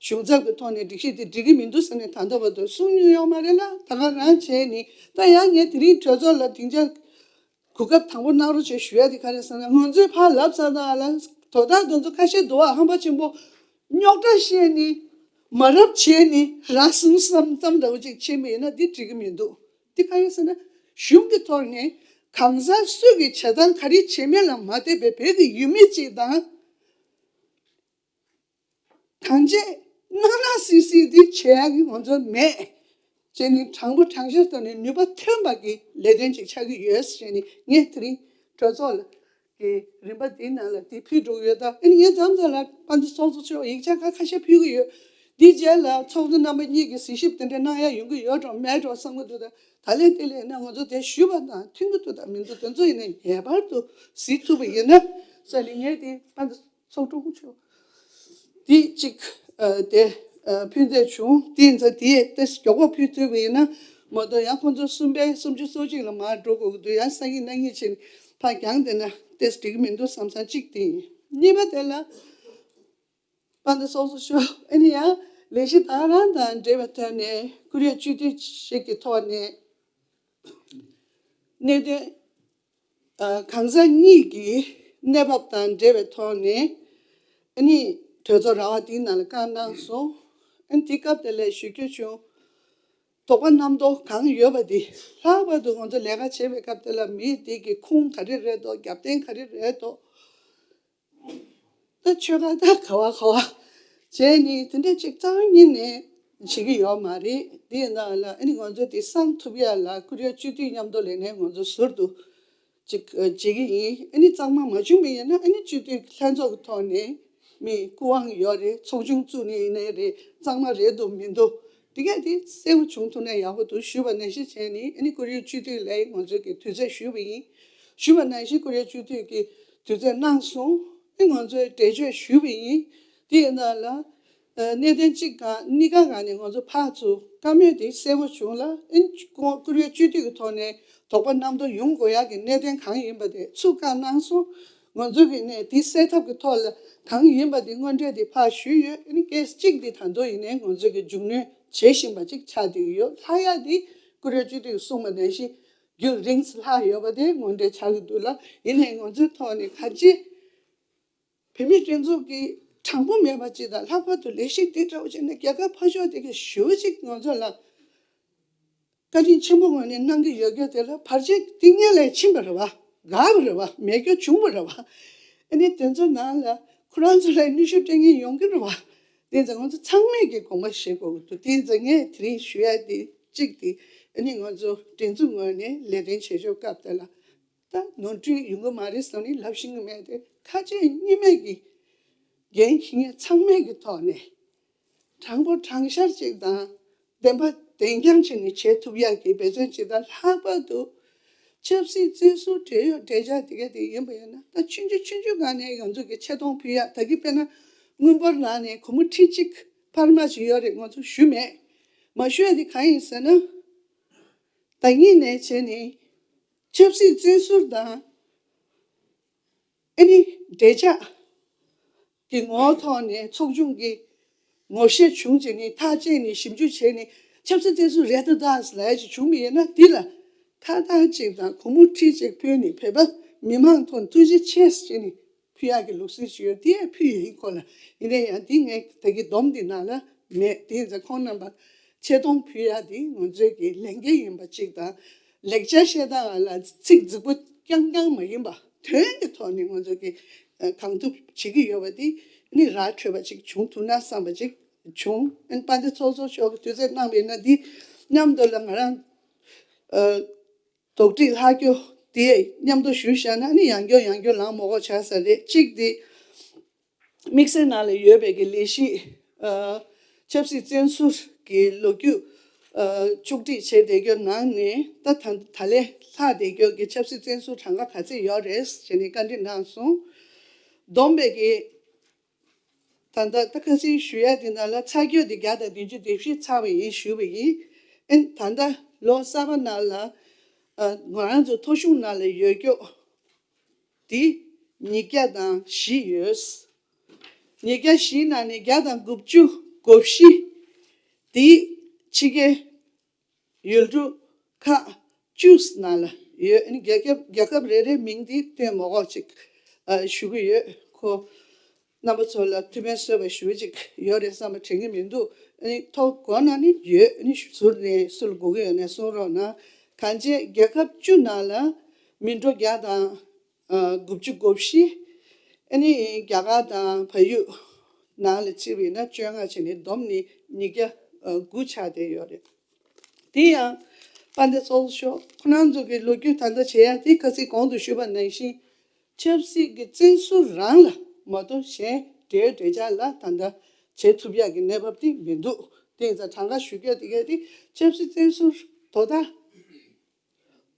གཞུང་ཚབ་ཀྱི་ཐོག་ནས་སྒྲིག་གཞི་དེ་འགྲིག་གི་མི་འདུག་ཟེར་ནས་ད་ལྟ་བར་དུ་གསུང་མྱོང་ཡོད་མ་རེད་ལ། ད་ག་རང་བྱས་ནས་ད་ཡང་ངས་དེ་རིང་གྲོས་ཚོགས་ལ་སྡིངས་ཆ་གོ་སྐབས་དང་པོ་གནང་རོགས་བྱེད་ཞུ་ཡ་དེ་ག་རེ་ཟེར་ན། ང་ཚོས་ཕར་ལབ་ཚར་དང་ལ་དོ་བདག་དེ་ཚོ་ཁ་ཤས་འདུག་ཨ། ཧམ་པ་ཆེན་པོ་རྙོག་དྲ་བཤད་ནི་མ་རབས་བྱས་ནི་རང་སྲུང་བསམ་ཙམ་འདྲ་བོ་ཅིག་བྱེད་མི་ཡིན་ན་འདི་འགྲིག་གི་མི་འདུག་འདི་ག་རེ་ཟེར་ན་གཞུང་གི་ཐོག་ནས་གང་ཟག་སུ་གིས་བྱེད་སྟངས་ག་རེ་བྱེད་མིན་ལ་མ་ལྟོས་པའི་བོད་ཀྱི་ཡུལ་མི་གཅིག་དང་གང་བྱེད་ནང་ནང་སིལ་སིལ་འདི་བྱེད་ཡག་གི་ང་ཚོ་མེད། བྱས་ནས་དྲང་པོ་དྲང་བཞག་ཐོག་ནས་ནུས་པ་ཐོན་པ་གི་ལས་དོན་ཅིག་ཆགས་ཀྱི་ཡོད་ཟེར་ནས་ངས་དེ་རིང་གྲོས་ཚོགས་ལ་གི་རིམ་པ་འདིའི་ནང་ལ་འདི་ཕུལ་འགྲོ་གི་ཡོད། ད་ཨ་ནི་ངས་མཚམས་མཚམས་ལ་དཔལ་ལྡན་ཚོགས་གཙོ་མཆོག་ཡིག་ཆ་ཁ་ཁ་ཤས་ཕུལ་གི་ཡོད། འདིའི་རྗེས་ལ་ཚོགས་གཙོ་རྣམ་པ་གཉིས་ཀྱིས་གཟིགས་ཞིབ་དེ་འདྲ་གནང་ཡ་ཡོང་གི་ཡོད་འགྲོ་མེད་འགྲོ་བསམ་གི་འདུག་ད་ད་ལན་དེ་ལས་ན་ང་ཚོ་དེ་ཞུས་པ་དང་མཐུན་གི་འདུག་དང་མི་འདུག་དེ་ཚོ་ཡིན་ན་ངེས་པར་དུ་གཟིགས་ཐུབ་པ་ཡིན་ན་ཟེར་ནས་ངས་དེ་དཔལ་ལྡན་ཚོགས་དྲུང་ཆུ། དེ་གཅིག་ཨ་དེ་ཨ་ཕུལ་འདོད་བྱུང་། དེ་ཡིན་ཙང་དེ་ཏེས་མགྱོགས་པོ་ཕུལ་ཐུབ་པ་ཡིན་ན་མ་གཏོགས་ཡང་ཁོང་ཚོ་གསུམ་པའི་སུམ་ཅུ་སོ་གཅིག་ལ་མར་འགྲོ་དགོས་ཀྱི་འདུག་ཡང་སང་ཉིན་གནངས་ཉིན་ཕྱིན་ཕར་རྒྱང་བསྡད་ན་ཏེས་འགྲིག་གི་མི་འདུག་བསམ་བསམ་གཅིག་དེ་ཡིན། གཉིས་པ་དེ་ལ་དཔལ་ལྡན་ཚོགས་གཙོ་མཆོག་ཨ་ནི་ཡང་ལས་གཞི་ད་ག་རང་དང་འབྲེལ་བའི་ཐོག་ནས་ཁོ་རའི་སྤྱི་འཐུས་ཤིག་གི་ཐོག་ནས། གནད་དོན་ཨ་གང་ཟག་གཉིས་ཀྱི་གནས་བབ་དང་འབྲེལ་བའི་ཐོག་ནས་ཨ་ནི་གྲོས་ཚོགས་ར་བ་འདིའི་ནང་ལ་བཀའ་གནང་སོང་། ཨ་ནི་དེ་སྐབས་དེ་ལ་ཞུ་རྒྱུ་བྱུང་། དོགས་པ་རྣམ་རྟོག་གང་ཡོད་པ་དེ་ལྷག་པར་དུ་ང་ཚོ་ལས་ཀ་བྱེད་པའི་སྐབས་དེ་ལ་མི་དེ་གི་ཁུངས་ག་རེ་རེད་དོ། རྒྱབ་རྟེན་ག་རེ་རེད་དོ། ད་ཆོལ་ཁ་ད་ག་བ་ག་བ་བྱས་ནས་དེ་འདྲ་ཅིག་རྩ་བ་ཉིད་ནས་བྱེད་ཀྱི་ཡོད་མ་རེད། དེ་ཡིན་ན་ལ་ཨ་ནི་ང་ཚོ་དེ་སང་ཐུབ་ཡ་ལ་ཁོ་རའི་སྤྱི་འཐུས་མཉམ་དུ་ལས་ནས་ང་ཚོ་ཟུར་དུ་ཅིག་བྱེད་ཀྱི་ཡིན། ཨ་ནི་གཙང་མ་མ་བྱུང་བ་ཡིན་ན་ཨ་ནི་སྤྱི་འཐུས་ལྷན་ཚོགས་ཀྱི་ཐོག་ནས་མི་སྐུ་དབང་ཡོད་རེད། ཚོགས་ཆུང་བཙུགས་ནས་ཡིན་ནའི་རེད། གཙང་མ་རེད་འདུག་མི་འདུག་དེ་གས་དེ་གསལ་པོ་བྱུང་ཐུབ་ན་ཡག་པོ་འདུག་ཞུས་པ་ནང་བཞིན་བྱས་ནས་ཨ་ནི་ཁོ་རའི་སྤྱི་འཐུས་ལ་ང་ཚོས་ཀྱི་དུས་ཚོད་ཞུས་པ་ཡིན། ཞུས་པ་ནང་བཞིན་ཁོ་རའི་སྤྱི་འཐུས་ཀྱི་དུས་ཚོད་གནང་སོང་། ཨ་ང་ཚོས་འགྲེལ་བརྗོད་ཞུས་པ་ཡིན། དེ་ཡིན་ན་ལ་ཨ་གནད་དོན་གཅིག་གང་གཉིས་ཀ་གང་ནས་ང་ཚོ་ཕར་ཚུར་བཀའ་མོལ་དེ་གསལ་པོ་བྱུང་ལ། ཨ་ནི་ཁོ་རའི་སྤྱི་འཐུས་ཀྱི་ཐོག་ནས་དོགས་པ་རྣམ་རྟོག་ཡོང་དགོས་ཡག་གི་གནད་དོན་གང་ཡིན་པ་དེ་ཚུར་བཀའ་གནང་སོང་། ང་ཚོ་གི་ནས་དེ་སེལ་ཐབས་ཀྱི་ཐོག་ལ་གང་ཡིན་པ་དེ་དངོས་འབྲེལ་དེ་ཕར་ཞུས་ཡོད། ཨ་ནི་ཀེས་གཅིག་དེ་ད་དུང་ཡིན་ནའི་ང་ཚོ་གི་མཇུག་གནོན་བྱེད་བཞིན་པ་ཅིག་ཆགས་བསྡད་ཀྱི་ཡོད། ལྷག་ཡག་དེ་ཁོ་རའི་སྤྱི་འཐུས་ཀྱིས་གསུངས་པ་ནང་བཞིན་རྒྱུན་རིང་ཙམ་ལྷག་ཡོད་པ་དེ་དངོས་འབྲེལ་ཆགས་ཀྱི་འདུག་ལ། ཡིན་ནའི་ང་ཚོའི་ཐོག་ནས་ག་ཅི་བོད་མིའི་སྒྲིག་འཛུགས་ཀྱིས་དྲང་པོ་མེད་པ་ཅིག་དང་ལྷག་པར་དུ་ལས་གཞི་འདི་འདྲ་བོ་བྱས་ནས་རྒྱལ་ཁབ་ཕར་ཕྱོགས་དེ་གའི་ཞུ་ཅིག་ང་ཚོ་ལ་བཀའ་དྲིན་ཆེན་པོ་ངོས་ནས་གནང་གི་ཡོད་རྒྱུ་དེ་ལ་བར་ཆད་འདི་སྔོན་ལ་ཕྱིན་པ་རེད་བ། འགག་པ་རེད་བ། མེད་རྒྱུ་བྱུང་བ་རེད་བ། ཨ་ནི་དེ་ཚོ་ནང་ལ་ཁོ་རང་ཚོ་ལ་ནུས་ཤུགས་སྤྲད་མཁན་ཡོང་གི་རེད་བ། དེ་ཚོ་ང་ཚོ་ཚང་མས་ཀྱི་དགོངས་པ་བཞེས་དགོས་ཀྱི་འདུག་དེ་ཚོ་ངས་དེ་རིང་ཞུ་ཡ་དེ་གཅིག་དེ་ཨ་ནི་ང་ཚོ་སྒྲིག་འཛུགས་ངོས་ནས་ལས་དོན་བྱེད་ཕྱོགས་སྐབས་དེ་ལ། ད་ནོར་འཁྲུལ་ཡོང་གི་མ་རེད་བསམ་ནས་ལབ་ཤེས་ཀྱི་མེད་དེ། ཁ་ལྕེ་གཉིས་མེད་ཀྱི་འགན་འཁྱེར་མཁན་ཚང་མས་ཀྱི་ཐོག་ནས་དྲང་པོ་དྲང་བཞག་ཅིག་དང་བདེན་པ་བདེན་རྐྱང་བྱས་ནས་བྱེད་ཐུབ་ཡག་གི་འབད་བརྩོན་ཅིག་དང་། ལྷག་པར་དུ་ ཆབ་སྲིད་བཙོན་ཟུར་བགྲེས་ཡོད་བགྲེས་ཆགས་དེ་ག་དེ་ཡིན་པ་ཡིན་ན། ད་ཆུང་ཆུང་ཆུང་ཆུང་སྒང་ནས་ང་ཚོ་གི་ཆེ་མཐོང་ཕུལ་ཡག་ད་གི་དཔེར་ན་དངུལ་འབོར་ནང་ནས་སྒོར་མོ་ཁྲི་གཅིག་འཕར་མ་ཞིག་ཡོད་རེད། ང་ཚོ་ཞུ་མེད། མ་ཞུ་ཡག་དེ་གང་ཡིན་ཟེར་ན། ད་ངེད་ནས་བྱས་ནས་ཆབ་སྲིད་བཙོན་ཟུར་དང་ཨ་ནི་བགྲེས་ཆགས་ཀྱི་ངོ་བོ་ཐོག་ནས་ཚོགས་ཆུང་གི་ངོ་ཤེས་བྱུང་བྱས་ནས་ཐག་བཅད་ནས་ཞིབ་འཇུག་བྱས་ནས་ཆབ་སྲིད་བཙོན་ཟུར་རེད་ད་ད་ལབ་ཡག་ཅིག་བྱུང་བ་ཡིན་ན། འདི་ལ་ཁ་བཏགས་གཅིག་དང་སྒོར་མོ་ཁྲི་གཅིག་ཕུལ་ནས་བོད་པ་མི་མང་ཐོག་ཐུགས་རྗེ་ཆེ་ཟེར་ནས་ཕུལ་ཡག་གི་ལུགས་སྲོལ་ཞིག་ཡོད། དེ་ཡང་ཕུལ་ཡག་ཡིན་ཁོ་ལ། ཡིན་ན་ཡང་འདི་ངས་ད་གི་སྡོམ་འདི་ནང་ལ་མེད། དེ་ཡིན་ཙང་ཁོང་རྣམ་པ་ཆེ་མཐོང་ཕུལ་ཡག་འདི་ང་ཚོའི་གི་ལས་འགན་ཡིན་པ་གཅིག་དང་། ལེགས་ཆ་བཤད་སྟངས་ལ་ཚིག་རྫིག་པོ་རྐྱང་རྐྱང་མ་ཡིན་པ་དོན་གྱི་ཐོག་ནས་ང་ཚོ་གི་གང་ཐུབ་བྱེད་ཀྱི་ཡོད་པ་འདི་ནི་ར་འཕྲོད་པ་ཅིག་བྱུང་ཐུབ་ན་བསམ་པ་ཅིག་བྱུང་། ཨ་ནི་དཔལ་ལྡན་ཚོགས་གཙོ་མཆོག་གིས་དུས་ཚོད་གནང་བ་ཡིན་ན་འདི་མཉམ་དུ་ལ་ང་རང་ཨ་དོགས་འདྲི་ལྷག་རྒྱུ་དེ་མཉམ་དུ་ཞུས་བཞག་ན་ནི་ཡང་བསྐྱར་ཡང་བསྐྱར་ལངས་མ་དགོས་ཆགས་ས་རེད། གཅིག་དེ་དམིགས་བསལ་ནང་ལ་ཡོད་པའི་གི་ལས་གཞི་ཨ་ཆབ་སྲིད་བཙོན་ཟུར་གྱི་ལོ་རྒྱུས་ཨ་བཅུག་སྒྲིག་བྱས་བསྡད་རྒྱུ་ནང་ནས་ད་ད་ད་ལས་ལྷག་བསྡད་རྒྱུ་གི་ཆབ་སྲིད་བཙོན་ཟུར་གྲངས་ཀ་ག་ཚད་ཡོད་རེད་ཟེར་ནས་བཀའ་འདྲི་གནང་སོང་། བསྡོམས་པའི་གི་ད་ལྟ་ད་ཁ་སང་ཞུ་ཡག་དེ་ནང་ལ་ཚར་གཅོད་དེ་བརྒྱ་དང་བདུན་ཅུ་དོན་བཞི་ཚར་བ་ཡིན་ཞུས་པ་ཡིན། ཨེ་ད་ལྟ་ལོ་གསར་པ་ནང་ལ་ཨ་ང་རང་ཚོ་ཐོ་གཞུང་ནང་ལ་ཡོད་རྒྱུ་དེ་ཉིས་བརྒྱ་དང་བཞི་ཡོད། ཉིས་བརྒྱ་བཞིའི་ནང་ནས་བརྒྱ་དང་དགུ་བཅུ་གོ་བཞི་དེ་ཕྱི་རྒྱལ་ཡུལ་གྲུ་ཁག་བཅུ་ནང་ལ་ཡོད། ཨ་ནི་རྒྱལ་ཁབ་རྒྱལ་ཁབ་རེ་རེའི་མིང་དེ་སྟོན་མ་དགོས་ཅིག་ཨ་ཞུ་གི་ཡོད། ཁོ་རྣམ་པ་ཚོ་ལ་ཐུགས་ཕན་གསོས་པ་ཞུ་ཅིག་ཡོད་རེད་བསམ་པ་དྲན་གི་མི་འདུག་ཨ་ནི་ཐོ་འགོད་ན་ནི་ཡོད། ཨ་ནི་ཟུར་ནས་སུ་ལ་དགོས་ཀྱི་ཡོད་ན་གསུང་རོགས་གནང་། གང་བྱས་རྒྱལ་ཁབ་བཅུ་ནང་ལ་མི་འགྲོ་བརྒྱ་དང་ཨ་དགུ་བཅུ་གོ་བཞི། ཨ་ནི་རྒྱ་གར་དང་བལ་ཡུལ་ནང་ལ་བརྩིས་པ་ཡིན་ན་བཅོ་ལྔ་བྱས་ནས་བསྡོམས་ནས་ཉིས་བརྒྱ་དགུ་ཆགས་བསྡད་ཡོད་རེད། དེ་ཡང་དཔལ་ལྡན་ཚོགས་གཙོ་མཆོག་ཁོ་རང་ཚོ་གི་ལོ་རྒྱུས་ད་ལྟ་བྱེད་ཡག་དེ་ཁ་སང་གོང་དུ་ཞུས་པ་ནང་བཞིན་ཆབ་སྲིད་ཀྱི་བཙོན་ཟུར་རང་ལ་མ་གཏོགས་གཞན་བགྲེས་བགྲེས་ཆགས་ལ་ད་ལྟ་བྱེད་ཐུབ་ཡག་གི་གནས་བབ་དེ་མི་འདུག་དེ་ཡིན་ཙང་གྲངས་ཀ་ཞུ་རྒྱུ་དེ་ག་དེ་ཆབ་སྲིད་བཙོན་ཟུར་དོ་བདག་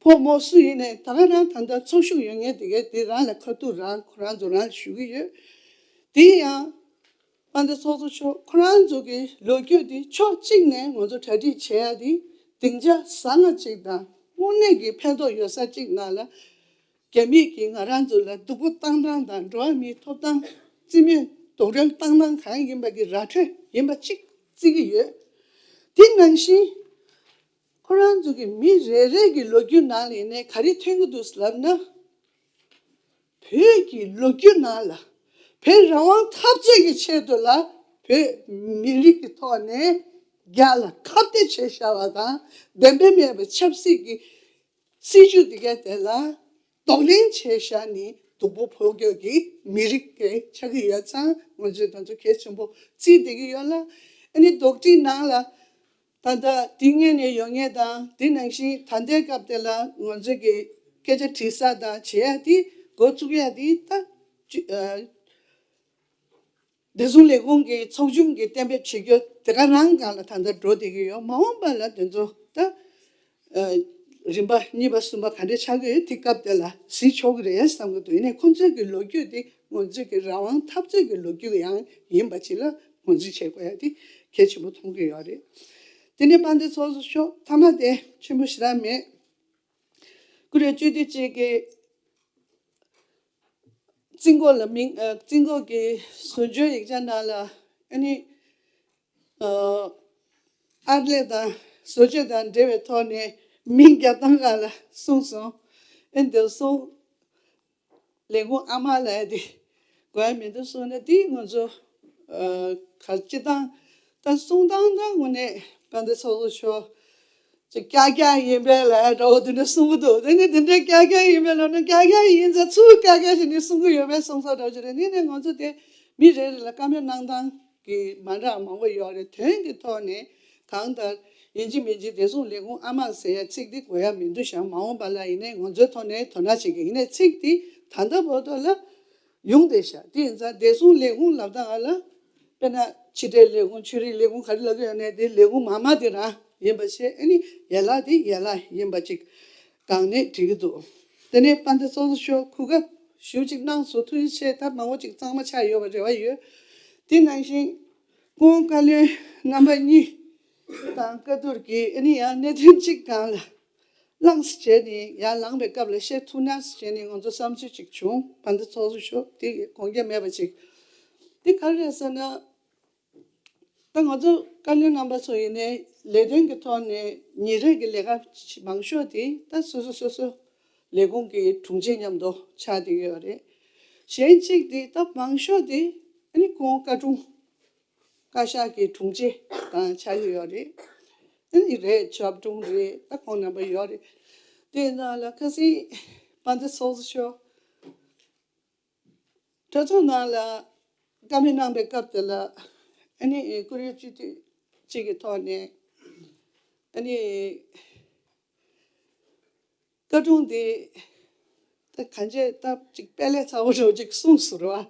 ཕོ་མོ་སུ་ཡིན་ནའི་ད་ག་རང་ད་ལྟ་ཚོགས་ཞུགས་ཡོད་མཁན་དེ་གས་དེ་རང་ལ་ཁ་ཐུག་རང་ཁོ་རང་ཚོ་རང་ལ་ཞུ་གི་ཡོད། དེ་ཡང་དཔལ་ལྡན་ཚོགས་གཙོ་མཆོག་ཁོ་རང་ཚོ་གི་ལོ་རྒྱུས་དེ་ཕྱོགས་གཅིག་ནས་ང་ཚོ་གྲ་སྒྲིག་བྱེད་ཡ་དེ་སྡིངས་ཆ་བཟང་ང་གཅིག་དང་དངོས་གནས་ཀྱི་ཕན་ཐོགས་ཡོད་ས་གཅིག་ནང་ལ་རྒྱ་མིས་ཀྱིས་ང་རང་ཚོ་ལ་སྡུག་པོ་བཏང་སྟངས་དང་འགྲོ་བ་མིའི་ཐོབ་ཐང་རྩིས་མེད་རྡོག་རོལ་བཏང་སྟངས་གང་ཡིན་པ་གི་ར་འཕྲོད་ཡིན་པ་གཅིག་བརྩི་གི་ཡོད། དེ་ནང་བཞིན། ཁོ་རང་ཚོ་གི་མི་རེ་རེ་གི་ལོ་རྒྱུས་ནང་ལ་ཡིན་ནའི་ག་རེ་ཐོན་གྱི་འདུག་ལབ་ན། བོད་ཀྱི་ལོ་རྒྱུས་ནང་ལ་བོད་རང་དབང་འཐབ་རྩོད་ཀྱི་ཆེད་དུ་ལ་བོད་མི་རིགས་ཀྱི་ཐོག་ནས་རྒྱ་ལ་ཁ་གཏད་བྱས་བཞག་པ་དང་བདེན་པ་མེད་པའི་ཆབ་སྲིད་ཀྱི་སྲིད་ཇུས་འདི་ག་དེ་ལ་གདོང་ལེན་བྱས་བཞག་ནས་སྡུག་པོ་ཕོག་རྒྱུ་གི་མི་རིགས་དེ་ཆགས་ཀྱི་ཡོད་ཙང་ང་ཚོས་ང་ཚོ་གལ་ཆེན་པོ་བརྩིས་བསྡད་ཀྱི་ཡོད་ལ། ཨ་ནི་རྡོག་ཁྲེས་ནང་ལ། ད་ལྟ་དེ་སྔོན་ནས་ཡོད་མཁན་དང་དེ་ནང་བཞིན་ད་ལྟའི་སྐབས་དེ་ལ་ང་ཚོ་གི་སྐད་ཆ་དྲི་ས་དང་བྱེད་ཡ་དེ་འགོ་བཙུགས་ཡ་དེ་ད་ཅི་ཨ་བདེ་སྲུང་ལས་ཁུངས་ཀྱི་ཚོགས་ཆུང་གི་གཏན་འབེབས་བྱེད་རྒྱུ་དེ་ག་རང་སྒང་ལ་ད་ལྟ་འགྲོ་བསྡད་ཀྱི་ཡོད། མ་འོངས་པ་ལ་དེ་ཚོ་ད་ཨ་རིམ་པ་གཉིས་པ་གསུམ་པ་ག་འདྲ་ཆགས་ཀྱི་ཡོད་དེ་སྐབས་དེ་ལ་གཟིགས་ཆོག་གི་རེད་བསམ་གྱི་འདུག་ཡིན་ནའི་ཁོང་ཚོའི་གི་ལོ་རྒྱུས་དེ་ང་ཚོའི་གི་རང་དབང་འཐབ་རྩོད་ཀྱི་ལོ་རྒྱུས་ཡང་ཡིན་པ་ཅིག་ལ་ངོས་འཛིན་བྱེད་དགོས་ཡ་དེ་གལ་ཆེན་པོ་མཐོང་གི་ཡོད་རེད། དེ་ནས་དཔལ་ལྡན་ཚོགས་གཙོ་མཆོག་མཐའ་མ་དེ་ཆེན་པོ་ཞེ་དྲག་མེད། ཀུ་རེ་བཅུ་དུས་གཅིག་གི་རྩིས་འགོ་ལ་མིང་ཨ་རྩིས་འགོ་གི་བཟོ་བཅོས་ཡིག་ཆ་ནང་ལ་ཨ་ནི་ཨ་ཨར་ལས་དང་བཟོ་བཅོས་དང་འབྲེལ་བའི་ཐོག་ནས་མིང་རྒྱབ་སྟངས་སྒང་ལ་གསུངས་སོང་། ཨ་ནི་དེ་གསུངས། ལས་ཁུངས་ཨ་མ་ལབ་ཡ་དེ་དགོས་ཡ་མི་འདུག་གསུངས་ནས་དེ་ང་ཚོ་ཨ་ག་སྤྱི་བཏང་ད་གསུང་སྟངས་ད་དངོས་གནས་དཔལ་ལྡན་ཚོགས་གཙོ་མཆོག་ཅིག་ཀྱག་ཀྱག་ཡིན་པས་ལབ་ཡ་འདྲ་བོ་དེ་འདྲ་གསུང་གི་འདུག་དེ་ནི་དེ་འདྲའི་ཀྱག་ཀྱག་ཡིན་པས་ལབ་ན་ཀྱག་ཀྱག་ཡིན་ཙང་ཚུར་ཀྱག་ཀྱག་བྱས་ནས་གསུང་གི་ཡོད་པའི་གསུང་ས་འདྲ་བོ་ཅིག་རེད། དེ་ནི་ང་ཚོ་དེ་མི་རེ་རེ་ལ་བཀའ་མོལ་གནང་སྟངས་གི་མ་འདྲ་མང་པོ་ཡོད་རེད། དོན་གྱི་ཐོག་ནས་གང་ལྟར་ཡིན་གཅིག་མིན་གཅིག་བདེ་སྲུང་ལས་ཁུངས་ཨ་མ་ཟེར་ཡ་ཚིག་འདི་དགོས་ཡ་མི་འདུག་ཤག་མ་འོངས་པ་ལ་ཡིན་ནའི་ང་ཚོའི་ཐོག་ནས་དོ་སྣང་བྱེད་ཀྱི་ཡིན་ནའི་ཚིག་འདི་ད་ལྟ་བར་དུ་ལ་ཡོང་བསྡད་ཤག་དེ་ཡིན་ཙང་བདེ་སྲུང་ལས་ཁུངས་ལབ་སྟངས་ལ་དཔེར་ན་ཕྱི་དྲིལ་ལས་ཁུངས་ཆོས་རིག་ལས་ཁུངས་ག་རེ་ལབ་ཀྱི་ཡོད་ནའི་དེ་ལས་ཁུངས་མ་མ་དེ་རང་ཡིན་པ་བྱས། ཨ་ནི་ཡན་ལག་དེ་ཡན་ལག་ཡིན་པ་ཅིག་གང་ནས་འགྲིག་གི་འདུག་དེ་ནས་དཔལ་ལྡན་ཚོགས་གཙོ་མཆོག་གོ་སྐབས་ཞེ་པོ་ཅིག་གནང་སོང་། ཐུགས་རྗེ་ཆེ། ད་མང་པོ་ཅིག་གཙང་མ་ཆགས་ཡོད་པ་རེ་བ་ཡོད། དེ་ནང་བཞིན་སྐུ་ངོ་བཀའ་བློན་རྣམ་པ་གཉིས་དང་བཀའ་བསྡུར་གྱིས་ཨ་ནི་ཡང་གནད་དོན་གཅིག་སྒང་ལ་ལངས་བྱས་ནས་ཡར་ལངས་པའི་སྐབས་ལ་བཤད་ཐུབ་ན་བྱས་ནས་ང་ཚོ་བསམ་ཚུལ་ཅིག་བྱུང་། དཔལ་ལྡན་ཚོགས་གཙོ་མཆོག་དེ་དགོངས་འགལ་མེད་པ་ཅིག་དེ་ག་རེ་རེད་ཟེར་ན། ད་ང་ཚོ་བཀའ་བློན་རྣམ་པ་ཚོ་ཡིན་ནའི་ལས་དོན་གྱི་ཐོག་ནས་ཉིན་རེ་གི་ལས་ཀ་མང་ཤོས་དེ་ད་སོ་སོ་སོ་སོ་ལས་ཁུངས་ཀྱི་དྲུང་ཆེ་མཉམ་དུ་ཆགས་བསྡད་ཡོད་རེད། གཞན་གཅིག་དེ་ད་མང་ཤོས་དེ་ཨ་ནི་སྐུ་ངོ་བཀའ་དྲུང་བཀའ་ཤག་གི་དྲུང་ཆེ་དང་ཆགས་ཀྱི་ཡོད་རེད། ཨ་ནི་རེད། ཞབས་དྲུང་རེད། ད་ཁོང་རྣམ་པ་ཡོད་རེད། དེ་ནང་ལ་ཁ་སང་དཔལ་ལྡན་ཚོགས་གཙོ་མཆོག་གྲོས་ཚོགས་ནང་ལ་བཀའ་མོལ་གནང་པའི་སྐབས་དེ་ལ་ཨ་ནི་བཀུར་འོས་སྤྱི་འཐུས་གཅིག་གི་ཐོག་ནས་ཨ་ནི་བཀའ་དྲུང་དེ་ད་གང་བྱས་ད་ཅིག་དཔེ་ལས་ཚ་བོ་འདྲ་བོ་ཅིག་གསུངས་སོང་རེད་བ།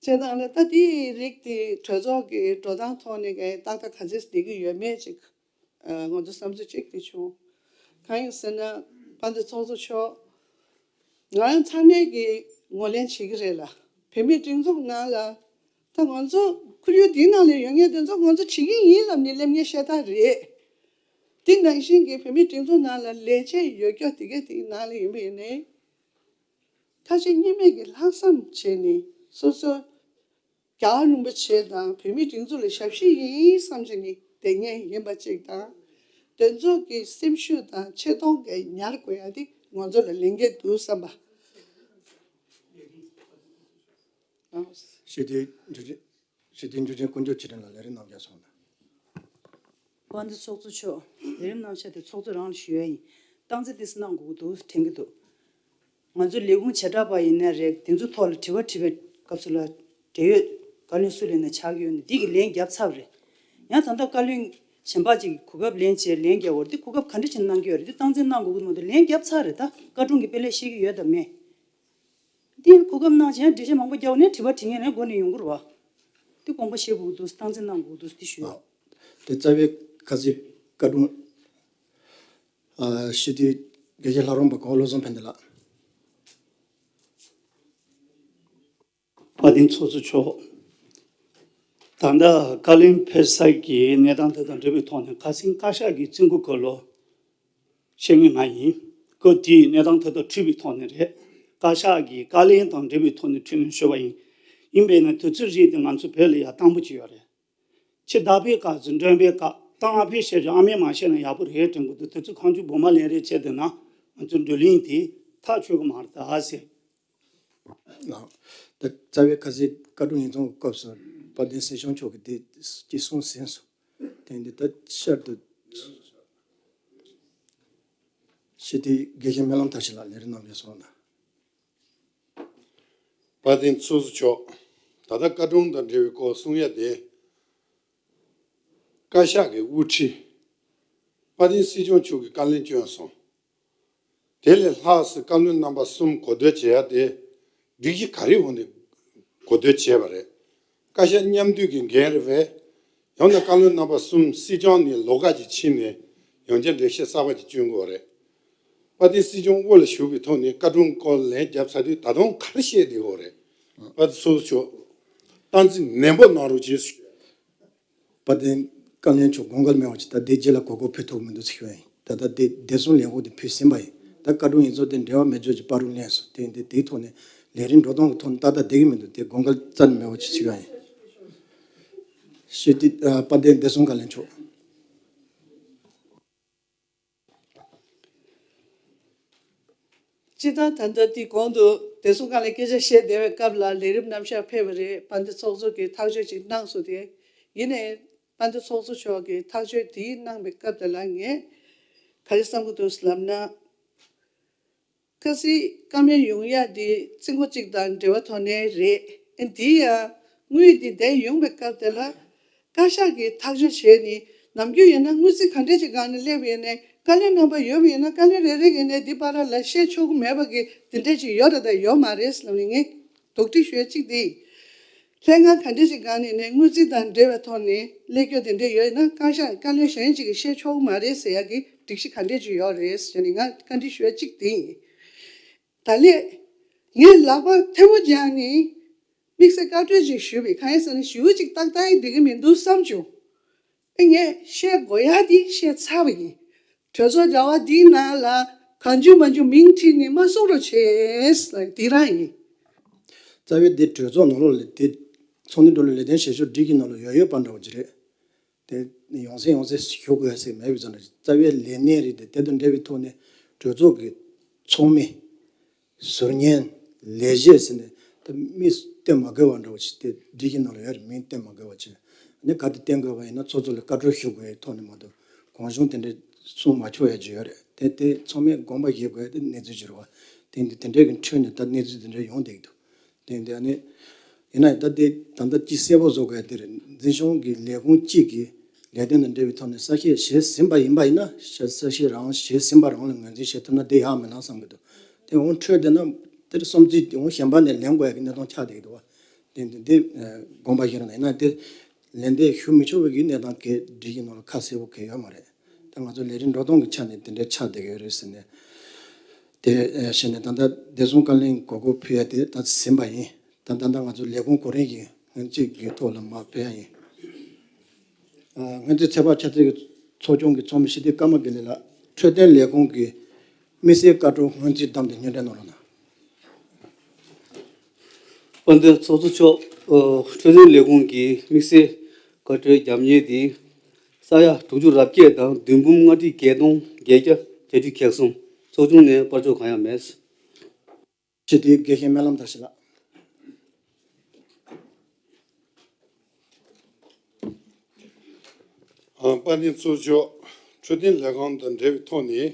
བྱས་ཙང་ལ་ད་དེའི་རིགས་དེ་གྲོས་ཚོགས་ཀྱི་འགྲོ་སྟངས་ཐོག་ནས་ག་ཏག་ཏག་ག་ཚོད་བསྡད་ཀྱི་ཡོད་མེད་ཅིག་ཨ། ང་ཚོ་བསམ་ཚུལ་གཅིག་དེ་བྱུང་། གང་ཡིན་ཟེར་ན། དཔལ་ལྡན་ཚོགས་གཙོ་མཆོག་ང་རང་ཚང་མས་ཀྱིས་ངོས་ལེན་བྱེད་ཀྱི་རེད་ལ། བོད་མིའི་སྒྲིག་འཛུགས་ནང་ལ་ད་ང་ཚོ་ཁོར་ཡུག་འདིའི་ནང་ལ་ཡོད་མཁན་དེ་ཚོ་ང་ཚོ་བྱེད་ཀྱི་ཡིན་ལབ་ནས་སླེབས་མཁན་ཤ་སྟག་རེད། དེ་ནང་བཞིན་གྱི་བོད་མིའི་སྒྲིག་འཛུགས་ནང་ལ་ལས་བྱེད་ཡོད་སྐྱོ་དེ་གའི་དེའི་ནང་ལ་ཡིན་པ་ཡིན་ནའི། ཐབས་ཤེས་གཉིས་མེད་ཀྱི་ལྷག་བསམ་བྱས་ནས་སོ་སོ། རྒྱལ་བ་རིན་པོ་ཆེ་དང་བོད་མིའི་སྒྲིག་འཛུགས་ལ་ཞབས་ཕྱི་ཡིན་བསམ་བྱས་ནས་བསྡད་མཁན་ཡིན་པ་གཅིག་དང་། དེ་ཚོ་གི་སེམས་ཤུགས་དང་ཆེ་མཐོང་གི་ཉར་དགོས་ཡ་དེ་ང་ཚོ་ལ་ལས་འགན་འདུག་བསམ་པ། ཞི་བདེ་འབྱོར་འབྲིང་། ཞི་བདེ་འབྱོར་འབྲིང་དཀོན་མཆོག་ཆེ་འབྲིང་ལགས་ལས་རིམ་རྣམ་བཞག་སོང་ན། དཔལ་ལྡན་ཚོགས་གཙོ་མཆོག་ལས་རིམ་རྣམ་གཞག་དེ་ཚོགས་གཙོ་རང་ལ་ཞུ་ཡ་ཡིན། སྟངས་འཛིན་ཏོག་ཙམ་གནང་དགོས་ཀྱི་འདུག་དྲན་གྱི་འདུག་ང་ཚོ་ལས་ཁུངས་བྱེ་བྲག་པ་ཡིན་ན་རེད། དེ་ཚོ་ཐོག་ལ་དྲི་བ་དྲིས་པའི་སྐབས་སུ་ལ་འབྲེལ་ཡོད་བཀའ་བློན་སུ་ལེན་ན་ཆགས་ཀྱི་ཡོད་ན་འདི་གི་ལན་བརྒྱབ་ཚར་རེད། ཡང་ད་ལྟ་བཀའ་བློན་གཞན་པ་ཅིག་གིས་གོ་སྐབས་ལེན་བྱས་ལན་བརྒྱབ་པ་རེད། འདི་གོ་སྐབས་ག་འདྲ་བྱས་ནས་གནང་གི་ཡོད་རེད། འདི་སྟངས་འཛིན་གནང་དགོས་ཀྱི་མ་གཏོགས་ལན་བརྒྱབ་ཚར་རེད། ད་བཀའ་དྲུང་གིས་དཔེ་ལས་ཤེས་ཀྱི་ཡོད་དམ་མེད། འདི་གོ་སྐབས་གནང་བྱས་ཡང་འགྲེལ་བཤད་མང་པོ་བརྒྱབ་ནས་དྲི་བ་དྲི་མཁན་ལ་མགོ་ནས་ཡོང་གི་རེད་བ། འདི་དགོངས་པ་བཞེས་དགོས་ཀྱི་འདུག་སྟངས་འཛིན་གནང་དགོས་ཀྱི་འདུག་འདི་ཞུ། ཨ། དེ་རྩ་བའི་ཁ་སང་བཀའ་དྲུང་། ཨ། ཞི་བདེའི་དགེ་བཤེས་ལྷ་རམས་པ་གོང་བློ་བཟང་ཕན་བདེ་ལགས། དཔལ་ལྡན་ཚོགས་གཙོ་མཆོག་ད་ལྟ་བཀའ་བློན་ཕེབས་ས་ཀྱི་གནས་སྟངས་དེ་དང་འབྲེལ་བའི་ཐོག་ནས་ཁ་སང་བཀའ་ཤག་གི་བཙུན་སྐུ་གོ་ལོ་བཤད་མཁན་ང་ཡིན། སྐབས་དེའི་གནས་སྟངས་དེ་དང་འཁྲིལ་བའི་ཐོག་ནས་རེད། བཀའ་ཤག་གི་བཀའ་ལན་དང་འབྲེལ་བའི་ཐོག་ནས་འཁྲིལ་ནས་ཞུས་པ་ཡིན། ཡིན་པས་ན་དུས་ཚོད་རིགས་དེ་ང་ཚོ་བོད་ལ་ཡ་དང་པོ་ཅིག་ཡོད་རེད། ཁྱི་བདག་པོའི་བཀའ་ཚོ་མགྲོན་པོའི་བཀའ་ད་ཨ་ཕས་བཤད་ཀྱང་ཨ་མས་མ་བཤད་ན་ཡག་པོ་རེད་དྲན་གྱི་འདུག་དེ་ཚོ་གང་བྱུང་བུ་མ་ལེན་རེས་བྱས་བསྡད་ན་ང་ཚོའི་བགྲོ་གླེང་དེ་ཐག་ཆོད་ཀྱི་མ་རེད་ད་ཟེར། ལགས། ད་རྩ་བའི་ཁ་སང་བཀའ་དྲུང་ཡིག་ཚང་གི་སྐབས་སུ་དཔལ་ལྡན་སྲིད་སྐྱོང་མཆོག་གིས་དེ་ཅིག་གསུངས་ཟིན་སོང་། དེ་འདི་ད་ཤར་དུ་ཞི་བདེའི་དགེ་བཤེས་སྨོན་ལམ་མཐར་ཕྱིན་ལགས་ལས་རིམ་རྣམ་གཞག་སོང་ན། དཔལ་ལྡན་ཚོགས་གཙོ་མཆོག་ད་ལྟ་བཀའ་དྲུང་དང་འབྲེལ་བའི་སྐོར་གསུང་ཡ་དེ། བཀའ་ཤག་གི་དབུ་ཁྲིད་དཔལ་ལྡན་སྲིད་སྐྱོང་མཆོག་གིས་བཀའ་ལན་བསྐྱོན་སོང་། དེ་ལས་ལྷག་སའི་བཀའ་བློན་རྣམ་པ་གསུམ་གོ་བསྡུར་བྱེད་ཡ་དེ་སྒྲིག་གཞི་ག་རེའི་འོག་ནས་གོ་བསྡུར་བྱས་པ་རེད། བཀའ་ཤག་མཉམ་འདུས་ཀྱི་འགན་རེད་པས། ཡང་ན་བཀའ་བློན་རྣམ་པ་གསུམ་སྲིད་སྐྱོང་ནས་ལོགས་ཀ་ཅིག་ཕྱིན་ནས་ཡང་བསྐྱར་འགྲེལ་བཤད་གསར་པ་ཅིག་བསྐྱོན་དགོས་རེད། དཔལ་ལྡན་སྲིད་སྐྱོང་དབུ་ལ་བཞུགས་པའི་ཐོག་ནས་བཀའ་དྲུང་སྐོར་ལན་བརྒྱབ་ཚར་དུས་ད་དུང་ག་རེ་བཤད་བསྡད་ཡོད་རེད། དཔལ་ལྡན་ཚོགས་གཙོ་མཆོག་སྟངས་འཛིན་ནན་པོ་གནང་རོགས་གྱིས། དཔལ་ལྡན་བཀའ་བློན་མཆོག་དགོངས་འགལ་མེད་པ་ཅིག་ད་ལྟའི་རྗེས་ལ་གོ་སྐབས་ཕུལ་ཐུབ་མི་འདུག་ཟེར་ཞུ་ཡ་ཡིན། ད་ལྟ་དེ་བདེ་སྲུང་ལས་ཁུངས་དེ་ཕུལ་ཟིན་པ་ཡིན། ད་བཀའ་དྲུང་ཡིག་ཚང་དེ་འབྲེལ་བ་མེད་ཚོད་ཀྱི་བར་རུ་ལེན་སོང་། དེ་ཡིན་དུས་དེའི་ཐོག་ནས་ལས་རིམ་འགྲོ་སྟངས་ཀྱི་ཐོག་ནས་ཏག་ཏག་བསྡད་ཀྱི་མི་འདུག་དེ་དགོངས་འགལ་རྩ་ནས་མེད་པ་ཅིག་ཞུ་ཡ་ཡིན། ཞུ་དེ་ཨ། དཔལ་ལྡན་བདེ་སྲུང་བཀའ་བློན་མཆོག་སྤྱིར་བཏང་ད་ལྟ་དེའི་གོང་དུ་བདེ་སྲུང་ཁང་ལ་སྐད་ཆ་བཤད་བསྡད་པའི་སྐབས་ལ་ལས་རིམ་རྣམ་གཞག་ཕེབས་པ་རེད། དཔལ་ལྡན་ཚོགས་གཙོ་གིས་ཐག་གཅོད་ཅིག་གནང་སོང་སྟེ། ཡིན་ནའི་དཔལ་ལྡན་ཚོགས་གཙོ་མཆོག་གིས་ཐག་གཅོད་དེ་གནང་པའི་སྐབས་དེ་ལ་ངས་ག་རེ་བསམ་གྱི་འདུག་ལབ་ན། ཁ་སང་བཀའ་མོལ་ཡོང་ཡ་དེ་རྩིས་འགོ་གཅིག་དང་འབྲེལ་བ་ཐོག་ནས་རེད། ཨ། དེ་ཡང་དངུལ་དེ་བསྡད་ཡོང་པའི་སྐབས་དེ་ལ། བཀའ་ཤག་གིས་ཐག་གཅོད་བྱས་ནས་ནམ་རྒྱུན་ཡིན་ན་དངུལ་རྩིས་ག་འདྲས་ཅིག་སྒང་ནས་སླེབས་ཡོད་ནའི་བཀའ་བློན་རྣམ་པ་ཡོད་པ་ཡིན་ན་བཀའ་བློན་རེ་རེ་གིས་ནས་འདི་བར་ལ་བཤད་ཆོག་གི་མེད་པ་གི་དེ་འདྲས་ཅིག་ཡོད་རེད་དང་ཡོད་མ་རེད་ལབ་ནས་ངས་དོགས་འདྲི་ཞུ་ཡ་གཅིག་དེ་ཡིན། ལྷན་ཁང་ག་འདྲས་ཅིག་སྒང་ནས་ནས་དངུལ་རྩིས་དང་འབྲེལ་བའི་ཐོག་ནས་སླེབས་རྒྱུ་དེ་འདྲས་ཡོད་ན་བཀའ་ཤག་བཀའ་བློན་གཞན་ཅིག་གིས་བཤད་ཆོག་གི་མ་རེད་ཟེར་ཡ་གི་ སྒྲིག་གཞི་ག་འདྲས་ཅིག་ཡོད་རེད་ཟེར་ནས་ང་བཀའ་འདྲི་ཞུ་ཡ་གཅིག་དེ་ཡིན། ད་ལན་ངས་ལག་པ་ཐལ་མོ་སྦྱར་ནས་དམིགས་བསལ་བཀའ་འཁྲོལ་ཅིག་ཞུས་པས། གང་ཡིན་ཟེར་ན་ཞུ་ཅིག་ཏག་ཏག་ཡིན་བསྡད་ཀྱི་མི་འདུག་བསམ་བྱུང་། ཨེ་ངས་བཤད་དགོས་ཡ་འདི་བཤད་ཚར་བ་ཡིན། གྲོས་ཚོགས་བྱ་བ་འདིའི་ནང་ལ་གང་བྱུང་མང་བྱུང་མིང་ཁྲིད་ནས་མ་གསུང་རོགས་བྱས་ལ་འདི་རང་ཡིན། རྩ་བའི་འདི་གྲོས་ཚོགས་ནང་ལོགས་ལ་འདི་ཚོགས་འདུ་འགྲོ་ལ་ལས་དོན་བྱེད་ཕྱོགས་སྒྲིག་གཞི་ནང་ལ་ཡོད་ཡོད་པ་འདྲ་བོ་ཅིག་རེད། དེ་ཡོང་སེ་ཡོང་སེ་ཞུ་དགོས་ཟེར་མེད་པའི་ཚོད་འདྲ། རྩ་བའི་ལས་གནས་རེད་དེ། དེ་དང་འབྲེལ་བའི་ཐོག་ནས་གྲོས་ཚོགས་ཀྱི་ཚོགས་མི། ཟུར་ཉན། ལས་བྱེད་ཟེར་ནས་ད་མི་བསྟན་མ་དགོས་པ་འདྲ་བོ་ཞིག་དེ་སྒྲིག་གཞི་ནང་ལ་ཡོད་རེད། མིང་བསྟན་མ་དགོས་པ་བྱས། ཨ་ནི་ག་དེ་བསྟན་དགོས་པ་ཡིན་ན་ཚོགས་གཙོ་ལ་བཀའ་འཁྲོལ་ཞུ་དགོས་ཡའི་ཐོག་ནས་མ་གཏོགས་གང་བྱུང་དེ་འདྲ་གསུང་མ་ཆོག་ཡ་ཅིག་ཡོད་རེད། དེ་དེ་ཚང་མས་དགོངས་པ་བཞེས་དགོས་ཡ་དེ་གནས་ཚུལ་ཅིག་རེད་བ། དེ་འདི་དེ་འདྲའི་གི་ཁྲོད་ནས་ད་གནས་ཚུལ་དེ་འདྲ་ཡོང་བསྡད་ཀྱི་འདུག་དེ་འདི་ཨ་ནི་ཡིན་ན་ད་དེ་ད་ལྟ་ཅི་གསལ་པོ་བཟོ་དགོས་ཡ་དེ་རེད། འཛིན་སྐྱོང་གི་ལས་ཁུངས་གཅིག་གི་ལས་དོན་དང་འབྲེལ་བའི་ཐོག་ནས་གསལ་བཤད་བྱས་ཟིན་པ་ཡིན་པ་ཡིན་ན། གསལ་བཤད་རང་བྱས་ཟིན་པ་རང་ལ་ངོས་འཛིན་བྱེད་ཐུབ་ན་དེ་ཡག་མིན་ན་བསམ་གྱི་འདུག་དེ་འོང་འཕྲོས་བསྡད་ན་དེར་བསམ་ཚུལ་དེ་འོང་གཞན་པ་ནས་ལེན་དགོས་ཡ་གི་གནས་སྟངས་ཆགས་བསྡད་ཀྱི་འདུག་བ། དེ་འདི་འདི་དགོངས་པ་བཞེས་རོགས་གནང་། ཡིན་ན་དེ་ལན་འདེབས་ཞུ་མི་ཆོག་པའི་གི་གནས་སྟངས་གལ་སྒྲིག་གཞི་ནང་ལ་ཁ་གསལ་པོ་གལ་ཡོད་མ་རེད། ད་ང་ཚོ་ལས་རིམ་འགྲོ་སྟངས་ཀྱི་ཆ་ནས་དེ་འདྲའི་ཆགས་བསྡད་ཀྱི་ཡོད་རེད་ཟེར་ནས། དེ་བྱས་ནས་ད་ལྟ་བདེ་སྲུང་བཀའ་བློན་གོ་སྐབས་ཕུལ་ཡ་དེ་ད་ཟིན་པ་ཡིན། ད་ད་ལྟ་ང་ཚོ་ལས་ཁུངས་གོ་རིམ་གྱི་སྔོན་རྩིས་ཀྱི་ཐོག་ལ་མར་ཕེབས་ཡ་ཡིན། སྔོན་རྩིས་ཚོད་དཔག་ཆ་ཚད་ཀྱི་ཚོགས་ཆུང་གི་ཚོགས་མི་ཞི་བདེ་ཀརྨ་དགེ་ལེགས་ལགས། འཕྲོད་བསྟེན་ལས་ཁུངས་ཀྱི་དམིགས་བསལ་བཀའ་འཁྲོལ་སྔོན་རྩིས་བདམས་ཏེ་སྙན་སྒྲོན་གནང་རོགས་གནང་། དཔལ་ལྡན་ཚོགས་གཙོ་མཆོག་འཕྲོད་བསྟེན་ལས་ཁུངས་ཀྱི་དམིགས་བསལ་བཀའ་འཁྲོལ་རྒྱབ་གཉེར་དེ་ས་ཡ་དྲུག་ཅུ་རེ་བརྒྱད་དང་བདུན་འབུམ་ལྔ་ཁྲི་བརྒྱད་སྟོང་བརྒྱད་བརྒྱ་གྱ་དྲུག་ཁེགས་སོང་། ཚོགས་ཆུང་ནས་སྤར་ཆོག་གང་ཡང་མེད། ཞི་བདེའི་དགེ་བཤེས་སྨོན་ལམ་དར་ཞིང་ལགས། ཨ། དཔལ་ལྡན་ཚོགས་གཙོ་མཆོག་འཕྲོད་བསྟེན་ལས་ཁང་དང་འབྲེལ་བའི་ཐོག་ནས།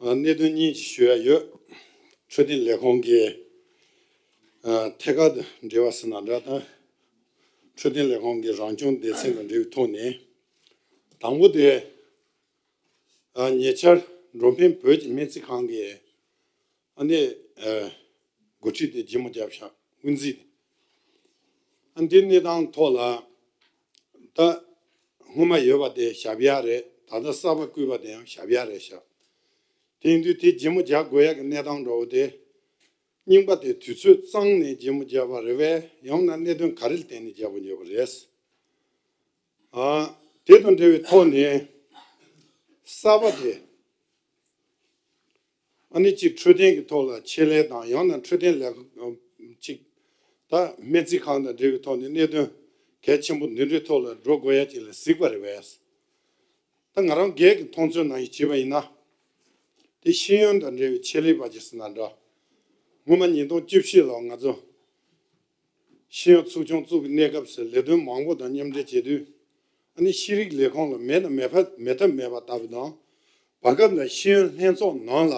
ཨ། གནད་དོན་གཉིས་ཅིག་ཞུ་ཡ་ཡོད། འཕྲོད་བསྟེན་ལས་ཁང་གི། ཨ། ཐད་ཀར་དང་འབྲེལ་བ་ཟེར་ན་འདྲ་དང་། འཕྲོད་བསྟེན་ལས་ཁང་གི་རང་སྐྱོང་སྡེ་ཚན་དང་འབྲེལ་བའི་ཐོག་ནས། དང་པོ་དེ། ཨ། ཉེ་ཆར་འགྲོ་ཕན་བོད་ཀྱི་སྨན་རྩིས་ཁང་གིས། ཨ་ནི། ཨ། འགོ་ཁྲིད་དེ་ལྗིད་མོ་བརྒྱབ་ཤག་དབུ་འཛིན་དེ། ཨ། འདི་གནས་སྟངས་ཐོག་ལ། ད་སྔོན་མ་ཡོད་པ་དེ་བཞག་ཡ་རེད། ད་ལྟ་གསར་པ་བསྐུལ་བ་དེ་ཡང་བཞག་ཡ་རེད་ཤག་དེ་ཡིན་དུས་དེ་ལྗིད་མོ་རྒྱག་དགོས་ཡ་གི་གནས་སྟངས་འདྲ་བོ་དེ། རྙིང་པ་དེ་དུས་ཚོད་གཙང་ནས་ལྗིད་མོ་བརྒྱབ་པ་རེད་པས། ཡང་ན་གནད་དོན་ག་རེ་ལ་བརྟེན་ནས་བརྒྱབ་པ་ཡོད་པ་རེད། ཨ། དེ་དང་འབྲེལ་བའི་ཐོག་ནས་གསར་པ་དེ། ཨ་ནི་གཅིག་འཕྲོད་བསྟེན་གྱི་ཐོག་ལ་ཆེད་ལས་དང་། ཡང་ན་འཕྲོད་བསྟེན་ལས་ཁང་གཅིག་ད་སྨན་རྩིས་ཁང་དང་འབྲེལ་བའི་ཐོག་ནས་གནད་དོན་གལ་ཆེན་པོ་འདི་འདྲའི་ཐོག་ལ་འགྲོ་དགོས་ཡ་ཅིག་ལ་གཟིགས་པ་རེད་པས། ད་ང་རང་སྒེར་གྱི་མཐོང་ཚུལ་ནང་བཞིན་བྱས་པ་ཡིན་ན། དེ་ཤེས་ཡོན་དང་འབྲེལ་བའི་ཆེད་ལས་པ་ཅིག་ཟེར་ན་འདྲ། སྔོན་མ་ཉིས་སྟོང་བཅུ་བཞི་ལོ་ང་ཚོ་ཤེས་ཡོན་ཚོགས་ཆུང་བཙུགས་པའི་གནས་སྐབས་སུ་ལས་དོན་མང་པོ་དང་མཉམ་འབྲེལ་བྱེད་དུས། ཨ་ནི་ཤེས་རིག་ལས་ཁུངས་ལ་མེད་ན་མེད་པ་མེད་ཐབས་མེད་པ་ལྟ་བུ་དང་། བར་སྐབས་ལ་ཤེས་ཡོན་ལྷན་ཚོགས་ནང་ལ་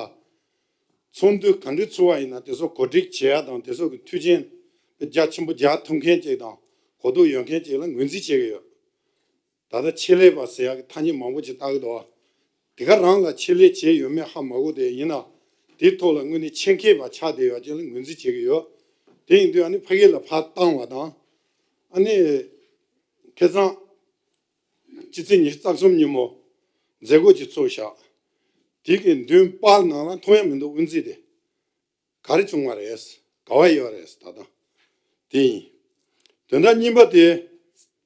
ཚོགས་འདུ་ག་འདྲ་ཚུགས་པ་ཡིན་ན་དེ་ཚོ་གོ་སྒྲིག་བྱེད་ཡ་དང་། དེ་ཚོ་གི་མཐུན་རྐྱེན་རྒྱ་ཆེན་པོ་རྒྱག་ཐུབ་མཁན་ཅིག་དང་གོ་རྟོགས་ཡོད་མཁན་ཅིག་ལ་ངོས་འཛིན་བྱེད་ཀྱི་ཡོད། ད་ལྟ་ཆེད་ལས་པ་ཟེར་ཡག་གི་ཐ་སྙད་མང་པོ་ཅིག་བཏགས་ཀྱི་འདུག་དེ་ག་རང་ལ་ཆེད་ལས་བྱས་ཡོད་མེད་ཧ་མ་གོ། དེ་ཡིན་ན་དེའི་ཐོག་ལ་དངོས་གནས་ཆེད་མཁས་པ་ཆགས་བསྡད་ཡོད་ཅེས་ལ་ངོས་འཛིན་བྱེད་ཀྱི་ཡོད། དེ་ཡིན་དུས་ཨ་ནི་ཕ་གི་ལ་ཕར་བཏང་བ་དང་། ཨ་ནི་ཁ་སང་ཕྱི་ཚེས་ཉི་ཤུ་རྩ་གསུམ་ཉིན་མོ་མཛད་སྒོ་ཅིག་ཚོགས་ཤག་དེ་གི་མདུན་པར་ནང་ལ་མཐོང་ཡ་མི་འདུག་དབུ་འཛིན་དེ། ག་རེ་བྱུང་བ་རེད། ག་བ་ཡོད་རེད། ད་ལྟ་དེ་ཡིན། དོན་དག་གཉིས་པ་དེ།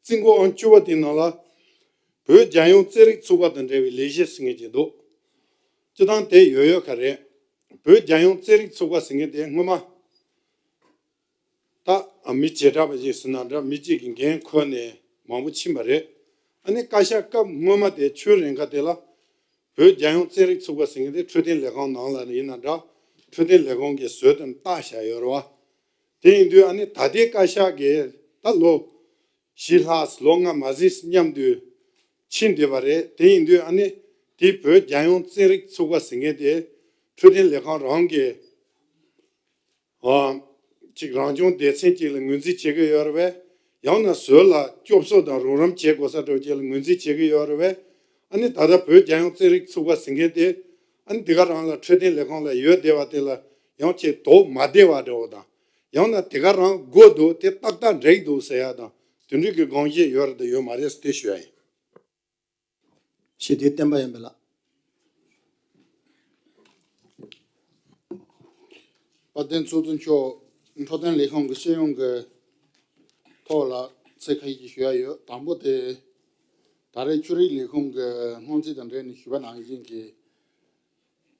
རྩིས་འགོ་ཨང་བཅུ་པ་དེའི་ནང་ལ་བོད་རྒྱལ་ཡོངས་རྩེད་རིགས་ཚོགས་པ་དང་འབྲེལ་བའི་ལས་གཞི་ཟེར་མཁན་ཅིག་འདུག་སྤྱིར་བཏང་དེ་ཡོད་ཡོད་ག་རེད། བོད་རྒྱལ་ཡོངས་རྩེད་རིགས་ཚོགས་པ་ཟེར་མཁན་དེ་སྔོན་མ་ད་མི་བྱེ་བྲག་པ་ཞིག་ཟེར་ན་འདྲ། མི་གཅིག་གིས་འགན་འཁུར་ནས་མང་པོ་ཕྱིན་པ་རེད། ཨ་ནི་བཀའ་ཤག་སྐབས་སྔོན་མ་དེ་ཆུ་རིང་ཁ་དེ་ལ། བོད་རྒྱལ་ཡོངས་རྩེད་རིགས་ཚོགས་པ་ཟེར་མཁན་དེ་འཕྲོད་བསྟེན་ལས་ཁང་ནང་ལ་ཡིན་ན་འདྲ། འཕྲོད་བསྟེན་ལས་ཁང་གིས་བཟོས་དང་བཏགས་བཞག་ཡོད་རེད་བ། དེ་ཡིན་དུས་ཨ་ནི་ད་ལྟའི་བཀའ་ཤག་གིས་ད་ལོ་བཞི་ལྷག་ལོ་ལྔ་མ་ཟིན་མཉམ་དུ་ཕྱིན་བསྡད་པ་རེད། དེ་ཡིན་དུས་ཨ་ནི་དེ་བོད་རྒྱལ་ཡོངས་རྩེད་རིགས་ཚོགས་པ་ཟེར་མཁན་དེ་འཕྲོད་བསྟེན་ལས་ཁང་རང་གིས། ཨ། གཅིག་རང་སྐྱོང་སྡེ་ཚན་གཅིག་ལ་ངོས་འཛིན་བྱེད་ཀྱི་ཡོད་རེད་པས། ཡང་ན་ཟུར་ལ་སྐྱོབ་གསོ་དང་རོགས་རམ་བྱེད་དགོས་ས་འདྲ་བོ་ཅིག་ལ་ངོས་འཛིན་བྱེད་ཀྱི་ཡོད་རེད་པས། ཨ་ནི་ད་ལྟ་བོད་རྒྱལ་ཡོངས་རྩེད་རིགས་ཚོགས་པ་ཟེར་མཁན་དེ། ཨ་ནི་འདི་ག་རང་ལ་འཕྲོད་བསྟེན་ལས་ཁང་ལ་ཡོད་བསྡད་པ་དེ་ལ་ཡང་ཅིག་དོགས་མ་བདེ་བ་འདྲ་བོ་དང་། ཡང་ན་དེ་ག་རང་དགོས་འདུག་དེ་ཏག་ཏག་འགྲིག་འདུག་ཟེར་ཡ་དང་དེ་འདྲའི་གི་དགོངས་བཞེས་ཡོད་རེད་དང་ཡོད་མ་རེད་ཟེར་དེ་ཞུ་ཡ་ཡིན། ཞི་བདེའི་བསྟན་པ་ཡིན་པ་ལ། དཔལ་ལྡན་ཚོགས་གཙོ་མཆོག་འཕྲོད་བསྟེན་ལས་ཁུངས་ཀྱི་སྤྱི་ཡོངས་ཀྱི་ཐོག་ལ་ཚིག་ཁ་ཤས་ཞུ་ཡ་ཡོད། དང་པོ་དེ། ད་རེས་ཆོས་རིག་ལས་ཁུངས་ཀྱི་སྔོན་རྩིས་དང་འབྲེལ་ནས་ཞུས་པ་ནང་བཞིན་གྱི།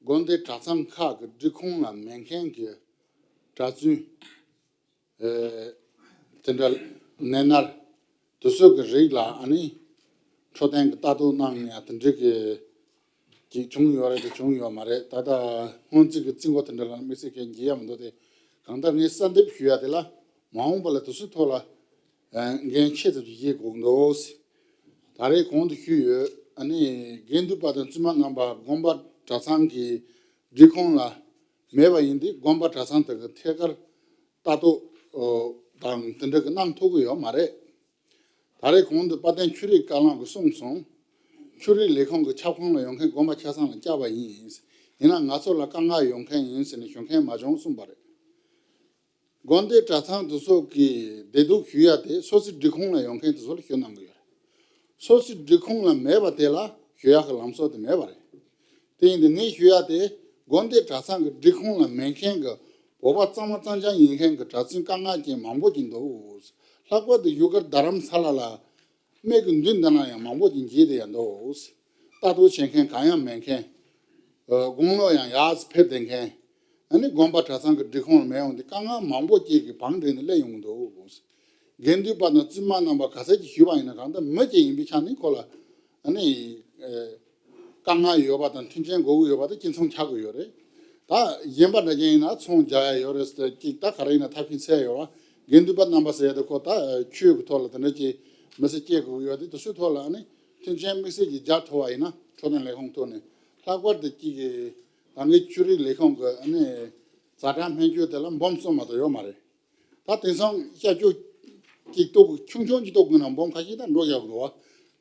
དགོན་སྡེ་གྲྭ་ཚང་ཁག་གི་སྒྲིག་ཁོངས་ལ་མེད་མཁན་གྱི་གྲྭ་བཙུན། ཨེ། དེ་འདྲ་ནད་མནར་དེ་ཚོ་གི་རིགས་ལ་ཨ་ནི་འཕྲོད་བསྟེན་གྱི་ལྟ་རྟོག་གནང་ནས་དེ་འདྲ་གི་ཅིག་བྱུང་ཡོད་རེད་དེ་བྱུང་ཡོད་མ་རེད། ད་ལྟ་སྔོན་རྩིས་ཀྱི་རྩིས་འགོ་དེ་འདྲ་ལ་དམིགས་བསལ་གྱི་འགྱེད་ཡ་མི་འདུག་སྟེ། གང་ལྟར་ངས་གསལ་འདེབས་ཞུ་ཡ་དེ་ལ་མ་འོངས་པ་ལ་དེ་ཚོའི་ཐོག་ལ་ཨ་འགན་ཆེ་ཙམ་ཞིག་བཞེས་དགོས་འདུག། ད་རེས་གོང་དུ་ཞུས་ཡོད། ཨ་ནི་དགེ་འདུན་པ་དང་བཙུན་མ་རྣམ་པ་དགོན་པ་གྲྭ་ཚང་གི་སྒྲིག་ཁོངས་ལ་མེད་པ་ཡིན་དུས་དགོན་པ་གྲྭ་ཚང་དག་གི་ཐད་ཀར་ལྟ་རྟོག་དང་དེ་འདྲ་གི་གནང་ཐུབ་ཀྱི་ཡོད་མ་རེད། ད་རེས་གོང་དུ་དཔལ་ལྡན་ཆོས་རིག་བཀའ་བློན་གྱིས་གསུངས་སོང་། ཆོས་རིག་ལས་ཁུངས་ཀྱི་ཁྱབ་ཁོངས་ལ་ཡོང་མཁན་དགོན་པ་ཆ་ཚང་ལ་བསྐྱར་བ་ཡིན། ཡིན་ན་ང་ཚོ་ལ་དཀའ་ངལ་ཡོང་མཁན་ཡིན་ཟེར་ནས་ཞུ་མཁན་མ་བྱུང་གསུངས་པ་རེད། དགོན་སྡེ་གྲྭ་ཚང་དེ་ཚོ་གི་བདེ་སྡུག་ཞུ་ཡ་དེ་སོ་སོའི་སྒྲིག་ཁོངས་ལ་ཡོང་མཁན་དེ་ཚོ་ལ་ཞུ་གནང་གི་ཡོད་རེད། སོ་སོའི་སྒྲིག་ཁོངས་ལ་མེད་པ་དེ་ལ་ཞུ་ཡག་གི་ལམ་སྲོལ་དེ་མེད་པ་རེད། དེ་ཡིན་དུས་ངས་ཞུ་ཡ་དེ་དགོན་སྡེ་གྲྭ་ཚང་གི་སྒྲིག་ཁོངས་ལ་མེད་མཁན་གྱི་བོད་པ་གཙང་མ་གཙང་རྐྱང་ཡིན་མཁན་གྱི་གྲྭ་བཙུན་དཀའ་ངལ་ཅན་མང་པོ་ཅིག་འདུག། ལྷག་པར་དུ་བཞུགས་སྒར་རྡ་རམ་ས་ལ་ལ། སྨད་ཀྱི་མདུན་འདི་ན་ཡང་མང་པོ་ཅིག་མཇལ་བསྡད་ཡ་འདུག། ལྟ་རྟོག་བྱེད་མཁན་གང་ཡང་མེད་མཁན། ཨ། དགུང་ལོ་ཡང་ཡར་ཕེབས་བསྡད་མཁན། ཨ་ནི་དགོན་པ་གྲྭ་ཚང་གི་སྒྲིག་ཁོངས་ལ་མེད་འོང་དུས་དཀའ་ངལ་མང་པོ་ཅིག་གི་བང་བསྒྲིགས་ནས་སླེབས་ཡོང་གི་འདུག། དགེ་འདུན་པ་དང་བཙུན་མ་རྣམ་པ་ག་ཚད་ཅིག་ཞུས་པ་ཡིན་ན་གང་ལྟར་མི་གཅིག་ཡིན་པའི་ཆ་ནས་ཁོ་ལ་ཨ་ནི། ཨ། དཀའ་ངལ་ཡོད་པ་དང་མཐུན་རྐྱེན་དགོས་ཀྱི་ཡོད་པ་དེ་གཅིག་མཚུངས་ཆགས་ཀྱི་ཡོད་རེད། ད་གཞན་པ་འདྲ་ཅན་ཡིན་ན་ཚོང་རྒྱག་ཡ་ཡོད་རེད་ཟེར་ཏེ་གཅིག་ད་ག་རེ་ཡིན་ན་ཐབས་ཤེས་འཚོལ་ཡ་ཡོད་ར། དགེ་འདུན་པ་རྣམ་པ་ཟེར་ཡ་དེ་ཁོ་ད་ཆོས་ཀྱི་ཐོག་ལ་དེ་འདྲ་ཅིག་མི་ཚེ་སྐྱེལ་དགོས་ཀྱི་ཡོད་དེ་དེ་ཚོའི་ཐོག་ལ་ཨ་ནི་མཐུན་རྐྱེན་དམིགས་བསལ་གྱི་རྒྱག་ཐུབ་པ་ཡིན་ན་འཕྲོད་བསྟེན་ལས་ཁུངས་ཐོག་ནས་ལྷག་པར་དུ་གཅིག་གི་ད་ངའི་ཆོས་རིག་ལས་ཁུངས་ཀྱི་ཨ་ནི་ཛ་དྲག་སྨན་བཅོས་དེ་ལ་འབུམ་གསུམ་མ་གཏོགས་ཡོད་མ་རེད། ད་དེང་སང་ཤར་ཕྱོགས་ཀྱི་སྟོབས་ཆུང་ཆུང་གི་སྟོབས་ཀྱིས་ན་འབུམ་ཁ་ཤས་དང་འགྲོ་ཡག་འདུག་བ།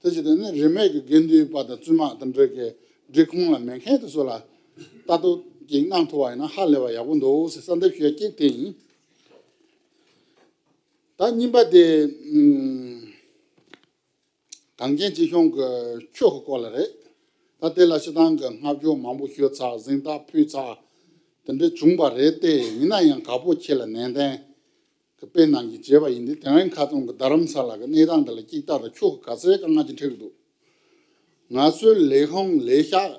དེ་བྱས་ཏེ་ནི་རིས་མེད་ཀྱི་དགེ་འདུན་པ་དང་བཙུན་མ་དང་འབྲེལ་གྱི་སྒྲིག་ཁོངས་ལ་མེད་མཁན་དེ་ཚོ་ལ་ལྟ་རྟོག་ཅིག་གནང་ཐུབ་པ་ཡིན་ན་ཧ་ལས་པ་ཡག་པོ་འདུག་ཟེར་གསལ་འདེབས་ཞུ་ཡ་གཅིག་དེ་ཡིན། ད་གཉིས་པ་དེ། ཨུམ། གངས་ཅན་སྐྱིད་གཤོངས་ཀྱི་ཆོས་ཀྱི་སྐོར་ལ་རེད། ད་དེ་ལ་སྤྱི་བཏང་གི་བསྔགས་བརྗོད་མང་པོ་ཞུས་ཚར། གཟེངས་རྟགས་ཕུལ་ཚར། དེ་འདྲ་བྱུང་བ་རེད་དེ། ཡིན་ན་ཡང་དགའ་པོ་ཆེ་ལ་ནན་ཏན་གྱི་དཔེ་གནང་གི་བྱས་པ་ཡིན་ཏེ། དེ་རིང་ཁ་སང་གི་རྡ་རམ་ས་ལ་གི་གནས་སྟངས་དེ་ལ་གཅིག་ལྟ་དང་ཆོས་ཀྱི་ག་ཚད་དཀའ་ངལ་ཅིག་འཕྲད་ཀྱི་འདུག། ང་ཚོའི་ལས་ཁུངས་ལས་ཤག་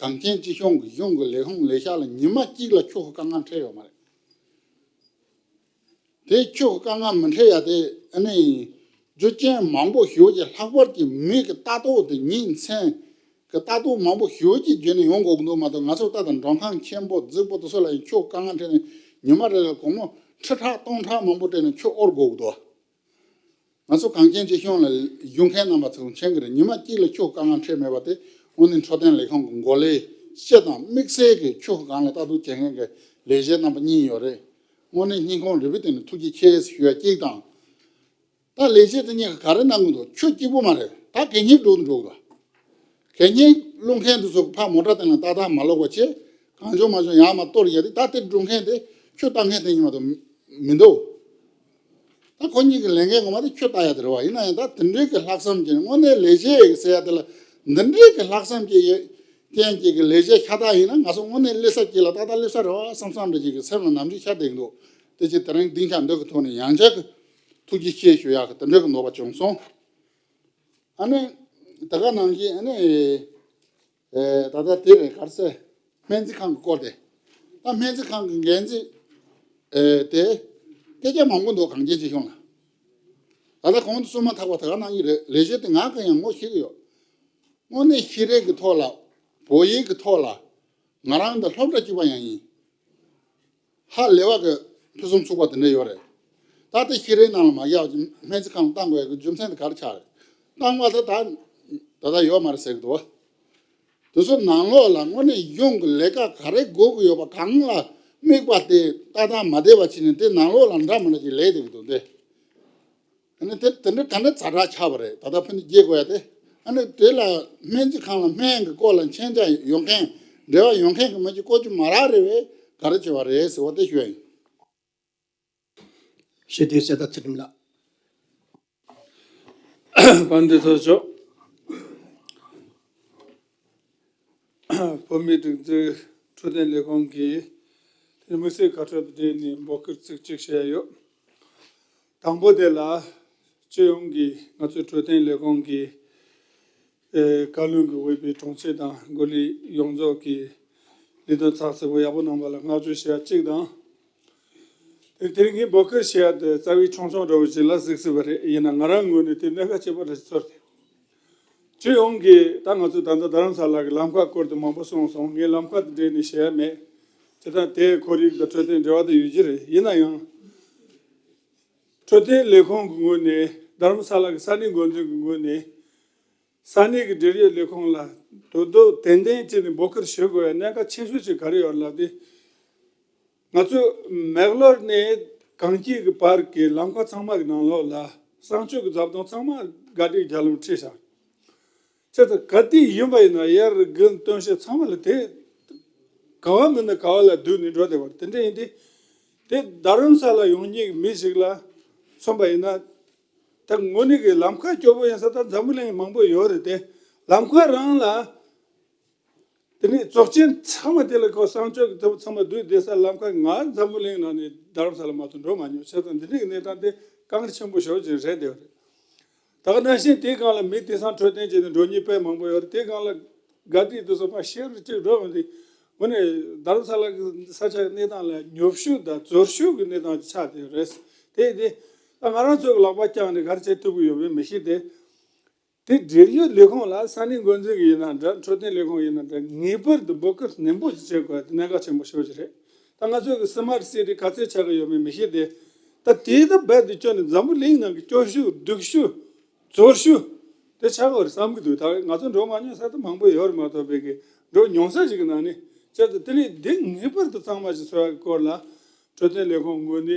གངས་ཅན་སྐྱིད་གཤོངས་ཀྱི་གཞུང་གི་ལས་ཁུངས་ལས་ཤག་ལ་ཉི་མ་གཅིག་ལ་ཆོས་ཀྱི་དཀའ་ངལ་འཕྲད་ཡོད་མ་རེད། དེ་ཆོས་ཀྱི་དཀའ་ངལ་མི་འཕྲད་ཡ་དེ་ཨ་ནི་རྒྱུ་རྐྱེན་མང་པོ་ཞེ་པོ་ཅིག། ལྷག་པར་གྱི་མི་གི་ལྟ་རྟོག་དེ་ཉིན་མཚན་གྱི་ལྟ་རྟོག་མང་པོ་ཞེ་པོ་ཅིག་བརྒྱུད་ནས་ཡོང་དགོས་ཀྱི་འདུག་མ་གཏོགས། ང་ཚོ་ད་ལྟ་མགྲོན་ཁང་ཆེན་པོ་རྫིག་པོ་དེ་ཚོ་ལ་ཡང་ཆོས་ཀྱི་དཀའ་ངལ་འཕྲད་ནས་ཉི་མ་རེ་ལ་སྒོར་མོ་ཁྲི་ཕྲག་སྟོང་ཕྲག་མང་པོ་སྤྲད་ནས་ཆོས་དབོར་དགོས་ཀྱི་འདུག། ང་ཚོ་གངས་ཅན་སྐྱིད་གཤོངས་ལ་བཞུགས་མཁན་རྣམ་པ་ཚོས་མཁྱེན་གྱི་རེད། ཉི་མ་གཅིག་ལ་ཆོས་དཀའ་ངལ་འཕྲད་མེད་པ་དེ་དངོས་གནས་འཕྲོད་བསྟེན་ལས་ཁུངས་ཀྱི་འགོ་ལས་སྤྱི་དང་དམིགས་བསལ་གྱི་ཆོས་སྒང་ལ་ལྟ་རྟོག་བྱེད་མཁན་གྱི་ལས་བྱེད་རྣམ་པ་གཉིས་ཡོད་རེད། དངོས་གནས་སྙིང་ཁོང་རུས་པའི་གཏིང་ནས་ཐུགས་རྗེ་ཆེ་ཞུ་ཡ་གཅིག་དང་། ད་ལས་བྱེད་དེ་གཉིས་ཀྱིས་ག་རེ་གནང་གི་འདུག། ཆོས་གཅིག་པུ་མ་རེད། ད་གད་སྙིགས་སྒྲུག་འགྲོ་གི་འདུག། གད་སྙིགས་བླུག་མཁན་དེ་ཚོ་ཕར་མོ་ཊ་སྟེང་ལ་ཏག་ཏག་མ་བླུག་པ་བྱས། གང་བྱུང་མང་བྱུང་ཡར་མར་གཏོར་ཡ་དེ། ད་དེ་སྒྲུག་མཁན་དེ་ཆོས་ལྟ་མཁན་དེ་གཉིས་མ་གཏོགས་མི་འདུག། ད་ཁོ་གཉིས་ཀྱི་ལས་འགན་ངོ་མ་དེ་ཆོས་ལྟ་ཡ་དེ་རེད་བ། ཡིན་ན་ཡང་ད་དེ་འདྲའི་གི་ལྷག་བསམ་ཅན། དངོས་གནས་ལས་བྱེད་ཟེར་ཡ་དེ་ལ་འདི་འདྲའི་གི་ལྷག་བསམ་ཅན་ཡོད་མཁན་ཅིག་གི་ལས་བྱེད་ཤ་སྟག་ཡིན་ན་ང་ཚོ་དངོས་གནས་སླེབས་ས་གཅིག་ལ་ཏག་ཏག་སླེབས་ས་རེད་བ་བསམ་བསམ་འདྲ་ཅིག་གི་སེམས་ལ་ནམ་རྒྱུན་ཤར་བསྡད་ཀྱི་འདུག། དེ་ཅིག་དེ་རིང་སྡིངས་ཆ་འདི་གི་ཐོག་ནས་ཡང་བསྐྱར་གི་ཐུགས་རྗེ་ཆེ་ཞུ་ཡག་གི་དེ་འདྲའི་གི་ནོར་བ་བྱུང་སོང་། ཨ་ནི། ད་ག་ནང་བཞིན་ཨ་ནི། ཨེ། ད་ལྟ་དེ་རེད། ག་རེ་ཟེར། སྨན་རྩིས་ཁང་གི་སྐོར་དེ། ད་སྨན་རྩིས་ཁང་གི་འགན་འཛིན། ཨེ། དེ། སྐད་ཆ་མང་པོ་འདུག། གངས་ཅན་སྐྱིད་གཤོངས་ལ། ད་ལྟ་གོང་དུ་གསུངས་མ་ཐག་པ་ད་ག་ནང་བཞིན་རེད། ལས་བྱེད་དེ་ང་གི་ཡང་ངོ་ཤེས་ཀྱི་ཡོད། དངོས་གནས་ཤེས་རིག་གི་ཐོག་ལ། བོད་ཡིག་གི་ཐོག་ལ། ང་རང་དང་སློབ་གྲྭ་གཅིག་པ་ཡང་ཡིན། ཧ་ལས་པ་གི་ཕུན་སུམ་ཚོགས་པ་དེ་འདྲ་ཡོད་རེད། ད་ལྟ་ཤེས་རིག་ནང་ལ་མ་བཞག་ཅིག་སྨན་རྩིས་ཁང་བཏང་དགོས་ཡག་གི་རྒྱུ་མཚན་དེ་ག་རེ་ཆགས་རེད། བཏང་བ་དེ་ད་ད་ལྟ་ཡོད་མ་རེད་ཟེར་གི་འདུག་བ། དེ་ཚོ་ནང་ལོགས་ལ་དངོས་གནས་གཞུང་གི་ལས་ཀ་ག་རེ་དགོས་ཀྱི་ཡོད་པ་གང་ལ་དམིགས་པ་དེ་ཏག་ཏག་མ་བསྡད་པ་བྱས་ནས་དེ་ནང་ལོགས་ལ་འདྲ་མི་འདྲ་ཅིག་ལས་བསྡད་ཀྱི་འདུག་སྟེ། ཨ་ནི་དེ་དེ་འདྲ་ག་འདྲ་ཛ་དྲག་ཆགས་པ་རེད། ད་ལྟ་ཕན་ཚུན་རྒྱག་དགོས་ཡ་དེ། ཨ་ནི་དེ་ལ་སྨན་རྩིས་ཁང་ལ་སྨན་གྱི་སྐོར་ལ་མཁྱེན་རྒྱ་ཡོད་མཁན་འབྲེལ་བ་ཡོད་མཁན་གྱི་མི་གཅིག་བསྐོ་རྒྱུ་མ་རག་རེད་པས། ག་རེ་བྱས་པ་རེད་ཟེར་བ་དེ་ཞུ་ཡ་ཡིན། ཞི་བདེའི་གསལ་བརྡ་ཚུལ་ཁྲིམས་ལགས། དཔལ་ལྡན་ཚོགས་གཙོ། བོད་མིའི་སྒྲིག་འཛུགས་འཕྲོད་བསྟེན་ལས་ཁུངས་ཀྱིས་དེ་དམིགས་བསལ་བཀའ་འཁྲོལ་དང་འབྲེལ་ནས་འབོད་སྐུལ་ཚིག་གཅིག་བཤད་ཡོད། དང་པོ་དེ་ལ་སྤྱི་ཡོངས་ཀྱི་ང་ཚོའི་འཕྲོད་བསྟེན་ལས་ཁུངས་ཀྱི་ཨེ་བཀའ་བློན་གྱིས་འོས་པའི་དྲུང་ཆེ་དང་འགོ་ཁྲིད་ཡོངས་རྫོགས་ཀྱིས་ལས་དོན་ཚགས་ཚུད་པོ་ཡག་པོ་གནང་བ་ལ་བསྔགས་བརྗོད་ཞུ་ཡ་གཅིག་དང་། དེ་དེ་རིང་གི་འབོད་སྐུལ་བྱེད་ཡ་དེ་རྩ་བའི་ཆུང་ཆུང་འདྲ་བོ་ཅིག་ལ་གཟིགས་སྲིད་པ་རེད། ཡིན་ན་ང་རང་ངོས་ནས་དེ་གནད་འགག་ཆེན་པོ་རེད་ཚོར་ཏེ། སྤྱི་ཡོངས་ཀྱི་ད་ང་ཚོ་ད་ལྟ་རྡ་རམ་ས་ལ་གི་ལམ་ཁ་སྐོར་དུ་མང་པོ་གསུངས་སོང་། ངས་ལམ་ཁ་དང་འབྲེལ་ནས་བཤད་ཡ་མེད། དེ་ལྟར་དེའི་ཁོར་ཡུག་དང་འཕྲོད་བསྟེན་འབྲེལ་བ་དང་ཡོད་ཀྱི་རེད། ཡིན་ན་ཡང་འཕྲོད་བསྟེན་ལས་ཁུངས་ཀྱི་ངོས་ནས་རྡ་རམ་ས་ལ་གི་ས་གནས་འགོ་འཛིན་གྱི་ངོས་ནས། ས་གནས་ཀྱི་འབྲེལ་ཡོད་ལས་ཁུངས་ལ་དོ་དོ་ཏན་ཏན་བྱས་ནས་འབོད་སྐུལ་ཞུ་དགོས་པའི་གནད་འགག་ཆེ་ཤོས་ཅིག་ག་རེ་ཡོད་ལབ་དུས། ང་ཚོ་མེག་ལོར་ནས་གངས་སྐྱིད་ཀྱི་བར་གྱི་ལམ་ཁ་ཚང་མ་གི་ནང་ལོགས་ལ་གསང་སྤྱོད་ཀྱི་རྫབ་དང་ཚང་མ་ག་དུས་རྒྱ་ལམ་ཁྲིད་བཞག་བྱས་ཙང་ག་དུས་ཡིན་པ་ཡིན་ན་ཡར་དགུན་སྟོན་ཤེད་ཚང་མ་ལ་དེ་ག་བ་མིན་ན་ག་བ་ལ་བསྡུས་ནས་འགྲོ་བསྡད་པ་རེད། དེ་འདྲ་ཡིན་དུས་དེ་རྡ་རམ་ས་ལ་ཡོང་མཁན་གྱི་མི་ཞིག་ལ་མཚོན་པ་ཡིན་ན། ད་དངོས་གནས་ཀྱི་ལམ་ཁ་སྐྱོ་པོ་ཡིན་ས་ད་འཛམ་བུ་གླིང་མང་པོ་ཡོད་རེད་དེ། ལམ་ཁ་རང་ལ་དེ་ནས་ཚོགས་ཆེན་ཚང་མ་དེ་ལ་ཁོ་གསང་སྤྱོད་ཀྱི་ཐོག་ཚང་མ་བསྡུས་བསྡད་ས་ལམ་ཁ་ང་འཛམ་བུ་གླིང་ནང་ནས་རྡ་རམ་ས་ལ་མ་གཏོགས་འགྲོ་མ་མྱོང་། བྱས་ཙང་འདི་འདྲའི་གནས་སྟངས་དེ་དཀའ་ངལ་ཆེན་པོ་ཞེ་པོ་ཅིག་རེད་དེ་རེད། ད་ག་ནང་བཞིན་དེའི་སྒང་ལ་མི་དེང་སང་འཕྲོད་བསྟེན་བྱས་ནས་འགྲོ་མཁན་དཔེ་མང་པོ་ཡོད་རེད། དེའི་སྒང་ལ་ག་དུས་དུས་སོ་མ་ཤེར་གཅིག་འགྲོ་འོང་དུས། དངོས་གནས་རྡ་རམ་ས་ལ་གི་ས་ཆ་གི་གནས་སྟངས་ལ་ཉོབ་ཤོས་དང་རྫོགས་ཤོས་ཀྱི་གནས་སྟངས་ཆགས་བསྡད་ཡོད་རེད། དེ་དེ་ད་ང་རང་ཚོ་གི་ལག་པ་བརྐྱངས་ནས་ག་རེ་བྱེད་ཐུབ་ཀྱི་ཡོད་མེད་མི་ཤེས་ཏེ། དེ་འབྲེལ་ཡོད་ལས་ཁུངས་ལ་ས་གནས་འགོ་འཛིན་གྱི་ཡིན་ན་འདྲ། འཕྲོད་བསྟེན་ལས་ཁུངས་ཡིན་ན་འདྲ། ངེས་པར་དུ་འབོད་སྐུལ་ནན་པོ་ཞིག་བྱེད་དགོས་པ་དེ་གནད་འགག་ཆེན་པོ་ཞེ་པོ་ཅིག་རེད། ད་ང་ཚོ་གི་སི་མར་ཊི་སི་ཊི་ག་ཚོད་ཆགས་ཀྱི་ཡོད་མེད་མི་ཤེས་ཏེ། ད་དེ་ད་རྦད་དེ་སྐྱོན་ནི་འཛམ་བུ་གླིང་ནང་གི་སྐྱོ་ཤོས་སྡུག་ཤོས་རྫོགས་ཤོས་དེ་ཆགས་ཀྱི་ཡོད་རེད་བསམ་གྱི་འདུག་ད་ང་ཚོ་འགྲོ་མ་མྱོང་ས་ད་མང་པོ་ཡོད་རེད་མ་གཏོགས་པའི་གི་འགྲོ་མྱོང་ས་ཞིག་གི་ནང་ནས་བྱས་ཙང་དེ་ནས་འདི་ངེས་པར་དུ་གཙང་མ་ཞིག་བཟོ་ཡག་གི་སྐོར་ལ། འཕྲོད་བསྟེན་ལས་ཁུངས་ངོས་ནས་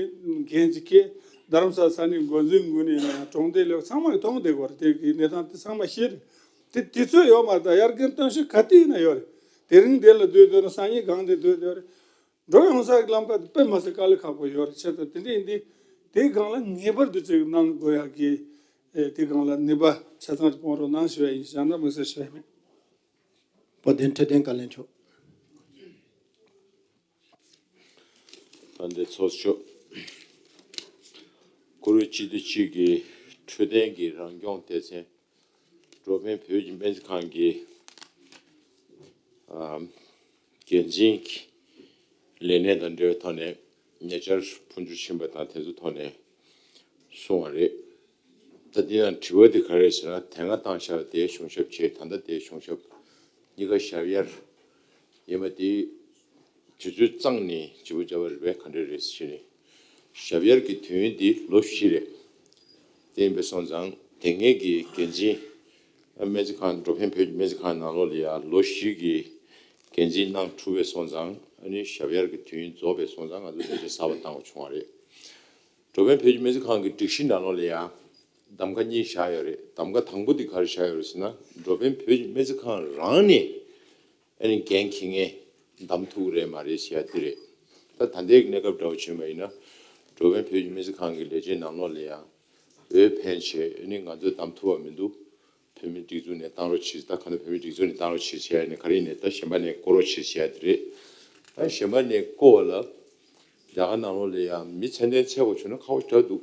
འགན་ཅིག་འཁྱེར། རྡ་རམ་ས་ས་གནས་འགོ་འཛིན་ངོས་ནས་ཡིན་ན་ཡང་གྲོང་སྡེ་ལས་ཚང་མ་གི་མཐོང་བསྡད་དགོས་རེད། དེ་གི་གནས་སྟངས་དེ་ཚང་མ་ཤེས་རེད། དེ་དུས་ཚོད་ཡོད་མ་རེད། ད་དབྱར་དགུན་སྟོན་ཤུགས་ག་དུས་ཡིན་ན་ཡོད་རེད། དེ་རིང་འདི་ལ་སྡོད་སྡོད་ན་སང་ཉིན་གང་དེ་སྡོད་སྡོད་རེད། འགྲོ་ཡོང་ས་གི་ལམ་ཁ་དེ་དཔེ་མ་སྲིད་དཀའ་ལས་ཁག་པོ་ཡོད་རེད། བྱས་ཙང་དེ་འདྲ་ཡིན་དུས་དེའི་སྒང་ལ་ངེས་པར་དུ་ཅིག་གནང་དགོས་ཡག་གི་ཨེ་དེའི་སྒང་ལ་ནུས་པ་ཆ་ཚང་ཅིག་སྤུངས་རོགས་གནང་ཞུ་ཡ་ཡིན། གཞན་དག་དམིགས་བསལ་ཞུ་ཡ་མེད། བོད་དོན་འཕྲོད་བསྟེན་བཀའ་བློན་མཆོག་ད་ལྟའི་ཚོགས་གཙོ་མཆོག་བཀུར་འོས་སྤྱི་འཐུས་གཅིག་གིས་འཕྲོད་བསྟེན་གྱི་རང་སྐྱོང་སྡེ་ཚན་འགྲོ་ཕན་བོད་ཀྱི་སྨན་རྩིས་ཁང་གི་ཨམ་འགན་འཛིན་གྱི་ལས་གནས་དང་འབྲེལ་བའི་ཐོག་ནས་ཉེ་ཆར་འཕོ་འགྱུར་ཕྱིན་པ་དང་དེ་ཚོའི་ཐོག་ནས་གསུངས་པ་རེད། ད་འདི་ཡང་དྲི་བ་འདི་ག་རེ་ཟེར་ན། དེ་སྔ་བཏང་བཞག་པའི་དེའི་གཞུང་ཞབས་བྱས། ད་ལྟ་དེའི་གཞུང་ཞབས་གཉིས་ཀ་ཞབས་གཡར་ཡིན་པ་དེ་དུས་ཚོད་གཙང་ནས་བརྗེ་པོ་བརྒྱབ་པ་རེད་པས། ག་འདྲ་རེད་ཟེར་ནས། ཞབས་གཡར་གྱི་དུས་ཡུན་འདི་ལོ་བཞི་རེད། དེ་ཡིན་པས་སོང་ཙང་དེ་སྔའི་གི་འགན་འཛིན་སྨན་རྩིས་ཁང་། འགྲོ་ཕན་བོད་ཀྱི་སྨན་རྩིས་ཁང་ནང་ལོགས་ལ་ཡང་ལོ་བཞི་གི་འགན་འཛིན་གནང་གྲུབ་པས་སོང་ཙང་། ཨ་ནི་ཞབས་གཡར་གྱི་དུས་ཡུན་རྫོགས་པས་སོང་ཙང་ང་ཚོ་ལས་བྱེད་གསར་པ་བཏང་དགོས་བྱུང་བ་རེད། འགྲོ་ཕན་བོད་ཀྱི་སྨན་རྩིས་ཁང་གི་སྒྲིག་གཞི་ནང་ལོགས་ལ་ཡང་གདམ་ག་གཉིས་བཞག་ཡོད་རེད། གདམ་ག་དང་པོ་འདི་ག་རེ་བཞག་ཡོད་རེད་ཟེར་ན། འགྲོ་ཕན་བོད་ཀྱི་སྨན་རྩིས་ཁང་རང་ནས་ཨ་ནི་འགན་འཁྱེར་མཁན་བདམས་ཐུབ་ཀྱི་རེད་མ་རེད་ཟེར་ཡ་འདི་རེད། ད་ད་ལྟའི་གནས་སྐབས་འདྲ་བོ་བྱུང་བ་ཡིན་ན། འགྲོ་ཕན་བོད་ཀྱི་སྨན་རྩིས་ཁང་གི་ལས་བྱེད་ནང་ལོགས་ལ་ཡང་འོས་འཕེན་བྱས། ཨ་ནི་ང་ཚོས་བདམས་ཐུབ་པ་མི་འདུག་བོད་མིའི་སྒྲིག་འཛུགས་ནས་བཏང་རོགས་བྱེད། ད་ག་ནང་བོད་མིའི་སྒྲིག་འཛུགས་ནས་བཏང་རོགས་བྱེད་ཟེར་ཡ་ནས། ག་རེ་ཡིན་ནས་ད་གཞན་པ་ནས་བསྐོ་རོགས་བྱེད་ཟེར་ཡ་དེ་རེད། ད་གཞན་པ་ནས་བསྐོ་བ་ལ་རྒྱ་གར་ནང་ལོགས་ལ་ཡང་མི་ཚད་ལྡན་ཚད་པོ་བྱུང་ན་ཁག་པོ་ཞེ་དྲག་འདུག་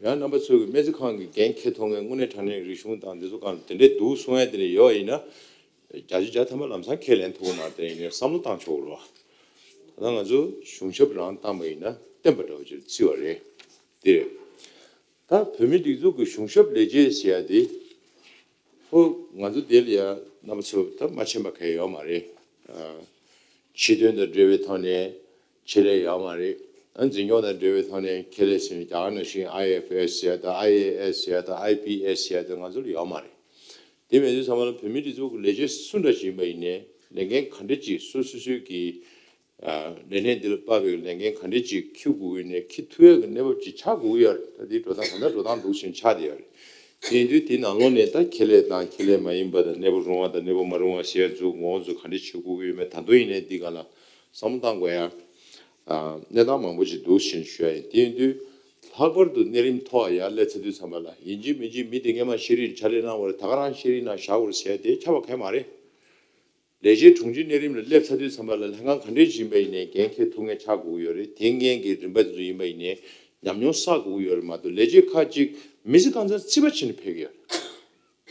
ཡང་རྣམ་པ་ཚོས་ཀྱི་སྨན་རྩིས་ཁང་གི་འགན་འཁྱེར་ཐུབ་མཁན་དངོས་གནས་དྲང་གནས་རིག་གཞུང་དང་འདི་ཚོ་སྒང་དེ་འདྲས་འདུག་གསུང་ཡ་དེ་འདྲ་ཡོད་པ་ཡིན་ན། བརྒྱ་ཆ་བརྒྱ་ཐམ་པ་ལམ་སང་ཁས་ལེན་ཐུབ་ཀྱི་མ་རེད། དེ་ཡིན་ནའི་བསམ་བློ་བཏང་ཆོག་གི་རེད་བ། ད་ང་ཚོ་གཞུང་ཞབས་རང་བཏང་པ་ཡིན་ན་བསྟན་པ་འདྲ་བོ་ཅིག་བརྩི་བ་རེད། དེ་རེད། ད་བོད་མིའི་སྒྲིག་འཛུགས་ཀྱི་གཞུང་ཞབས་ལས་བྱེད་ཟེར་ཡ་དེ། ཨོ། ང་ཚོ་འདི་ལ་ཡ་རྣམ་པ་ཚོ་ད་མ་མཁྱེན་པ་གང་ཡང་ཡོད་མ་རེད། ཨ། ཕྱི་དོན་དང་འབྲེལ་བའི་ཐོག་ནས་ཆེད་ལས་ཡོད་མ་རེད། ཨ། འཛིན་སྐྱོང་དང་འབྲེལ་བའི་ཐོག་ནས་ཁེ་ལས་ཟེར་ནས་རྒྱ་གར་ནང་བཞིན་ཨའི་ཨེཕ་ཨེས་ཟེར་ཡ་དང་ཨའི་ཨེ་ཨེས་ཟེར་ཡ་དང་ཨའི་པི་ཨེས་ཟེར་ཡ་དང་ང་ཚོ་ལ་ཡོད་མ་རེད། དེ་མེད་དུས་ཚང་མ་ལ་བོད་མིའི་སྒྲིག་འཛུགས་ཀྱི་ལས་བྱེད་སུ་འདྲ་ཞིག་ཡིན་པ་ཡིན་ནའི་ལས་འགན་ག་འདྲ་ཅིག་སོ་སོ་སོའི་གི་ལས་གནས་འདི་ལ་དཔག་པའི་ལས་འགན་ག་འདྲ་ཅིག་འཁྱེར་དགོས་ཀྱི་ནས་འཁྱེར་ཐུབ་ཡག་གི་གནས་བབ་ཅིག་ཆགས་དགོས་ཀྱི་ཡོད་རེད། ད་འདི་འགྲོ་སྟངས་གང་ལྟར་འགྲོ་སྟངས་འདུག་ཟིན་ཆགས་བསྡད་ཡོད་རེད། དེ་ཡིན་དུས་དེའི་ནང་ལོགས་ནས་ད་ཁེ་ལས་དང་ཁེ་ལས་མ་ཡིན་པ་དང་། གནས་བབ་རུང་བ་དང་གནས་བབ་མ་རུང་བ་ཟེར་ཡ་ཚོ་ངོ་བོ་ཚོ་ག་འདྲ་བྱེད་དགོས་ཀྱི་ཡོད་མེད་ད་དུང་ཡིན་ནའི་འདི་སྒང་ལ་བསམ་བློ་བཏང་དགོས་ཡ་གནས་སྟངས་མང་པོ་ཅིག་འདུག་ཟིན་ཞུ་ཡ་ཡིན། དེ་ཡིན་དུས་ལྷག་པར་དུ་གནས་རིམ་ཐོག་ཡར་སླེབས་ཚར་དུས་ཙམ་པ་ལ་ཡིན་གཅིག་མིན་གཅིག་མི་དེ་སྔས་མ་ཤེས་རིག་ཕྱག་ལས་གནང་བ་རེད། ད་ག་རང་ཤེས་རིག་ནང་བཞག་དགོས་རེད་ཟེར་ཡ་དེ་ཁྱབ་པ་གང་ཡང་མ་རེད། ལས་བྱེད་དྲུང་ཆེ་གནས་རིམ་ལ་སླེབས་ཚར་དུས་ཙམ་པ་ལ་ལྷན་ཁང་ག་འདྲས་ཡིན་པ་ཡིན་ནའི་འགན་འཁྱེར་ཐུབ་མཁན་ཆགས་དགོས་ཀྱི་ཡོད་རེད། དེ་སྔོན་གྱི་རིམ་པ་དེ་ཚོ་ཡིན་པ་ཡིན་ནའི་ཉམས་མྱོང་བསགས་དགོས་ཀྱི་ཡོད་རེད་མ་གཏོགས། ལས་བྱེད་ཁག་ཅིག་མི་ཚེ་གང་ཚང་རྩིས་པ་བྱས་ནས་ཕེབས་ཀྱི་ཡོད་རེད།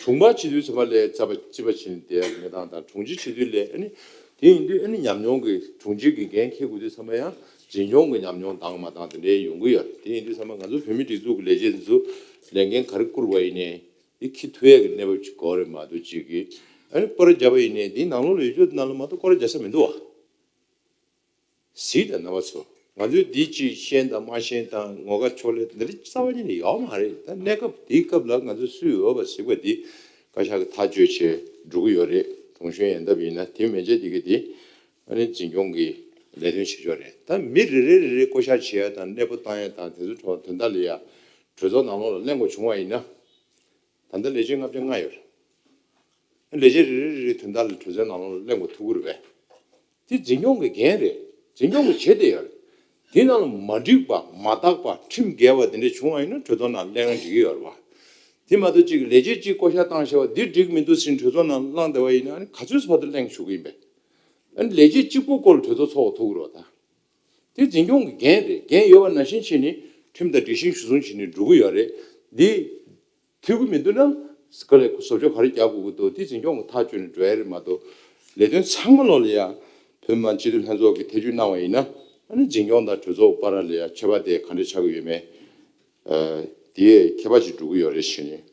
དྲུང་འཕར་བྱེད་དུས་ཙམ་པ་ལ་རྩ་བ་རྩིས་པ་བྱས་ནས་བསྡད་ཡག་གི་གནས་སྟངས་དང་། དྲུང་ཆེ་བྱེད་དུས་ལ་ཨ་ནི་དེ་ཡིན་དུས་ཨ་ནི་ཉམས་མྱོང་གི་དྲུང་ཆེ་གི་འགན་འཁྱེར་དགོས་དུས་ཙམ་པ་ཡང་འཛིན་སྐྱོང་གི་ཉམས་མྱོང་འདང་མ་འདང་དེ་འདྲའི་ཡོང་གི་ཡོད་རེད། དེ་ཡིན་དུས་ཙམ་པ་ང་ཚོ་བོད་མིའི་སྒྲིག་འཛུགས་ཀྱི་ལས་བྱེད་འདི་ཚོ་ལས་འགན་ག་རེ་བསྐུར་བ་ཡིན་ནའི་དེ་འཁྱེར་ཐུབ་ཡག་གི་གནས་བབ་ཅིག་དགོས་རེད་མ་གཏོགས། ཅིག་གིས་ཨ་ནི་སྐོར་ར་བརྒྱབ་པ་ཡིན་ནའི་དེའི་ནང་ལོགས་ལ་ཡོད་རྒྱུ་ནང་ལ་མ་གཏོགས་སྐོར་ར་རྒྱག་ས་མི་འདུག་བ། གཟིགས་དང་རྣམ་པ་ཚོ། ང་ཚོས་འདི་ཅིག་ཤེས་དང་མ་ཤེས་དང་ངོ་དགའ་ཕྱོགས་ལས་འདི་འདྲ་རྩ་བ་ཉིད་ནས་ཡོད་མ་རེད། ད་གནས་སྐབས་འདིའི་སྐབས་ལ་ང་ཚོས་སུས་འོས་པ་གཟིགས་པ་འདི་བཀའ་ཤག་གིས་ཐག་གཅོད་བྱས་འགྲོ་གི་ཡོད་རེད། གུང་གཞོན་ཡོང་ཐབས་ཡིན་ན། དེ་མིན་ཆད་འདི་གི་འདི་ཨ་ནི་འཛིན་སྐྱོང་གི་ལས་དོན་བྱེད་ཕྱོགས་རེད། ད་མི་རེ་རེ་རེ་རེ་བསྐོ་བཞག་བྱེད་ཡ་དང་གནས་སྤོ་བཏང་ཡ་དང་དེ་ཚོ་དོན་དག་ལ་ཡ་གྲོས་ཚོགས་ནང་ལོགས་ལ་གླེང་དགོས་བྱུང་བ་ཡིན་ན། ད་ལྟ་ལས་བྱེད་ལྔ་བརྒྱ་ལྔ་ཡོད་རེད། ལས་བྱེད་རེ་རེ་རེ་རེ་དོན་དག་ལ་གྲོས་ཚོགས་ནང་ལོགས་ལ་གླེང་དགོས་ཐུག་གི་རེད་པས། དེ་འཛིན་སྐྱོང་གི་འགན་རེད། འཛིན་སྐྱོང་གིས་བྱེད་བསྡད་ཡོད་རེད། དེ་ནང་ལ་མ་འགྲིག་པ་མ་དག་པ་ཁྲིམས་འགལ་བ་དེ་འདྲ་བྱུང་བ་ཡིན་ན་གྲོས་ཚོགས་ནང་གླེང་ན་འགྲིག་གི་ཡོད་རེད་པ། དེ་མ་གཏོགས་གཅིག་ལས་བྱེད་གཅིག་བསྐོ་བཞག་བཏང་བཞག་པ་འདི་འགྲིག་མི་འདུག་ཟེར་གྲོས་ཚོགས་ནང་བླངས་བསྡད་པ་ཡིན་ན་ཨ་ནི་ག་ཚོད་བར་དུ་གླེང་ཞུ་གི་ཡིན་པས། ཨ་ནི་ལས་བྱེད་གཅིག་པུ་སྐོར་ལ་གྲོས་ཚོགས་ཚོགས་ཐུག་གི་རེད་པ། ད་དེ་འཛིན་སྐྱོང་གི་འགན་རེད། འགན་ཡོད་པ་ནང་བཞིན་བྱས་ནས་ཁྲིམས་དང་སྒྲིག་གཞི་གཞིར་བཟུང་བྱས་ནས་འགྲོ་གི་ཡོད་རེད། འདི་ཐུབ་ཀྱི་མི་འདུག་ན་ག་ལས་བཟོ་བཅོས་ག་རེ་རྒྱག་དགོས་ཀྱི་འདུག་དེ་འཛིན་སྐྱོང་གི་ཐག་གཅོད་ནས་འགྲོ་ཡ་རེད་མ་གཏོགས། ལས་དོན་ཚང་མ་ལོག་ལ་ཡ་བོད་མི་མང་སྤྱི་འཐུས་ལྷན་ཚོགས་ཀྱིས་ཐེ་བྱུས་གནང་བ་ཡིན་ན་ཨ་ནི་འཛིན་སྐྱོང་དང་གྲོས་ཚོགས་བར་ལ་ཡ་ཁྱད་པར་དེ་ག་འདྲ་ཆགས་ཀྱི་ཡོད་མེད་དེའི་ཁྱད་པར་ཅིག་འགྲོ་གི་ཡོད་རེད་ཟེར་ནས་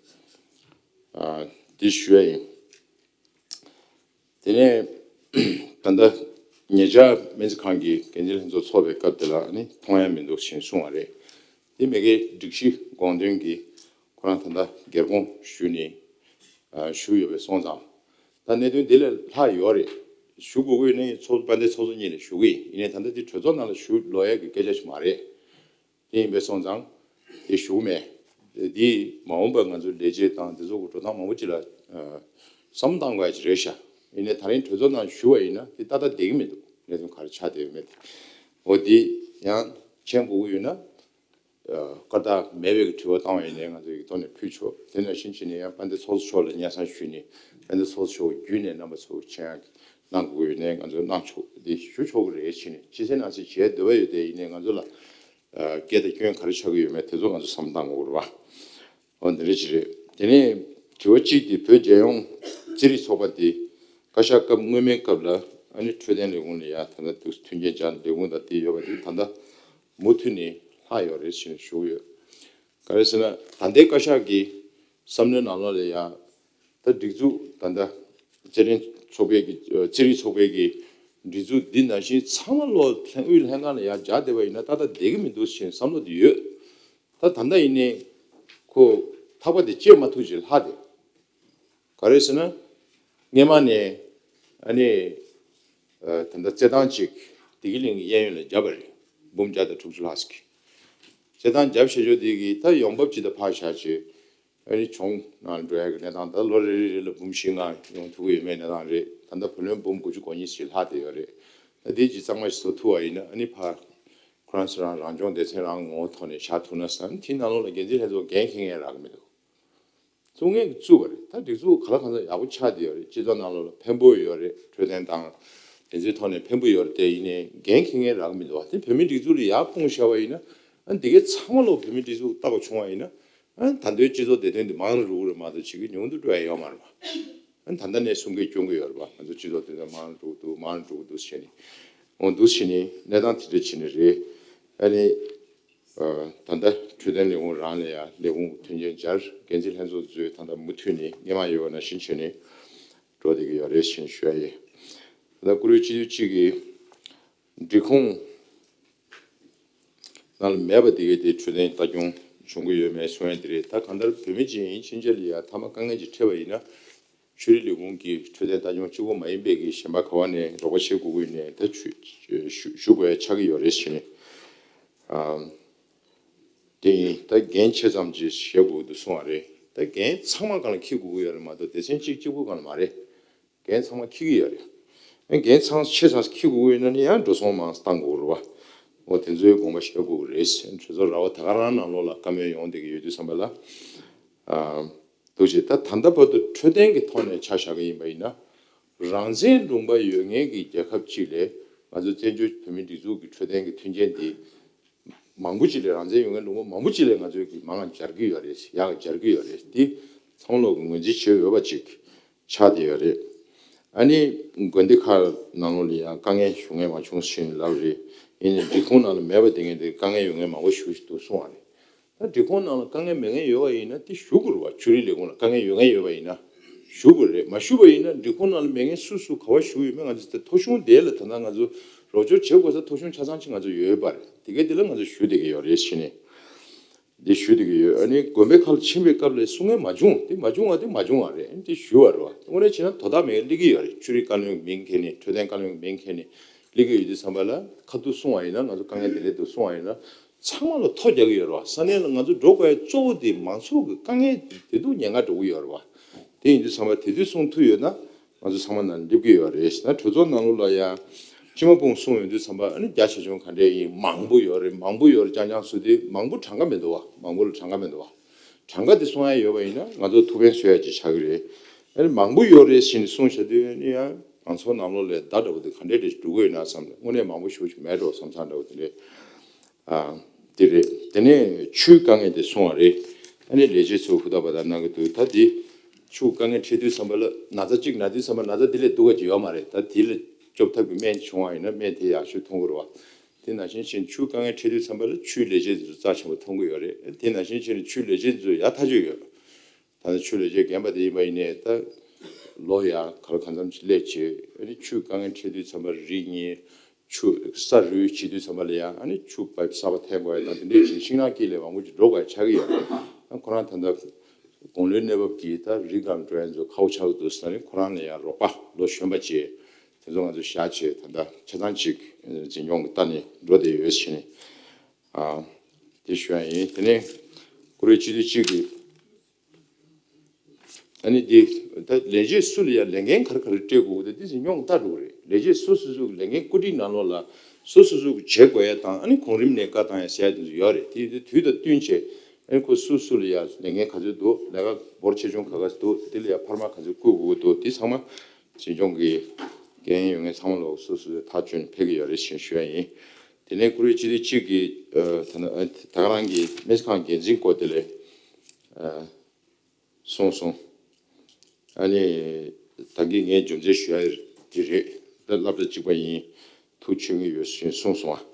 དེ་ཞུ་ཡ་ཡིན། དེ་ནས་ད་ལྟ་ཉེ་ཆར་སྨན་རྩིས་ཁང་གི་འགན་འཛིན་ལྷན་ཚོགས་ཚོགས་པའི་སྐབས་དེ་ལ་ཨ་ནི་མཐོང་ཡ་མི་འདུག་ཞེས་གསུངས་པ་རེད། དེ་མ་གི་སྒྲིག་གཞི་དགོངས་དོན་གྱིས་ཁོ་རང་ད་ལྟ་སྒེར་དགོངས་ཞུས་ནས་ཨ་བཞུགས་ཡོད་པས་སོང་ཙང་། ད་གནད་དོན་འདི་ལས་ལྷག་ཡོད་རེད། ཞུ་དགོས་ཀྱི་ཡོད་ན་ཚོགས་དཔལ་ལྡན་ཚོགས་གཙོ་གཉིས་ལ་ཞུ་གི་ཡིན། ཡིན་ནའི་ད་ལྟ་འདི་གྲོས་ཚོགས་ནང་ལ་ཞུ་ལོ་ཡ་གི་སྐད་ཆ་ཞིག་མ་རེད། དེ་ཡིན་པས་སོང་ཙང་དེ་ཞུ་གི་མེད། འདི་མ་འོངས་པར་ང་ཚོའི་ལས་བྱེད་དང་འདི་ཚོ་གི་འགྲོ་སྟངས་མང་པོ་ཅིག་ལ་ཨ་བསམ་བློ་བཏང་དགོས་ཡ་ཅིག་རེད་ཤག་ཡིན་ནའི་ད་རིང་གྲོས་ཚོགས་ནང་ཞུ་བ་ཡིན་ན་དེ་ཏག་ཏག་བསྡད་ཀྱི་མི་འདུག་གནད་དོན་ག་རེ་ཆགས་བསྡད་ཡོད་མེད་དེ། འོ་དེ་ཡང་མཁྱེན་དགོས་ཀྱི་ཡོད་ན་ཨ་བཀའ་རྟགས་མེད་པའི་གི་དྲི་བ་བཏང་བ་ཡིན་ནའི་ང་ཚོ་ཡིག་ཐོག་ནས་ཕུལ་ཆོག་དེ་ནང་བཞིན་བྱས་ནས་ཡང་དཔལ་ལྡན་ཚོགས་གཙོ་མཆོག་ལ་སྙན་སེང་ཞུས་ནས་དཔལ་ལྡན་ཚོགས་གཙོ་མཆོག་བརྒྱུད་ནས་རྣམ་པ་ཚོ་མཁྱེན་ཡ་གནང་དགོས་ཀྱི་ཡོད་ནའི་ང་ཚོ་གནང་ཆོག་དེ་ཞུ་ཆོག་གི་རེད། བྱས་ནས་ཕྱི་གསལ་ནང་གསལ་བྱེད་འདོད་པ་ཡོད་དེ་ཡིན་ནའི་ང་ཚོ་ལ་ཨ་སྐད་དང་སྐྱོན་ག་རེ་ཆགས་ཀྱི་ཡོད་མེད་དེ་ཚོ་ང་ཚོ་བསམ་བློ་བཏང་དགོས་རེད་པ། འོ་འདི་འདྲ་ཅིག་རེད། དེ་ནས་དྲི་བ་གཅིག་དེ་བོད་རྒྱལ་ཡོངས་རྩིས་རིག་ཚོགས་པ་དེ་བཀའ་ཤག་སྐབས་སྔོན་མའི་སྐབས་ལ་ཨ་ནི་འཕྲོད་བསྟེན་ལས་ཁུངས་ལ་ཡ་ད་ལྟ་འདུག་མཐུན་རྐྱེན་སྦྱར་ལས་ཁུངས་དང་དེ་ཡོད་པ་དེ་ད་ལྟ་མུ་མཐུད་ནས་ལྷག་ཡོད་རེད་ཞེས་ཞུ་གི་ཡོད། ག་རེ་ཟེར་ན་ད་ལྟའི་བཀའ་ཤག་གི་བསམ་བློའི་ནང་ལོགས་ལ་ཡ་ད་སྒྲིག་འཛུགས་ད་ལྟ་རྩིས་རིག་ཚོགས་པའི་གི་རྩིས་རིག་ཚོགས་པའི་གི་སྒྲིག་འཛུགས་འདི་ནང་བཞིན་ཚང་མ་ལོག་ལྷན་དབུས་ལྷན་ཁང་ལ་ཡ་སྦྱར་བསྡད་པ་ཡིན་ན་ཏག་ཏག་བསྡད་ཀྱི་མི་འདུག་ཞེས་བསམ་བློ་དེ་ཡོད། ད་ད་ལྟ་ཡིན་ནའི་ཁོ་ཐག་པ་དེ་བཅད་མ་ཐུབ་ཅིག་ལྷག་དེ། ག་རེ་ཟེར་ན། སྔས་མ་ནས་ཨ་ནི་ཨ་ད་ལྟ་རྩེད་ཐང་ཅིག་བདེ་སྐྱིད་གླིང་གི་གཡས་གཡོན་ལ་བརྒྱབ་པ་རེད། འབུམ་བརྒྱ་དང་དྲུག་ཅུ་ལྷག་ཅིག་རྩེད་ཐང་བརྒྱབ་བྱས་ཆོག་དེ་གི་ད་ཡོང་འབབ་ཅིག་ད་ཕར་བཞག་བྱས་ཨ་ནི་གྱོང་ནང་འགྲོ་ཡ་གི་གནས་སྟངས། ད་ལོ་རེ་རེ་རེ་ལ་འབུམ་བཞི་ལྔ་ཡོང་ཐུབ་ཀྱི་ཡོད་མེད་གནས་སྟངས་རེད། ད་ལྟ་བུ་ལོན་འབུམ་དགུ་བཅུ་གོ་གཉིས་ཞིག་ལྷག་བསྡད་ཡོད་རེད། ད་དེ་ཅིག་གཙང་མ་ཞིག་བཟོ་ཐུབ་པ་ཡིན་ན་ཨ་ནི་ཕར་ཁོ་རང་ཚོ་རང་རང་སྐྱོང་སྡེ་ཚན་རང་ངོ་བོ་ཐོག་ནས་བཞག་ཐུབ་ན་བསམ། དེའི་ནང་ལོགས་ལ་འགན་འཛིན་ལྷན་ཚོགས་འགན་འཁྱེར་མཁན་རག་གི་མི་འདུག་བཙུགས་མཁན་གྱིས་བཙུགས་པ་རེད། ད་སྒྲིག་འཛུགས་ག་ལ་གང་འཚམ་ཡག་པོ་ཆགས་བསྡད་ཡོད་རེད། སྤྱི་ཚོགས་ནང་ལོགས་ལ་ཕན་པོ་ཡོད་རེད། འཕྲོད་བསྟེན་དང་དེ་ཚོའི་ཐོག་ནས་ཕན་པོ་ཡོད་རེད། དེ་ཡིན་ནའི་འགན་འཁྱེར་མཁན་རག་གི་མི་འདུག་བ། དེ་བོད་མིའི་སྒྲིག་འཛུགས་ལ་ཡར་སྤུངས་བཞག་པ་ཡིན་ན་ཨ་འདི་གའི་ཚང་མ་ལོག་བོད་མིའི་སྒྲིག་འཛུགས་ལྟ་བ་བྱུང་བ་ཡིན་ན་ཨ་ད་ལྟའི་སྤྱི་ཚོགས་བདེ་དོན་འདི་མང་རུ་འགྲོ་གི་རེད་མ་གཏོགས་ཕྱི་གི་ཉུང་དུ་འགྲོ་ཡ་ཡོད་མ་རེད་བ། ཨ་ད་ལྟ་ནས་གསུང་སྐད་སྐྱོན་གི་ཡོད་རེད་བ། ང་ཚོ་སྤྱི་ཚོགས་བདེ་དོན་མང་རུ་འགྲོ་གི་འདུག་མང་རུ་འགྲོ་གི་འདུག་ཟེར་ནས་འོ་འདུག་ཟེར་ནས་གནས་སྟངས་དེ་འདྲ་བྱས་ནས་རེད། ཨ་ནི། ད་ལྟ་འཕྲོད་བསྟེན་ལས་ཁུངས་རང་ལ་ཡང་ལས་ཁུངས་མཐུན་རྐྱེན་སྦྱར། འགན་འཛིན་ལྷན་ཚོགས་ཚོས་ད་ལྟ་མུ་མཐུད་ནས་སྔོན་མ་ཡོད་པ་ནང་བཞིན་བྱས་ནས་འགྲོ་བསྡད་ཀྱི་ཡོད་རེད་ཞེས་ཞུ་ཡ་ཡིན། ད་ལྟ་བཀུར་འོས་སྤྱི་འཐུས་གཅིག་གིས་སྒྲིག་ཁོངས་ནང་ལ་མེད་པ་དེ་གའི་དེ་འཕྲོད་བསྟེན་ལྟ་སྐྱོང་བྱུང་གི་ཡོད་མེད་གསུང་ཡ་དེ་རེད། ད་གང་ལྟར་བོད་མི་གཅིག་ཡིན་ཕྱིན་ཆད་ལ་ཡང་མཐའ་མ་དཀའ་ངལ་ཅིག་འཕྲད་པ་ཡིན་ན། ཆོས་རིག་ལས་ཁུངས་ཀྱི་འཕྲོད་བསྟེན་ལྟ་སྐྱོང་གཅིག་པོ་མ་ཡིན་པའི་གི་གཞན་པ་ག་བ་ནས་རོགས་པ་བྱེད་དགོས་ཀྱི་ཡོད་ནའི་ད་ཞུ་ཞུ་དགོས་ཡ་ཆགས་ཀྱི་ཡོད་རེད་ཟེར་ནས། ཨམ། དེ་ཡིན་ད་འགན་ཆེ་ཙམ་ཅིག་བཞེས་དགོས་འདུག་གསུངས་པ་རེད། ད་འགན་ཚང་མ་སྒང་ལ་འཁྱེར་དགོས་ཀྱི་ཡོད་རེད་མ་གཏོགས་སྡེ་ཚན་གཅིག་གཅིག་པུ་སྒང་ལ་མ་རེད། འགན་ཚང་མ་འཁྱེར་གྱི་ཡོད་རེད། ཨ་འགན་ཚང་ཆེ་ཙམ་འཁྱེར་དགོས་ཀྱི་ཡོད་ན་ནི་ཡང་འགྲོ་སོང་མང་བཏང་དགོས་རེད་བ། འོ་དེ་ཚོའི་དགོངས་པ་བཞེས་དགོས་ཀྱི་རེད་ཟེར། གྲོས་ཚོགས་ར་བ་ད་ག་རང་ནང་ལོགས་ལ་བཀའ་མོལ་ཡོང་བསྡད་ཀྱི་ཡོད་དུས་ཙམ་པ་ལ། ཨ། འདུག་ཅེས་ད་ད་ལྟ་བར་དུ་འཕྲོད་བསྟེན་གྱི་ཐོག་ནས་ཆ་བཞག་གི་ཡིན་པ་ཡིན་ན། རང་བཙན་ལུང་པ་ཡོད་མཁན་གྱི་རྒྱལ་ཁབ་ཅིག་ལས་ང་ཚོ་བཙན་བྱོལ་བོད་མིའི་སྒྲིག་འཛུགས་ཀྱི་འཕྲོད་བསྟེན་གྱི་མཐུན་རྐྱེན་འདི་མང་པོ་ཅིག་ལས། རང་བཙན་ཡོད་མཁན་ལུང་པ་མང་པོ་ཅིག་ལས་ང་ཚོས་ཀྱི་མང་བ་སྦྱར་གྱི་ཡོད་རེད། ཡག་སྦྱར་གྱི་ཡོད་རེད། འདི་ཚང་མ་ལོག་གི་ངོས་འཛིན་བྱེད་འོས་པ་ཅིག་ཆགས་བསྡད་ཡོད་རེད། ཨ་ནི་དགོན་སྡེ་ཁག་ནང་ལོགས་ལ་ཡང་དཀའ་ངལ་ཞུ་མཁན་མང་བྱུང་ཞེས་ལབ་རེད། ཡིན་ནའི་སྒྲིག་ཁོངས་ནང་ལ་མེད་པ་དེ་ངས་དེ་དཀའ་ངལ་ཡོད་མཁན་མང་པོ་ཞིག་འདུག་གསུངས་པ་རེད། ད་སྒྲིག་ཁོངས་ནང་ལ་དཀའ་ངལ་མེད་མཁན་ཡོད་པ་ཡིན་ན་དེ་ཞུ་དགོས་རེད་བ། ཆོས་རིག་ལས་ཁུངས་ལ་དཀའ་ངལ་ཡོད་མཁན་ཡོད་པ་ཡིན་ན་ཞུ་དགོས་རེད། མ་ཞུ་བ་ཡིན་ན་སྒྲིག་ཁོངས་ནང་ལ་མེད་མཁན་སུ་སུ་ག་པར་ཞུ་ཡོད་མེད། ང་ཚོ་ད་ཐོ་གཞུང་དེ་ལ་ད་ལྟ་ང་ཚོ་རོགས་སྐྱོར་བྱེད་དགོས་ས་ཐོ་གཞུང་ཆ་ཚང་ཅིག་ང་ཚོ་ཡོད་པ་རེད། དེ་གའི་དེ་ལ་ང་ཚོ་ཞུ་བསྡད་ཀྱི་ཡོད་རེད་ཟེར་ནས། འདི་ཞུ་བསྡད་ཀྱི་ཡོད། ཨ་ནི་དགོན་པའི་ཁ་ལ་ཕྱིན་པའི་སྐབས་ལ་གསུང་མཁན་མ་བྱུང་། དེ་མ་བྱུང་བ་དེ་མ་བྱུང་བ་རེད། ཨ་ནི་དེ་ཞུ་བ་རེད་བ། དངོས་གནས་བྱས་ན་དོ་བདག་མེད་མཁན་སླེབས་ཀྱི་ཡོད་རེད། ཆོས་རིག་བཀའ་བློན་མིང་འཁྱེར་ནས། འཕྲོད་བསྟེན་བཀའ་བློན་མིང་འཁྱེར་ནས་སླེབས་ཀྱི་ཡོད་དུས་ཙམ་པ་ལ། ཁ་ཐུག་གསུང་བ་ཡིན་ན། ང་ཚོ་དཀའ་ངལ་འདི་འདྲ་འདུག་གསུང་བ་ཡིན་ན། ཚང་མ་ལ་ཐོ་རྒྱག་གི་ཡོད་རེད་བ། ས་གནས་ལ་ང་ཚོ་འགྲོ་དགོས་ཡ་གཙོ་བོ་དེ་མང་ཚོགས་ཀྱི་དཀའ་ངལ་དེ་དེ་འདུག་ཉེན་ཁ་འགྲོ་གི་ཡོད་རེད་བ། དེ་ཡིན་དུས་ཙམ་པ་དེ་དུས་གསུང་ཐུབ་ཡོད་ན། ང་ཚོ་ཚང་མ་ནང་སླེབས་ཀྱི་ཡོད་རེད། ད་གྲོས་ཚོགས་ནང་ལོགས་ལ་ཡང་སྤྱི་མོ་སྤུངས་གསུངས་ཡོང་དུས་ཙམ་པ། ཨ་ནི་རྒྱ་ཆེ་ཆུང་ག་འདྲས་ཡིན། མང་པོ་ཡོད་རེད། མང་པོ་ཡོད་རེད། རྐྱང་རྐྱང་སུ་དེ་མང་པོ་གྲངས་ཀ་མི་འདུག་བ། མང་པོ་ལ་གྲངས་ཀ་མི་འདུག་བ། གྲངས་ཀ་དེ་གསུང་ཡ་ཡོད་པ་ཡིན་ན་ང་ཚོ་ཐུགས་ཕན་གསོས་ཡ་ཅིག་ཆགས་ཀྱི་རེད། ཨ་ནི་མང་པོ་ཡོད་རེད་ཟེར་ནས་གསུངས་བཞག་དུས། ཨ་ནི་ཡང་མང་ཚོགས་ནང་ལོགས་ལ་བརྡ་འདྲ་པོ་དེ་ག་འདྲས་འདྲས་འགྲོ་གི་ཡོད་ན་བསམ་ནས། དངོས་གནས་མང་པོ་ཞེ་པོ་ཅིག་མེད་འགྲོ་བསམ་བསམ་འདྲ་པོ་དེ་འདྲས། ཨ། དེ་རེད། དེ་ནས་ཆུའི་དཀའ་ངལ་དེ་གསུངས་པ་རེད། ཨ་ནི་ལས་བྱེད་ཚོ་ཧུར་ཐག་པ་ད་གནང་གི་འདུག་ད་དེ་ཆུ་དཀའ་ངལ་འཕྲད་དུས་ཙམ་པ་ལ། ན་ཚ་གཅིག་ན་དུས་ཙམ་པ་ན་ཚ་དེ་ལས་སྡུག་པ་ཅིག་ཡོད་མ་རེད། ད་དེ་ལ་སྐྱོབ་ཐབས་ཀྱི་སྨན་བྱུང་བ་ཡིན་ན་སྨན་དེ་ཡག་ཤོས་མཐོང་གི་རེད་བ། དེ་ནང་བཞིན་བྱས་ཆུ་དཀའ་ངལ་འཕྲད་དུས་ཙམ་པ་ལ་ཆུའི་ལས་བྱེད་ཚོ་རྩ་ཆེན་པོ་མཐོང་གི་ཡོད་རེད། དེ་ནང་བཞིན་བྱས་ཆུའི་ལས་བྱེད་ཚོ་ཡག་ཐག་ཆོད་ཡོད། ད་ཆུ་ལས་བྱེད་རྒན་པ་དེ་ཡིན་པ་ཡིན་ནའི་ད་ལོ་ཡ་ག་ལ་གང་འཚམ་ཅིག་སླེབས་བྱས། ཨ་ནི་ཆུ་དཀའ་ངལ་འཕྲད་དུས་ཙམ་པ་རི་ཉིལ། ཆུ་ས་རུལ་བྱེད་དུས་ཙམ་པ་ལ་ཡང་ཨ་ནི་ཆུ་པའིབ་གསར་པ་འཐེན་དགོས་ཡ་དང་དེ་འདྲའི་ཅིག་ཤིང་ནགས་དཀྱིལ་ལས་མང་པོ་ཅིག་འགྲོ་དགོས་ཡ་ཆགས་ཀྱི་ཡོད་རེད། ཨ་ཁོ་རང་ད་ལྟ་དགུང་ལོའི་གནས་བབ་ཀྱིས་ད་རི་སྒང་འགྲོ་ཡ་ཚོ་ཁག་པོ་ཆགས་ཀྱི་འདུག་ཟེར་ནས། ཁོ་རང་ལ་ཡང་རོགས་པ་ལོ་གཞོན་པ་བྱས་དེ་ཚོ་ང་ཚོ་བཞག་བྱས་ད་ལྟ་ཆ་ཚང་ཅིག་འཛིན་སྐྱོང་གི་ལྟ་ནས་འགྲོ་བསྡད་ཡོད་ཟེར་ནས། ཨ། དེ་ཞུ་ཡ་ཡིན། དེ་ནས་བཀུར་འོས་སྤྱི་འཐུས་གཅིག་གིས། ཨ་ནི་འདི་ད་ལས་བྱེད་སུ་ལ་ཡང་ལས་འགན་ག་རེ་ག་རེ་སྤྲད་དགོས་ཀྱི་འདུག་འདི་འཛིན་སྐྱོང་ལྟ་འགྲོ་གི་རེད། ལས་བྱེད་སོ་སོ་སོ་གི་ལས་འགན་བཀོད་སྒྲིག་ནང་ལོགས་ལ་སོ་སོ་སོ་གི་བྱེད་དགོས་ཡ་དང་། ཨ་ནི་གོང་རིམ་ནས་བཀའ་བཏང་ཡ་ཟེར་ཡ་དེ་ཚོ་ཡོད་རེད། དེ་དེ་དུས་དང་བསྟུན་བྱས། ཨ་ནི་ཁོ་སུ་སུ་ལ་ཡང་ལས་འགན་ག་ཚོད་འདུག་ལས་ཀ་འབོར་ཆེ་ཆུང་ག་ག་ཚོད་འདུག་དེ་ལ་ཡང་འཕར་མ་ག་ཚོད་བསྐུར་དགོས་ཀྱི་འདུག་དེ་ཚང་མ་འཛིན་སྐྱོང་གི་འགན་ཡོད་མཁན་ཚང་མ་ལོག་སོ་སོ་སོས་ཐག་གཅོད་ནས་ཕེབས་ཀྱི་ཡོད་རེད་ཞེས་ཞུ་ཡ་ཡིན། དེ་ནས་བཀུར་འོས་སྤྱི་འཐུས་གཅིག་གིས། ཨ། ད་ད་ག་རང་གི་སྨན་རྩིས་ཁང་འགན་འཛིན་སྐོར་དེ་ལ། ཨ། གསུངས་སོང་། ཨ་ནི་ད་གིན་ངས་རྒྱུ་མཚན་ཞུ་ཡ་དེ་རེད། ད་སློབ་གྲྭ་གཅིག་པ་ཡིན། ཐུགས་མཆོད་ཀྱི་ཡོད་ཞེས་གསུངས་སོང་བ།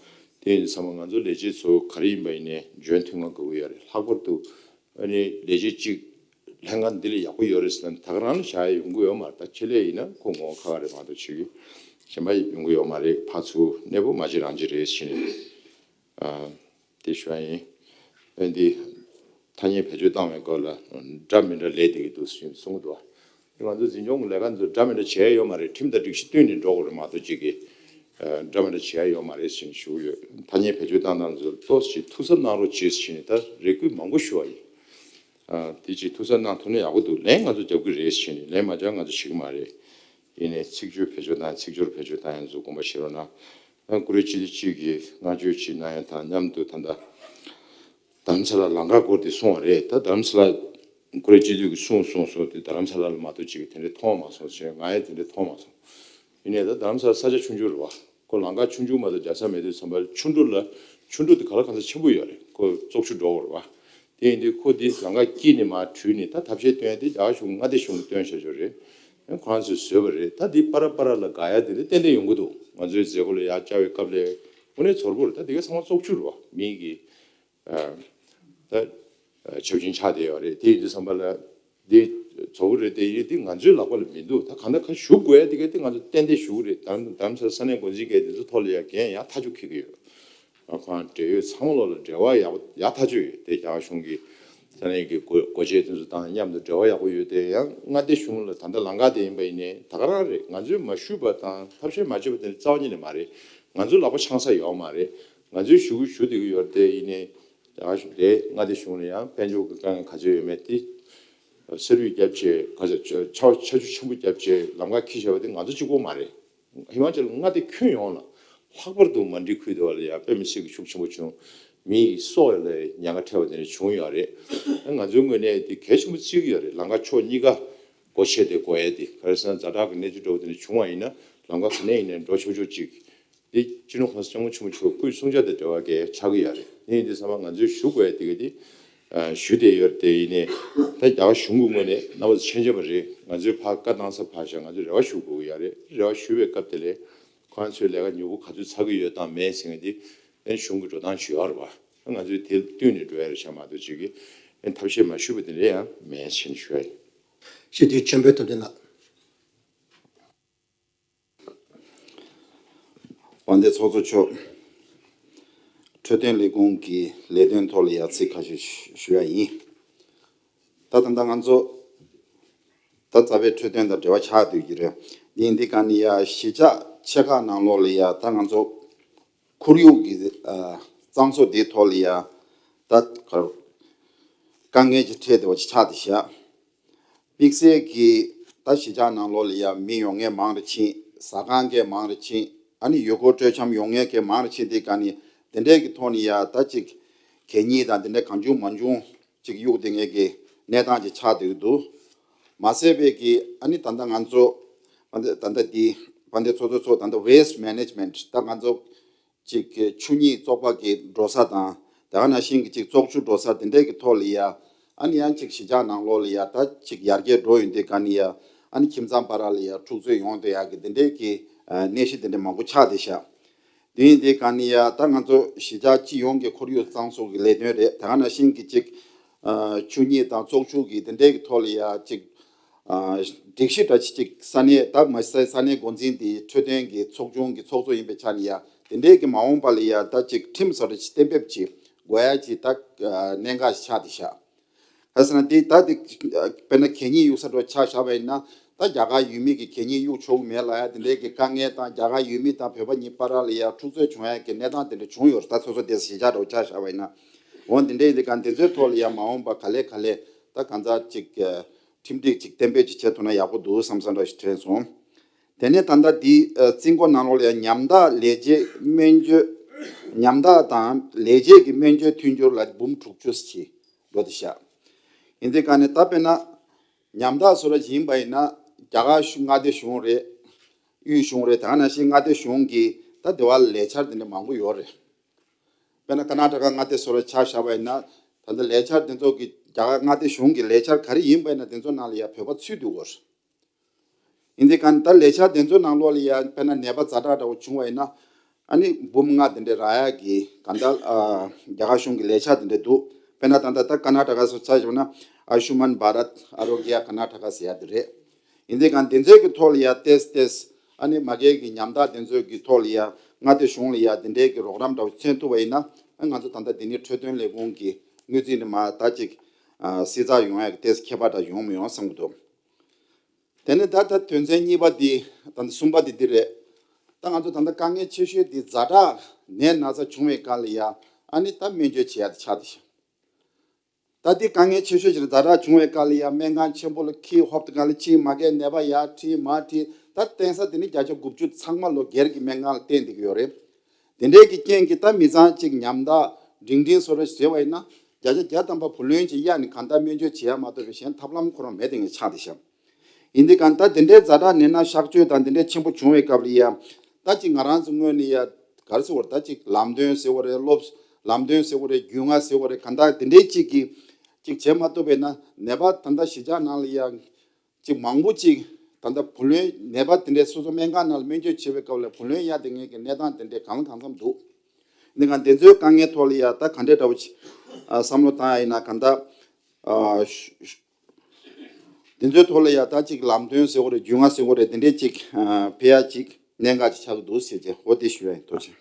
དེ་ཡིན་ཙང་ང་ཚོ་ལས་བྱེད་ཚོ་ག་རེ་ཡིན་པ་ཡིན་ནའི་འཇོན་ཐུབ་ང་དགོས་ཀྱི་ཡོད་རེད། ལྷག་པར་དུ་ཨ་ནི་ལས་བྱེད་གཅིག་ལྷན་ཁང་འདི་ལས་ཡག་པོ་ཡོད་རེད་ཟེར་ན་ད་ག་རང་ལ་བཞག་ཡ་ཡོང་གི་ཡོད་མ་རེད། ད་ཆེད་ལས་ཡིན་ན་ཁོ་ངོ་ཁ་ཁ་རེད་མ་གཏོགས་ཆེད་ཀྱི་གཞན་པ་ཡོང་གི་ཡོད་མ་རེད། ཕར་ཚུར་གནས་སྤོ་མ་བྱེད་རང་བྱེད་རེད་ཟེར་ནས། ཨ། དེ་ཞུ་ཡ་ཡིན། ཨ། འདི་ཐ་སྙད་བེད་སྤྱོད་བཏང་བའི་སྐོར་ལ་འདྲ་མི་འདྲ་ལས་བསྡད་ཀྱི་འདུག་ཟེར་གསུང་གི་འདུག་ང་ཚོ་འཛིན་སྐྱོང་གི་ལས་ཀ་འདི་འདྲ་མི་འདྲ་བྱས་ཡོད་མ་རེད། ཁྲིམས་དང་སྒྲིག་གཞི་བསྟུན་ནས་འགྲོ་དགོས་རེད་མ་གཏོགས་ཅིག་གིས། ཨ། འདྲ་མི་འདྲ་བྱས་ཡོད་མ་རེད་ཟེར་ནས་ཞུ་གི་ཡོད། ཐ་སྙད་བེད་སྤྱོད་བཏང་སྟངས་ཚོ་ཏོག་ཙམ་ཐུགས་གཟབ་གནང་རོགས་བྱེད་ཟེར་ནས་ད་རེ་སྐུལ་མང་པོ་ཞུ་བ་ཡིན། ཨ། དེ་ཅིག་ཐུགས་གཟབ་གནང་ཐུབ་ན་ཡག་པོ་འདུག་ལན་ང་ཚོ་རྒྱབ་ཀྱི་རེད་ཟེར་ནས། ལན་མ་རྒྱབ་ང་ཚོ་བྱེད་ཀྱི་མ་རེད། ཡིན་ནའི་ཚིག་བརྗོད་བེད་སྤྱོད་བཏང་། ཚིག་སྦྱོར་བེད་སྤྱོད་བཏང་ཡ་ཚོ་དགོངས་པ་བཞེས་རོགས་གནང་། ཡང་བཀུར་འོས་སྤྱི་འཐུས་གཅིག་གིས་བསྔགས་བརྗོད་ཅིག་གནང་ཡ་དང་མཉམ་དུ་ད་ལྟ་རྡ་རམ་ས་ལ་ལམ་ཁ་སྐོར་དེ་གསུངས་པ་རེད། ད་རྡ་རམ་ས་ལ་བཀུར་འོས་སྤྱི་འཐུས་ཀྱིས་གསུངས་གསུངས་སོང་། དེ་རྡ་རམ་ས་ལ་ལ་མ་གཏོགས་ཅིག་གིས་དེ་འདྲས་མཐོང་མ་སོང་ཞེས། ང་ཡང་དེ་འདྲས་མཐོང་མ་སོང་། ཡིན་ནའི་ད་རྡ་རམ་ས་ལ་ས་ཆ་ཆུང་ཆུང་རེད་བ། ཁོ་ལམ་ཁ་ཆུང་ཆུང་མ་གཏོགས་རྒྱག་ས་མེད་དུས་ཙམ་པ་ཆུ་འགྲོ་ལ། ཆུ་འགྲོ་དེ་ག་ལ་གང་འཚམ་ཆེན་པོ་ཡོད་རེད། ཁོ་བཙོག་ཆུ་འགྲོ་དགོས་རེད་བ། དེ་ཡིན་དུས་ཁོ་དེ་ལམ་ཁ་དཀྱིལ་ནས་མར་དྲུད་ནས། ད་ཐབས་ཤེས་བཏོན་ཏེ་རྒྱ་གར་གཞུང་མངའ་སྡེ་གཞུང་གིས་བཏོན་བཞག་ཆོག་རེད། ཁོ་རང་ཚོས་བཟོས་པ་རེད། ད་དེ་པ་ར་པ་ར་ལ་དགག་ཡ་དེ་འདྲ་ཏན་ཏན་ཡོང་གི་འདུག་ང་ཚོའི་མཛད་སྒོ་ལ་ཡར་བཅར་བའི་སྐབས་ལ་དངོས་གནས་ཚོར་པོ་རེད། ད་དེ་ག་ཚང་མ་བཙོག་ཆུ་རེད་བ། མི་གི། ཨ། ད། ཨ། ཆབ་ཆེན་ཆགས་བསྡད་ཡོད་རེད། དེ་ཡིན་དུས་ཙམ་པ་ལ་དེ་བཙོག་གི་རེད། དེ་ཡིན་དེ་ང་ཚོའི་ལག་པ་ལ་མི་འདུག་ད་གང་ལྟར་ཁ་ཞུ་དགོས་ཡ་དེ་ག་དེ་ང་ཚོ་ཏན་ཏན་ཞུ་གི་རེད། ད་རྡ་རམ་ས་ལ་ས་གནས་འགོ་འཛིན་གྱིས་དེ་ཚོ་ཐོག་ལ་ཡ་འགན་ཡ་ཐག་ཆོད་འཁྱེར་གྱི་ཡོད། ཨ། ཁོང་འབྲེལ་ཡོད་ཚང་མ་ལོག་ལ་འབྲེལ་བ་ཡག་པོ་ཡག་ཐག་ཆོད་ཡོད་དེ། རྒྱ་གར་གཞུང་གི་ས་གནས་ཀྱི་སྒོ་སྒོ་འབྱེད་དེ་ཚོ་དང་མཉམ་དུ་འབྲེལ་བ་ཡག་པོ་ཡོད་དེ། ཡང་མངའ་སྡེ་གཞུང་ལ་ད་ལྟ་ལམ་ཁ་དེ་ཡིན་པ་ཡིན་ནའི་ད་ག་རང་རེད། ང་ཚོས་མ་ཞུས་པ་དང་ཐབས་ཤེས་མ་བྱས་པ་དེ་རྩ་བ་ཉིད་ནས་མ་རེད། ང་ཚོའི་ལག་པ་འཆང་ས་ཡོད་མ་རེད། ང་ཚོས་ཞུ་གི་ཞུ་བསྡད་ཀྱི་ཡོད་རེད་དེ། ཡིན་ནའི་རྒྱ་གར་གཞུང་དེ་མངའ་སྡེ་གཞུང་ལ་ཡང་དཔལ་འབྱོར་གྱི་དཀའ་ངལ་ག་ཚོད་ཡོད་མེད་དེ་ས་རུད་བརྒྱབ་བྱས། ག་ཚོད་ཆར་ཆར་ཆུ་ཆེན་པོ་བརྒྱབ་བྱས་ལམ་ཁ་འཁྱེར་བཞག་པ་དེ་ང་ཚོ་གཅིག་པོ་མ་རེད། ཧི་མ་ཅལ་མངའ་སྡེ་ཁྱོན་ཡོངས་ལ། ལྷག་པར་དུ་མན་ཌི་ཁུལ་དེ་བ་ལ་ཡང་དཔེ་མི་སྲིད་ཀྱི་ཤུགས་ཆེན་པོ་བྱུང་། མི་ཡི་སྲོག་ལ་ཉེན་ཁ་འཕྲད་པ་དེ་འདྲ་བྱུང་ཡོད་རེད། ང་ཚོའི་ངོས་ནས་དེ་གལ་ཆེན་པོ་བརྩི་གི་ཡོད་རེད། ལམ་ཁ་ཕྱོགས་གཉིས་ཀ་ སྒོ་ཕྱེ་སྟེ་སྒོ་ཡལ་ཏེ། ག་རེ་ཟེར་ན། ཛ་དྲག་གི་གནས་ཚུལ་འདྲ་བོ་དེ་འདྲ་བྱུང་བ་ཡིན་ན། ལམ་ཁ་ག་ནས་ཡིན་ནའི་འགྲོ་ཆོག་ཆོག་ཅིག་དེ་སྤྱི་ནོར་༸གོང་ས་༸སྐྱབས་མགོན་ཆེན་པོ་མཆོག་གི་སྐུའི་གསུང་བྱ་དང་འབྲེལ་བ་གི་ཆགས་ཀྱི་ཡོད་རེད། དེ་ཡིན་དུས་ཙམ་པ་ང་ཚོས་ཞུ་དགོས་ཡ་དེ་ག་དེ་ཞུ་བསྡད་ཡོད་རེད། དེ་ཡིན་ནའི་ད་རྒྱ་གར་གཞུང་གི་ངོས་ནས་རྣམ་པ་ཚོ་མཁྱེན་མཁྱེན་པ་རེད། ང་ཚོའི་ཕར་བཀའ་བཏང་ས་ཕར་བཞག་ང་ཚོས་རེ་བ་ཞུ་དགོས་ཀྱི་ཡོད་རེད། རེ་བ་ཞུ་བའི་སྐབས་དེ་ལ་ཁོང་ཚོས་ལས་ཀ་མྱུར་པོ་ག་ཚོད་ཚར་གྱི་ཡོད་དང་མེད་ཟེར་མཁན་དེ་ཨེ་གཞུང་གི་འགྲོ་སྟངས་ཤིག་ཡོད་རེད་པ། ང་ཚོས་དེ་བསྟུན་ནས་འགྲོ་ཡ་རེད་ཤག་མ་གཏོགས་ཅིག་གིས་ཨེ་ཐབས་ཤེས་མ་ཞུས་པ་དེ་འདྲ་ཡང་མེད་ཟེར་ནས་ཞུ་ཡ་ཡིན། ཞུ་དེ་ཆེན་པོའི་ཐུབ་བསྟན་ལགས། དཔལ་ལྡན་ཚོགས་གཙོ་མཆོག་འཕྲོད་བསྟེན་ལས་ཁུངས་ཀྱི་ལས་དོན་ཐོག་ལ་ཡ་ཚིག་ཁ་ཤས་ཞུ་ཡ་ཡིན། ད་ད་ལྟ་ང་ཚོ་ད་རྩ་བའི་འཕྲོད་བསྟེན་དང་འབྲེལ་བ་ཆགས་བསྡད་ཀྱི་རེད། འདི་འདི་ག་ནི་ཡ་གཞིས་ཆགས་ཆེ་ཁག་ནང་ལོགས་ལ་ཡ་ད་ང་ཚོ་ཁོར་ཡུག་གི་ཨ་གཙང་བཟོ་འདིའི་ཐོག་ལ་ཡ་ད་དཀའ་ངལ་ཅིག་འཕྲད་བསྡད་པ་ཅིག་ཆགས་བསྡད་ཤག་དམིགས་བསལ་གྱིས་ད་གཞིས་ཆགས་ནང་ལོགས་ལ་ཡ་མི་ཡོང་མཁན་མང་རུ་ཕྱིན། ཟ་ཁང་གི་མང་རུ་ཕྱིན། ཨ་ནི་ཡུལ་སྐོར་སྤྲོ་འཆམ་ཡོང་མཁན་གྱི་མང་རུ་ཕྱིན། དེ་ག་ནི་དེ་འདྲས་ཀྱི་ཐོག་ནས་ཡ་ད་ཅིག་གད་སྙིགས་དང་དེ་འདྲས་གང་བྱུང་མང་བྱུང་ཅིག་གཡུགས་བསྡད་མཁན་གྱི་གནས་སྟངས་ཅིག་ཆགས་བསྡད་ཀྱི་འདུག་མ་ཟད་པའི་གི་ཨ་ནི་ད་ལྟ་ང་ཚོ་ད་ལྟ་འདི་དཔལ་ལྡན་ཚོགས་གཙོ་མཆོག་ད་ལྟ་waste management ད་ང་ཚོ་ཅིག་གི་ཆུ་གཉིས་བཙོག་པ་གི་འགྲོ་ས་དང་། དེ་ག་ནང་བཞིན་གྱི་ཅིག་བཙོག་ཆུ་འགྲོ་ས་དེ་འདྲས་ཀྱི་ཐོག་ལ་ཡ། ཨ་ནི་ཡང་ཅིག་གཞིས་ཆགས་ནང་ལོགས་ལ་ཡ་ད་ཅིག་ཡར་རྒྱས་འགྲོ་ཡོང་དུས་ག་ནི་ཡ། ཨ་ནི་ཁྱིམ་ཚང་བར་ལ་ཡ་འཁྲུག་རྩོད་ཡོང་བསྡད་ཡག་གི་དེ་འདྲས་ཀྱི་ཨ་གནས་གཞི་དེ་འདྲས་མང་པོ་ཆགས་བསྡད་ཤག་དེ་ཡིན་དུས་ག་ནི་ཡ་ད་ང་ཚོ་གཞིས་ཆགས་སྤྱི་ཡོངས་ཀྱི་ཁོར་ཡུག་གཙང་བཟོ་གི་ལས་དོན་རེད། དེ་ག་ནང་བཞིན་གྱི་ཅིག་ཨ་ཆུ་གཉིས་དང་བཙོག་ཆུ་གི་དེ་འདྲས་ཀྱི་ཐོག་ལ་ཡ་ཅིག་ཨ་སྒྲིག་གཞི་འདྲ་ཅིག་ཅིག་ས་གནས་ད་མ་ས་ས་གནས་འགོ་འཛིན་དེ་འཕྲོད་བསྟེན་གྱི་ཚོགས་ཆུང་གི་ཚོགས་གཙོ་ཡིན་པའི་ཆ་ནས་ཡ་དེ་འདྲས་ཀྱི་མ་འོངས་པ་ལ་ཡ་ད་ཅིག་ཁྲིམས་བཟོ་འདྲ་ཅིག་གཏན་འབེབས་ཅིག་དགོས་ཡ་ཅིག་ད་ཨ་གནད་འགག་ཅིག་ཆགས་བསྡད་ཤག་ག་ཟེར་ན་དེ་ད་དེ་དཔེར་ན་གད་སྙིགས་གཡུག་ས་འདྲ་ཆ་བཞག་པ་ཡིན་ན། ད་རྒྱ་གར་ཡུལ་མི་གིས་གད་སྙིགས་གཡུག་ཆོག་གི་མེད་ལབ་ཡ་དེ་འདྲས་ཀྱི་དཀའ་ངལ་དང་། རྒྱ་གར་ཡུལ་མི་དང་བོད་པ་གཉིས་བར་ལ་ཡ་འཁྲུག་རྩོད་བྱུང་ཡ་གི་གནས་སྟངས་དེ་འདྲ་བྱུང་ཡོད་རེད། ད་སོ་སོ་དེ་གཞིས་ཆགས་འདྲ་བོ་ཆ་བཞག་པ་ཡིན་ན། འོ་དེ་འདྲས་ཡིན་དུས་ག་དེ་ཚོའི་ཐོག་ལ་ཡ་མ་འོངས་པ་ག་ལེ་ག་ལེ་ད་གང་ཟག་ཅིག་ཁྲིམས་སྒྲིག་ཅིག་གཏན་འབེབས་ཅིག་བྱེད་ཐུབ་ན་ཡག་པོ་འདུག་བསམ་བསམ་འདྲ་ཞིག་དྲན་སོང་། དེ་ནས་ད་ལྟ་འདི་ཨ་རྩིས་འགོ་ནང་ལོགས་ལ་ཡང་ཉམ་ཐག་ལས་བྱེད་སྨན་བཅོས། ཉམ་ཐག་དང་ལས་བྱེད་ཀྱི་སྨན་བཅོས་མཐུན་འགྱུར་ལ་འབུམ་དྲུག་ཅུ་ཞིག་འགྲོ་བསྡད་ཤག་ཡིན་དུས་ག་ནས་ད་དཔེར་ན་ཉམ་ཐག་བཟོ་འདྲ་ཡིན་པ་ཡིན་ན་རྒྱ་གར་གཞུང་མངའ་སྡེ་གཞུང་རེད། དབུས་གཞུང་རེད། དེ་ག་ནང་བཞིན་མངའ་སྡེ་གཞུང་གི་ད་དེ་བ་ལ་ལས་འཆར་དེ་འདྲ་མང་པོ་ཡོད་རེད། དཔེར་ན་ཀར་ནཱ་ཊ་ཀ་མངའ་སྡེ་བཟོ་འདྲ་ཆ་བཞག་པ་ཡིན་ན། ད་ལྟ་ལས་འཆར་དེ་ཚོ་གི་རྒྱ་གར་མངའ་སྡེ་གཞུང་གི་ལས་འཆར་ག་རེ་ཡིན་པ་ཡིན་ན་དེ་ཚོ་ནང་ལ་ཡ་བོད་པ་ཚུད་འདུག་གོ། ཡིན་དུས་ག་ནས་ད་ལས་འཆར་དེ་ཚོའི་ནང་ལོགས་ལ་ཡ་དཔེར་ན་ནད་པ་ཛ་དྲག་འདྲ་བོ་བྱུང་བ་ཡིན་ན། ཨ་ནི་འབུམ་ལྔ་དེ་འདྲ་རག་ཡག་གི་གང་ལྟར་ཨ་རྒྱ་གར་གཞུང་གི་ལས་འཆར་དེ་འདྲ་འདུག་དཔེར་ན་ད་ལྟ་ད་ཀར་ནཱ་ཊ་ཀ་སོགས་ཆ་བཞག་ན་ཨ་ཤུ་མན་བྷ་རཏ་ཨ་རོ་གྱ་ཀར་ནཱ་ཊ་ཀ་ཟེར་ཡ་དེ་རེད། ཡིན་དུས་ག་དེ་ཚོའི་གི་ཐོག་ལ་ཡ་ཏེས་ཏེས་ཨ་ནི་མ་གི་གི་ཉམ་ཐག་དེ་ཚོའི་གི་ཐོག་ལ་ཡ་མངའ་སྡེ་གཞུང་ལ་ཡ་དེ་འདྲའི་གི་རོགས་རམ་འདྲ་བོ་མཚོན་ཐུབ་པ་ཡིན་ན། ཨ་ང་ཚོ་ད་ལྟ་དེ་ནི་འཕྲོད་བསྟེན་ལས་ཁུངས་ཀྱི་དངུལ་རྩིས་འདི་མ་ད་ཅིག་ཨ་སྲིད་ཚགས་ཡོང་ཡ་གི་ཏེས་ཁྱད་པར་འདྲ་ཡོང་མི་ཡོང་བསམ་གི་འདུག་དེ་ནས་ད་ལྟ་དོན་ཚན་གཉིས་པ་འདི་ད་ལྟ་གསུམ་པ་འདི་འདི་རེད། ད་ང་ཚོ་ད་ལྟ་དཀའ་ངལ་ཆེ་ཤོས་འདི་ཛ་དྲག་ནད་ན་ཚ་བྱུང་བའི་སྐབས་ལ་ཡ་ཨ་ནི་ད་སྨན་བཅོས་བྱེད་ཡ་དེ་ཆགས་བསྡད་ཤག་ད་འདི་དཀའ་ངལ་ཆེ་ཤོས་ཅིག་རེད། ཛ་དྲག་བྱུང་བའི་སྐབས་ལ་ཡ་སྨན་ཁང་ཆེན་པོ་ལ་ཁྱི་ཧོབ་ཏེ་ག་ལ་ཁྱི་མ་གིའི་ནད་པ་ཡར་ཁྲིད་མར་ཁྲིད། ད་བསྟེན་ས་དེ་ནི་བརྒྱ་ཆ་དགུ་བཅུ་ཚང་མ་ལོ་སྒེར་གྱི་སྨན་ཁང་ལ་བསྟེན་བསྡད་ཀྱི་ཡོད་རེད། དེ་འདྲའི་གི་རྐྱེན་གྱིས་ད་མི་ཚང་གཅིག་ཉམ་ཐག་འབྲིང་འབྲིང་བཟོ་འདྲ་ཞིག་བྱས་པ་ཡིན་ན། བརྒྱ་ཆ་བརྒྱ་ཐམ་པ་བུ་ལོན་ཅིག་གཡར་ནས་གང་ལྟར་སྨན་བཅོས་བྱེད་ཡ་མ་གཏོགས་པའི་གཞན་ཐབས་ལམ་ཁོ་རང་མེད་དེ་ངས་ཆགས་བསྡད་ཤག་ཡིན་དུས་གང་ལྟར་དེ་འདྲའི་ཛ་དྲག་ནད་ན་གཤགས་བཅོས་དང་དེ་འདྲའི་ཆེན་པོ་བྱུང་བའི་སྐབས་ལ་ཡ། ད་ཅིག་ང་རང་ཚོ་ངོས་ནས་ཡ་ག་རེ་ཟེར་བ་རེད། ད་ཅིག་ལམ་སྟོན་ཟེར་བ་རེད། སློབ་ལམ་སྟོན་ཟེར་བ་རེད། རྒྱུས་མངའ་ཟེར་བ་རེད། གང་ལྟར་དེ་འདྲའི་ཅིག་གི་ཅིག་བྱེད་མ་ཐུབ་པས་ན། ནད་པ་ད་ལྟ་གཞིས་ཆགས་ནང་ལ་ཡ་ཅིག་མང་པོ་ཅིག་ད་ལྟ་བུ་ལོན་ནད་པ་དེ་འདྲའི་སོ་སོ་སྨན་ཁང་ནང་ལ་སྨན་བཅོས་བྱེད་པའི་སྐབས་ལ་བུ་ལོན་གཡར་བསྡད་མཁན་གྱི་གནས་སྟངས་དེ་འདྲའི་གང་ལ་གང་འཚམ་འདུག་འདི་ག་དེ་ཚོའི་དཀའ་ངལ་ཐོག་ལ་ཡ་ད་ག་འདྲའི་འདྲ་བོ་ཅིག་ཨ་བསམ་བློ་བཏང་ཡ་ཡིན་ན་གང་ལྟར་ཨ་དེ་ཚོའི་ཐོག་ལ་ཡ་ད་ཅིག་ལམ་སྟོན་ཟེར་བ་རེད། རྒྱུས་མངའ་ཟེར་བ་རེད། དེ་འདྲའི་ཅིག་ཨ་ཕེ་ཡ་ཅིག་གནད་འགག་ཅིག་ཆགས་ཀྱི་འདུག་ཟེར་གྱི་འོ་དེ་ཞུ་ཡ་ཡིན། ཐུགས་རྗེ་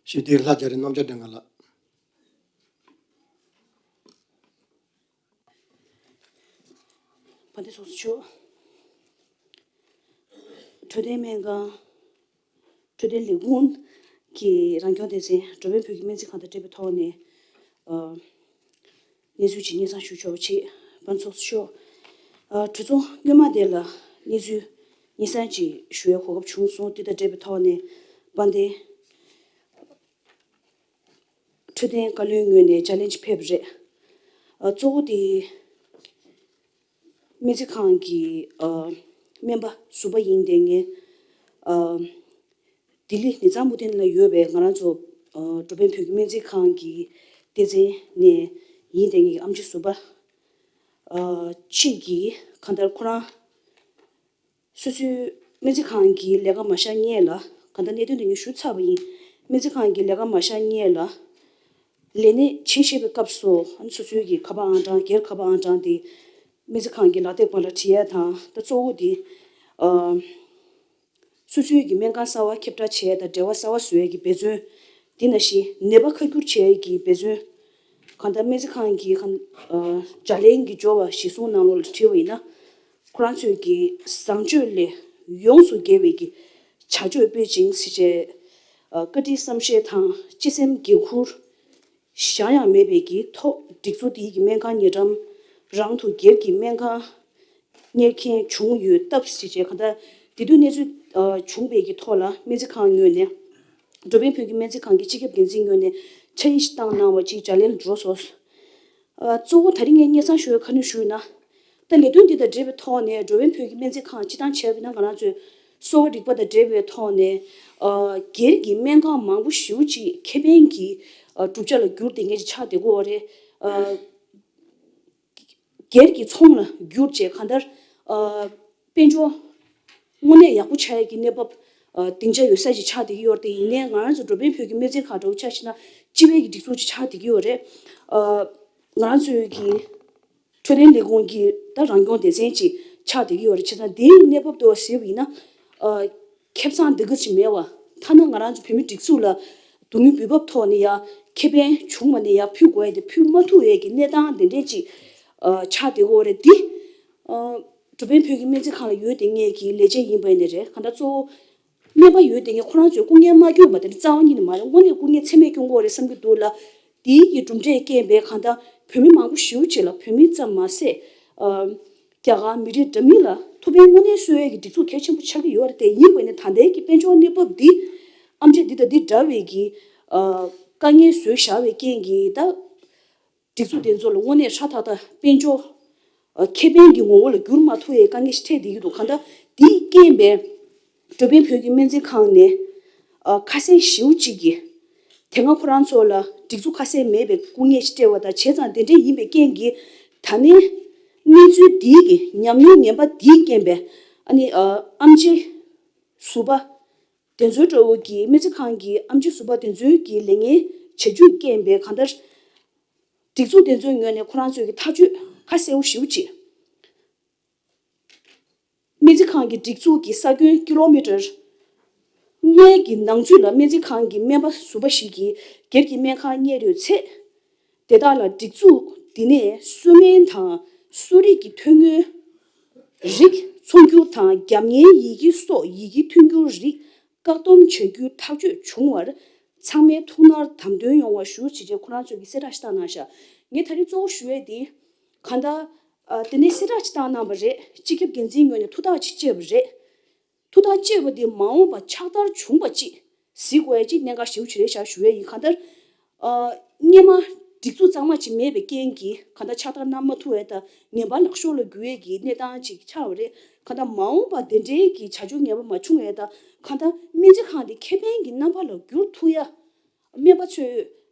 ཆེ། ཞུ་དེ་ལྷ་རྒྱ་རི་རྣམ་རྒྱལ་སྒྲོལ་དཀར་ལགས། དཔལ་ལྡན་ཚོགས་གཙོ་མཆོག་འཕྲོད་བསྟེན་སྨན་ཁང་། འཕྲོད་བསྟེན་ལས་ཁུངས་ཀྱི་རང་སྐྱོང་སྡེ་ཚན་འགྲོ་ཕན་བོད་ཀྱི་སྨན་རྩིས་ཁང་དང་འབྲེལ་བའི་ཐོག་ནས། ཨ། གནས་ཚུལ་ཅིག་སྙན་སེང་ཞུ་ཆོག་པ་ཆེད་དཔལ་ཚོགས་གཙོ་མཆོག་ཨ། གྲོས་ཚོགས་སྔོན་མ་དེ་ལ་གནས་ཚུལ་སྙན་སེང་ཅིག་ཞུ་ཡའི་གོ་སྐབས་བྱུང་སོང་། དེ་དང་འབྲེལ་བའི་ཐོག་ནས་དཔལ་ལྡན་འཕྲོད་བསྟེན་བཀའ་བློན་ངོས་ནས་བརྗེ་ལེན་ཅིག་ཕེབས་པ་རེད། ཨ། གཙོ་བོ་དེ་ སྨན་རྩིས་ཁང་གི་ཨ་སྨན་པ་ཟུར་པ་ཡིན་དེ་ངས་ཨ་ལྡི་ལི་ནེ་ཙང་མུ་ཏན་ལ་ཡོད་པའི་ང་རང་ཚོ་ཨ་འགྲོ་ཕན་བོད་ཀྱི་སྨན་རྩིས་ཁང་གི་སྡེ་ཚན་ནས་ཡིན་དེ་ངས་ཨེམ་ཆི་ཟུར་པ་ཨ་གཅིག་གིས་གང་ལྟར་ཁོ་རང་སོ་སོའི་སྨན་རྩིས་ཁང་གི་ལས་ཀ་མ་བཞག་སྔོན་ལ་གང་ལྟར་གནད་དོན་དེ་ངས་ཞུ་ཚར་བ་ཡིན། སྨན་རྩིས་ཁང་གི་ལས་ཀ་མ་བཞག་སྔོན་ལ་ལས་གནས་བྱེད་བཞིན་པའི་སྐབས་སུ་ཨ་ནི་སོ་སོའི་གི་ཁ་པར་ཨང་གྲངས་སྒེར་ཁ་པར་ཨང་གྲངས་དེ་སྨན་རྩིས་ཁང་གི་ལག་དེབ་སྒང་ལ་བྲིས་ཡ་དང་ད་གཙོ་བོ་དེ་ཨ་སོ་སོའི་གི་སྨན་ཁང་གསར་པ་ཁྱབ་བསྒྲགས་བྱེད་ཡ་དང་འབྲེལ་བ་གསར་པ་བཟོ་ཡ་གི་འབད་བརྩོན། དེ་ནང་བཞིན་ནད་པ་ཁ་བསྒྱུར་བྱེད་ཡ་གི་འབད་བརྩོན། གང་ལྟར་སྨན་རྩིས་ཁང་གི་གང་ཨ་བརྒྱ་ལན་གྱི་སྦྱོར་བ་གཞིར་བཟུང་གནང་ལུགས་ལ་བྲིས་པ་ཡིན་ན། ཁོ་རང་ཚོས་ཀྱི་བཟང་སྤྱོད་ལས་ཡོངས་སུ་རྒྱལ་བའི་གི་བྱ་སྤྱོད་སྤེལ་ཅིང་ཟེར་བྱས་ཨ་བཀའ་དྲིན་བསམ་ཤེས་དང་སྤྱི་སེམས་འགན་འཁུར་གཞན་ཡང་མེད་པའི་གི་ཐོག་སྒྲིག་འཛུགས་དེའི་གི་སྨན་ཁང་ཉེ་འགྲམ་རང་དུ་སྒེར་གྱི་སྨན་ཁང་གཉེར་མཁན་བྱུང་ཡོད་སྟབས་ཟེར་བྱས་གང་ལྟར་དེ་དུས་གནས་ཚུལ་ཨ་བྱུང་བའི་གི་ཐོག་ལ་སྨན་རྩིས་ཁང་ངོས་ནས་འགྲོ་ཕན་བོད་ཀྱི་སྨན་རྩིས་ཁང་གི་སྤྱི་ཁྱབ་འགན་འཛིན་ངོས་ནས་ཕྱག་ཡིག་ཞིག་བཏང་གནང་བ་ཅིག་བརྒྱ་ལན་འགྲོ་སོང་། ཨ་གཙོ་བོ་ད་རིང་ངས་སྙན་སེང་ཞུ་བའི་ཁ་ནས་ཞུས་ན། ད་ལས་དོན་འདི་དང་འབྲེལ་བའི་ཐོག་ནས་འགྲོ་ཕན་བོད་ཀྱི་སྨན་རྩིས་ཁང་སྤྱི་བཏང་བྱས་པ་ཡིན་ན་ང་རང་ཚོའི་གསོ་བ་རིག་པ་དང་འབྲེལ་བའི་ཐོག་ནས་ཨ་སྒེར་གྱི་སྨན་ཁང་མང་པོ་ཞེ་པོ་ཅིག་ཁེ་ཕན་གྱི་ཨ་གྲུབ་ཆ་ལ་གྱུར་ཏེ་ངེས་ཅིག་ཆགས་བསྡད་ཀྱི་ཡོད་རེད། ཨ་སྒེར་གྱི་ཚོང་ལ་གྱུར་བྱས་གང་ལྟར་ཨ་དཔལ་འབྱོར་དངོས་གནས་ཡག་པོ་ཆགས་ཡ་གི་གནས་བབ་ཨ་སྡིངས་ཆ་ཡོད་ས་ཅིག་ཆགས་བསྡད་ཀྱི་ཡོད་རེད། དེ་ཡིན་ནའི་ང་རང་ཚོ་འགྲོ་ཕན་བོད་ཀྱི་སྨན་རྩིས་ཁང་འདྲ་བོ་ཆ་བཞག་ན་སྤྱི་པའི་གི་སྒྲིག་འཛུགས་ཅིག་ཆགས་བསྡད་ཀྱི་ཡོད་རེད། ཨ་ང་རང་ཚོའི་གི་འཕྲོད་བསྟེན་ལས་ཁུངས་ཀྱི་ད་རང་སྐྱོང་སྡེ་ཚན་ཅིག་ཆགས་བསྡད་ཀྱི་ཡོད་རེད། བྱས་ཙང་དེའི་གནས་བབ་དེ་བ་གཟིགས་པ་ཡིན་ན་ཨ་ཁེ་བཟང་འདི་ག་ཅིག་མེད་པ། ཐ་ན་ང་རང་ཚོ་བོད་མི་སྒྲིག་འཛུགས་ལ་སྡུག་བསྔལ་འབུལ་བབ་ཐོག་ནས་ཡ་ཁེ་ཕན་བྱུང་བ་ནས་ཡ་ཕུལ་དགོས་ཡ་དེ་ཕུལ་མ་ཐུབ་ཡས་ཀྱི་གནས་སྟངས་དེ་འདྲས་ཅིག་ཨ་ཆགས་བསྡད་ཀྱི་ཡོད་རེད། འདི་ཨ་འགྲོ་ཕན་བོད་ཀྱི་སྨན་རྩིས་ཁང་ལ་ཡོད་དེ་ངེས་ཀྱི་ལས་བྱེད་ཡིན་པ་ཡིན་ནའི་རེད། གང་ལྟར་གཙོ་བོ་སྨན་པ་ཡོད་དེ་ངས་ཁོ་རང་ཚོའི་སྐུ་ངལ་མ་སྐྱོན་པ་དེ་འདྲ་རྩ་བ་ཉིད་ནས་མ་རེད། དངོས་གནས་སྐུ་ངལ་ཚད་མེད་སྐྱོན་གྱི་ཡོད་རེད་བསམ་གྱི་འདུག་ལ། དེའི་གི་གྲུབ་འབྲས་རྐྱེན་པས་གང་ལྟར་བོད་མི་མང་པོ་ཞེ་པོ་ཅིག་ལ། བོད་མི་ཙམ་མ་ཟད་ཨ་རྒྱ་གར་མི་རིགས་འདྲ་མིན་ལ་ཐུགས་ཕན་དངོས་གནས་གསོས་ཡས་ཀྱི་སྒྲིག་འཛུགས་གལ་ཆེན་པོ་ཆགས་ཀྱི་ཡོད་རེད། དེ་ཡིན་པ་ཡིན་ནའི་ད་ལྟའི་གི་དཔལ་འབྱོར་གནས་བབ་འདི་ཨམ་ཆི་འདི་དང་འདི་འདྲ་བའི་གི་ཨ་དཀའ་ངལ་བཟོས་བཞག་པའི་རྐྱེན་གྱིས་ད། སྒྲིག་འཛུགས་དེ་ཚོ་ལ་དངོས་གནས་ཧྲ་ཐག་ཐག་དཔལ་འབྱོར་ཨ་ཁེ་ཕན་གྱི་ངོ་བོ་ལ་བསྒྱུར་མ་ཐུབ་པའི་དཀའ་ངལ་ཞིག་འཕྲད་བསྡད་ཀྱི་འདུག་གང་ལྟར་དེའི་རྐྱེན་པས་འགྲོ་ཕན་བོད་ཀྱི་སྨན་རྩིས་ཁང་ནས་ཨ་ཁ་གསལ་ཞེ་པོ་ཅིག་གིས་དེ་སྔ་ཁོ་རང་ཚོ་ལ་སྒྲིག་འཛུགས་ཁ་གསལ་མེད་པའི་སྐུ་ངལ་ཞིག་སྤྲད་པ་དང་། བྱས་ཙང་དེ་འདྲ་ཡིན་པའི་རྐྱེན་གྱིས་ད་ནས་གནས་ཚུལ་འདིའི་གི་ཉམས་མྱོང་ངན་པ་འདིའི་རྐྱེན་པས་ཨ་ནི་ཨ་ཨམ་ཆི་ཟུར་པ་དེ་ཚོའི་འདྲ་བོ་གི་སྨན་རྩིས་ཁང་གི་ཨམ་ཆི་ཟུར་པ་དེ་ཚོའི་གི་ལས་ངན་བྱ་རྒྱུའི་རྐྱེན་པས་གང་ལྟར། སྒྲིག་འཛུགས་དེ་ཚོའི་ངོས་ནས་ཁོ་རང་ཚོའི་གི་ཐག་གཅོད་ཁ་གསལ་པོ་ཞེ་པོ་ཅིག་སྨན་རྩིས་ཁང་གི་སྒྲིག་འཛུགས་ཀྱི་ས་ཁྱོན་ཀི་ལོ་མི་ཊར་ལྔའི་གི་ནང་ཚུད་ལ་སྨན་རྩིས་ཁང་གི་སྨན་པ་ཟུར་པ་ཞིག་གིས་སྒེར་གྱི་སྨན་ཁང་གཉེར་ཡོད་ཚེ། དེ་དག་ལ་སྒྲིག་འཛུགས་འདི་ནས་གསོལ་སྨན་དང་གསོ་རིག་གི་ཐོན་དངོས་རིགས་ཚོང་སྒྱུར་དང་རྒྱབ་གཉེར་ཡི་གེ་སོགས་ཡི་གེ་མཐུན་འགྱུར་རིགས་བཀག་སྡོམ་བྱ་རྒྱུའི་ཐག་གཅོད་བྱུང་བར་ཚང་མས་ཐུགས་སྣང་དམ་དོན་ཡོང་བ་ཞུ་ཞེས་བྱས་ཁོ་རང་ཚོས་ཀྱི་གསལ་བསྒྲགས་ཤིག་བཏང་གནང་ཤག་ངས་ད་རེས་གཙོ་བོ་ཞུ་ཡས་དེ་གང་ལྟར་ཨ་དེ་ནས་གསལ་བསྒྲགས་ཤིག་བཏང་གནང་བ་རེད། སྤྱི་ཁྱབ་འགན་འཛིན་ངོས་ནས་ཐུགས་ཐག་ཅིག་བཅད་པ་རེད། ཐུགས་ཐག་བཅད་པ་དེ་མ་འོངས་པ་ཕྱག་བསྟར་བྱུང་བ་ཅིག་གཟིགས་དགོས་ཡ་ཅིག་གནད་འགག་ཞེ་པོ་ཅིག་རེད་ཤག་ཞུ་ཡས་ཡིན། གང་ལྟར་ཨ་སྔོན་མ་སྒྲིག་འཛུགས་གཙང་མ་ཅིག་མེད་པའི་རྐྱེན་གྱིས་གང་ལྟར་ཕྱག་བསྟར་གནང་མ་ཐུབ་ཡས་དང་ངན་པ་ལག་ཤོར་ལ་གྱུར་ཡས་ཀྱི་གནས་སྟངས་ཅིག་ཆགས་པ་རེད། གང་ལྟར་མ་འོངས་པ་དེ་འདྲའི་གི་བྱ་སྤྱོད་ངན་པ་མ་བྱུང་ཡས་དང་གང་ལྟར་སྨན་རྩིས་ཁང་དེ་ཁེ་ཕན་གྱི་རྣམ་པ་ལ་བསྒྱུར་ཐུབ་ཡ་སྨན་པ་ཚོས་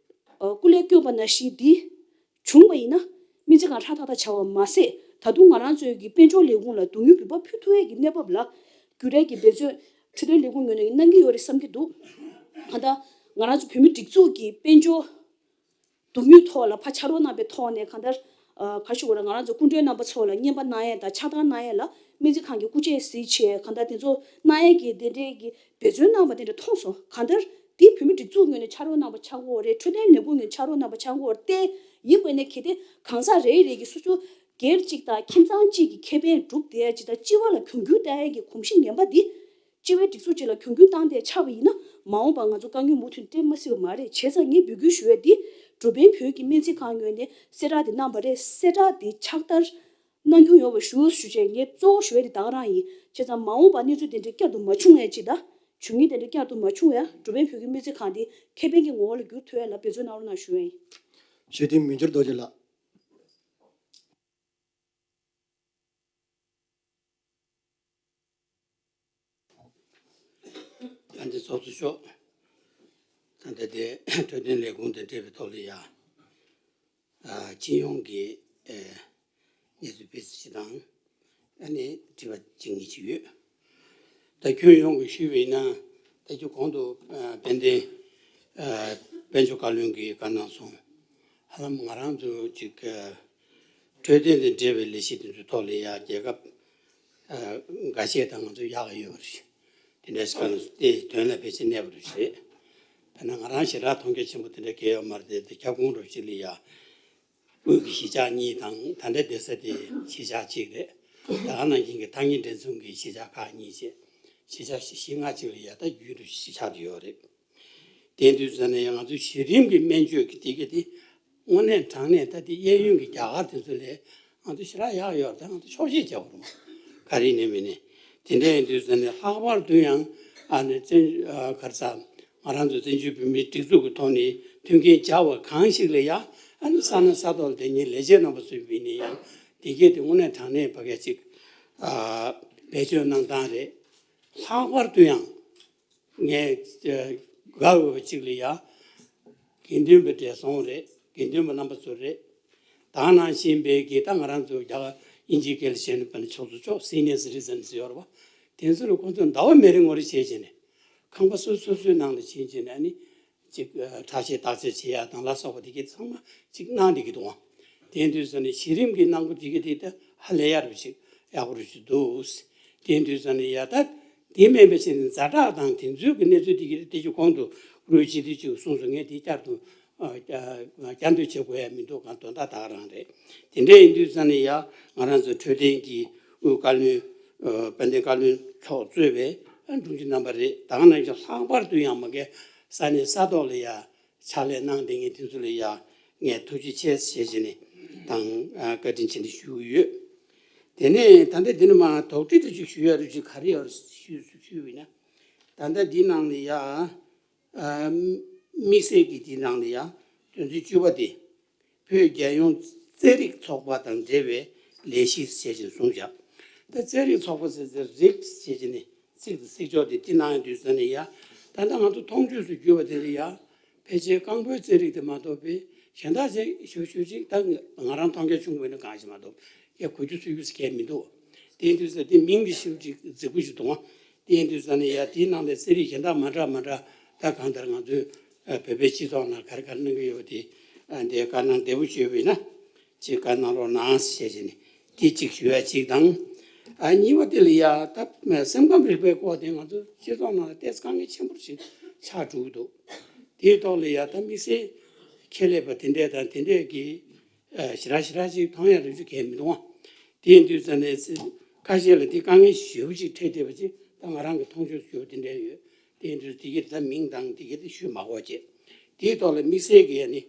ཨ་སྐུ་ལས་བསྐྱོན་པ་ནང་བཞིན་འདི། བྱུང་བ་ཡིན་ན་སྨན་རྩིས་ཁང་ཧྲ་ཐག་ཐག་བྱ་བ་མ་ཟད། ད་དུང་ང་རང་ཚོའི་གི་དཔལ་འབྱོར་ལས་ཁུངས་ལ་སྡུག་བསྔལ་འབུལ་བ་ཕུལ་ཐུབ་ཡས་ཀྱི་གནས་བབ་ལ་འགྱུར་ཡས་ཀྱི་འབད་བརྩོན་འཕྲོད་བསྟེན་ལས་ཁུངས་ངོས་ནས་གནང་གི་ཡོད་རེད་བསམ་གྱི་འདུག་གང་ལྟར་ང་རང་ཚོ་བོད་མི་སྒྲིག་འཛུགས་ཀྱི་དཔལ་འབྱོར་སྡུག་བསྔལ་ཐོག་ལ་ཕར་ཕྱག་རོགས་གནང་པའི་ཐོག་ནས་གང་ལྟར་ཨ་ག་རེ་ཞུ་དགོས་རེད། ང་རང་ཚོ་སྐུ་མགྲོན་རྣམ་པ་ཚོ་ལ་རྔན་པ་གནང་ཡས་དང་ཕྱག་བསྟར་གནང་ཡས་ལ་སྨན་རྩིས་ཁང་གི་སྐུ་ཆས་གཟིགས་བྱས་གང་ལྟར་དེ་ཚོ་གནང་ཡས་ཀྱི་དེ་འདྲའི་གི་འབད་བརྩོན་གནང་བ་དེ་འདྲ་མཐོང་སོང་། གང་ལྟར་འདི་བོད་མི་སྒྲིག་འཛུགས་ངོས་ནས་ཕྱག་རོགས་གནང་བ་ཆགས་ཀྱི་ཡོད་རེད། འཕྲོད་བསྟེན་ལས་ཁུངས་ངོས་ནས་ཕྱག་རོགས་གནང་བ་ཆགས་ཀྱི་ཡོད་རེད་དེ། ཡིན་པ་ནས་གལ་ཏེ་གང་ཟག་རེ་རེ་གིས་སོ་སོ་སྒེར་གཅིག་དང་ཁྱིམ་ཚང་གཅིག་གི་ཁེ་ཕན་སྒྲུབ་བསྡད་ཡ་གཅིག་དང་སྤྱི་པ་ལ་གྱོང་གུན་གཏོང་ཡ་གི་གོམས་གཤིས་ངན་པ་འདི་སྤྱི་པའི་སྒྲིག་འཛུགས་གཅིག་ལ་གྱོང་གུན་བཏང་བསྡད་ཆགས་པ་ཡིན་ན་མ་འོངས་པར་ང་ཚོ་དཀའ་ངལ་མུ་མཐུད་སྤྲད་མ་སྲིད་པ་མ་རེད། བྱས་ཙང་ངས་འབོད་སྐུལ་ཞུ་ཡ་འདི་འགྲོ་ཕན་བོད་ཀྱི་སྨན་རྩིས་ཁང་ངོས་ནས་གསལ་བསྒྲགས་འདི་གནང་བ་རེད། གསལ་བསྒྲགས་འདི་ཕྱག་བསྟར་གནང་རྒྱུ་ཡོང་བ་ཞུ་ཞུ་བྱས་ངས་གཙོ་བོ་ཞུ་ཡ་དེ་ད་ག་རང་ཡིན། བྱས་ཙང་མ་འོངས་པར་གནས་ཚུལ་དེ་འདྲའི་བསྐྱར་དུ་མ་བྱུང་ཡ་ཅིག་དང་བྱུང་ཉེན་དེ་འདྲ་བསྐྱར་དུ་མ་བྱུང་བ་འགྲོ་ཕན་བོད་ཀྱི་སྨན་རྩིས་ཁང་འདི་ཁེ་ཕན་གྱི་ངོ་བོ་ལ་འགྱུར་ཐུབ་ཡ་ལ་འབད་བརྩོན་གནང་རོགས་གནང་ཞུ་ཡ་ཡིན། ཞུས་ཏེ་མི་འགྱུར་རྡོ་རྗེ་ལགས། ཚོགས་གཙོ་མཆོག་ད་ལྟ་དེ་འཕྲོད་བསྟེན་ལས་ཁུངས་དང་འབྲེལ་བའི་ཐོག་ལ་ཡ། ཨ། སྤྱི་ཡོངས་ཀྱི་ཨེ་གནས་ཚུལ་སྤེལ་ཚུལ་ཞིག་དང་། ཨ་ནི་དྲི་བ་གཅིག་གཉིས་ཅིག་ཡོད། ད་ཁྱོན་ཡོངས་ཀྱི་ཞུས་པ་ཡིན་ན། ད་ཁྱོད་གོང་དུ་ཨ་དཔལ་ལྡན་ཨ་དཔལ་འབྱོར་བཀའ་བློན་གྱིས་བཀའ་གནང་སོང་། ཧ་ལམ་ང་རང་ཚོ་ཅིག་ཨ་འཕྲོད་བསྟེན་དང་འབྲེལ་བའི་ལས་གཞི་དེ་ཚོའི་ཐོག་ལ་ཡ་རྒྱལ་ཁབ་ཨ་འགའ་ཤས་དང་ང་ཚོ་ཡག་ག་ཡོད་པ་རེད། དེ་འདྲ་ཞིག་ག་ལ་དེ་དོན་ལ་ཕལ་ཆེར་གནས་པ་རེད་ཞེས། ད་ནི་ང་རང་ཞེ་དྲག་མཐོང་རྒྱ་ཆེན་པོ་དེ་འདྲ་གང་ཡོད་མ་རེད་དེ། དེ་ཁྱབ་ཁོངས་རུ་ཞིག་ལ་ཡ། དབུས་ཀྱི་གཞིས་ཆགས་གཉིས་དང་། ད་ལྟ་བསྡད་ས་དེ་གཞིས་ཆགས་གཅིག་རེད། ད་ག་ནང་བཞིན་གྱི་ཐང་རྙིང་འདྲེན་འཛུགས་ཀྱི་གཞིས་ཆགས་ཁག་གཉིས་བྱས། གཞིས་ཆགས་བཞི་བཞི་ལྔ་གཅིག་ལ་ཡ་ད་རྒྱུན་དུ་གཞིས་ཆགས་དེ་ཡོད་རེད། དེ་དུས་ཙམ་ནས་ང་ཚོའི་གཞི་རིམ་གྱི་སྨན་བཅོས་ཀྱི་དེ་ག་དེ་དངོས་གནས་དྲང་གནས་ད་དེ་གཡས་གཡོན་གྱི་རྒྱ་གར་དེ་ཚོ་ལས་ང་ཚོ་ཞེ་དྲག་ཡག་ཡོད་རེད། ད་ང་ཚོ་ཆོག་ཤེས་བྱ་བ་རུང་ག་རེ་ནས་མིན་ནས། དེ་འདྲ་ཡིན་དུས་ཙམ་ནས་ལྷག་པར་དུ་ཡང་ཨ་ནི་བཙན་ཨ་ག་རེ་ཟ། ང་རང་ཚོ་བཙན་བྱོལ་བོད་མིའི་སྒྲིག་འཛུགས་ཀྱི་ཐོག་ནས་མཐུན་རྐྱེན་སྦྱར་བ་གང་ཞིག་ལ་ཡང་། ཨ་ནི་ས་གནས་ས་ཐོག་ལ་དེ་ཉིད་ལས་བྱེད་རྣམ་པ་ཚོས་བྱས་ནས་ཡང་དེ་གས་དེ་དངོས་གནས་དྲང་གནས་ཕ་གིར་ཅིག་ཨ་བེད་སྤྱོད་གནང་སྟངས་རེད། ལྷག་པར་དུ་ཡང་ངས་ཨ་དགའ་འོས་པ་ཅིག་ལ་ཡ། དགེ་འདུན་པའི་བགྲེས་སོང་རེད། དགེ་འདུན་པ་རྣམ་པ་ཚོ་རེད། ད་ག་ནང་བཞིན་པའི་གི་ད་ང་རང་ཚོ་རྒྱ་གར་དབྱིན་ཇིའི་སྐད་ལ་བཤད་ན་ཕྱོགས་གཙོ་མཆོག་senior citizens་ཟེར་ཡོད་རེད་པ། དེ་ཚོ་ལ་ཁོང་ཚོ་ཟླ་བ་མེ་རི་ངོ་རེ་བྱས་བྱས་ནས་ཁང་པ་སོ་སོ་སོའི་ནང་ལ་ཕྱིན་བྱས་ནས་ཨ་ནི་ཅིག་ཨ་ཁྲག་ཤེད་བརྟག་དཔྱད་བྱེད་ཡ་དང་ལ་སོགས་པ་དེ་གས་ཚང་མ་ཅིག་གནང་བསྡད་ཀྱི་འདུག་ཨང་། དེ་དུས་ཙམ་ནས་གཞི་རིམ་གྱི་གནང་སྒོ་དེ་གས་དེ་ད་ཧ་ལས་ཡག་པོ་ཞིག་ཡག་པོ་རུ་ཞིག་འདུག། དེ་དུས་ཙམ་ནས་ཡ་ད་དེ་མིན་པ་བྱས་ནས་ཛ་དྲག་དང་དེ་ཚོའི་གི་གནས་ཚུལ་དེ་གས་དེ་ཅིག་གོང་དུ་རུས་སྤྱི་འཐུས་ཅིག་གསུངས་སོང་། ངས་དེ་བསྐྱར་དུ་ཨ་བསྐྱར་ཟློས་བྱེད་དགོས་ཡ་མི་འདུག་གང་དོན་དག་ད་ག་རང་རེད། དེ་འདྲ་ཡིན་དུས་ཙམ་ནས་ཡ་ང་རང་ཚོ་འཕྲོད་བསྟེན་གྱི་དབུས་བཀའ་བློན་ཨ་དཔལ་ལྡན་བཀའ་བློན་མཆོག་གཙོས་པའི་ཨ་དྲུང་ཆེ་རྣམ་པ་རེད། ད་ག་ནང་བཞིན་ལྷག་པར་དུ་ཡང་མ་གི་ས་གནས་ས་ཐོག་ལ་ཡ་ཕྱག་ལས་གནང་བསྡད་མཁན་དེ་ཚོ་ལ་ཡ་ངས་ཐུགས་རྗེ་ཆེ་ཞེས་བྱས་ནས་དང་ཨ་བཀའ་དྲིན་ཆེ་ནས་ཞུ་གི་ཡོད། དེ་ནས་ད་ལྟ་འདི་ནས་མར་དོགས་འདྲི་དེ་ཅིག་ཞུ་ཡ་རེ་ཅིག་ག་རེ་ཡོད་ཞུས་ཞུས་པ་ཡིན་ན། ད་ལྟ་འདི་ནང་ལ་ཡ་ཨ་དམིགས་བསལ་གྱི་འདི་ནང་ལ་ཡ་དོན་ཚན་བཅུ་པ་དེ། བོད་རྒྱལ་ཡོངས་རྩེད་རིགས་ཚོགས་པ་དང་འབྲེལ་བའི་ལས་གཞི་ཞེས་བྱས་གསུངས་བཞག། ད་རྩེད་རིགས་ཚོགས་པ་ཟེར་ཚེ་རིགས་ཞེས་བྱས་ནས་ཚིག་དང་ཚིག་སྦྱོར་དེ་དེ་ནང་ཡང་དུས་ཙམ་ནས་ཡ། ད་ལྟ་ང་ཚོ་མཐོང་ཆོས་སུ་གྱུར་པ་དེ་ལ་ཡ། ཕལ་ཆེར་རྐང་སྤོལ་རྩེད་རིགས་དེ་མ་གཏོགས་པའི་གཞན་དག་ཅིག་ཞུ་ཞུ་ཅིག་ད་ང་རང་མཐོང་རྒྱ་ཆུང་བས་ན་གང་ཞིག་མ་གཏོགས་ཡ་གོ་རྒྱུ་ཚོར་རྒྱུ་ཟེར་མཁན་མི་འདུག། དེ་ཡིན་དུས་ཙམ་དེ་མིང་གི་ཞིབ་ཅིག་རྫིག་པོ་ཞིག་འདུག་ཨང་། དེ་ཡིན་དུས་ཙམ་ནས་ཡ་དེའི་ནང་ལས་རྩེད་རིགས་གཞན་དག་མ་འདྲ་མ་འདྲ་ད་གང་ལྟར་ང་ཚོའི་ཨ་བོད་པའི་སྤྱི་ཚོགས་ནང་ག་རེ་ག་རེ་གནང་གི་ཡོད་པ་དེ་ཨ་འདི་བཀའ་གནང་བདེ་པོ་ཞུས་པ་ཡིན་ན་ཅིག་བཀའ་གནང་རོགས་གནང་ཞེས་བྱས་ནས་དེ་གཅིག་ཞུ་ཡ་གཅིག་དང་། ཨ་གཉིས་པ་དེ་ལ་ཡ་ད་སེམས་ཁམས་རིག་པའི་སྐོར་དེ་ང་ཚོ་སྤྱི་ཚོགས་ནང་ལ་ཏོག་ཙམ་དཀའ་ངལ་ཆེན་པོ་ཞིག་ཆགས་འགྲོ་གི་འདུག། དེའི་ཐོག་ལ་ཡ་ད་དམིགས་བསལ་ཁྱད་ལས་པ་དེ་འདྲས་དང་དེ་འདྲས་ཀྱི་ཨ་ཞེ་དྲག་ཞེ་དྲག་ཅིག་མཐོང་ཡ་རེ་ཅིག་གང་མི་འདུག་ཨང་། དེ་ཡིན་དུས་ཙམ་ནས་ཁ་ཤས་ལ་དེ་དཀའ་ངལ་ཞེ་པོ་ཅིག་འཕྲད་བསྡད་པ་ཅིག་ད་ང་རང་གི་མཐོང་ཆོས་ཞེ་པོ་དེ་འདྲ་ཡོད། དེ་ཡིན་དུས་དེ་གའི་ད་མིང་དང་དེ་གའི་ད་ཞུས་མ་དགོས་བྱས། དེའི་ཐོག་ལ་དམིགས་བསལ་གྱི་ཨ་ནི་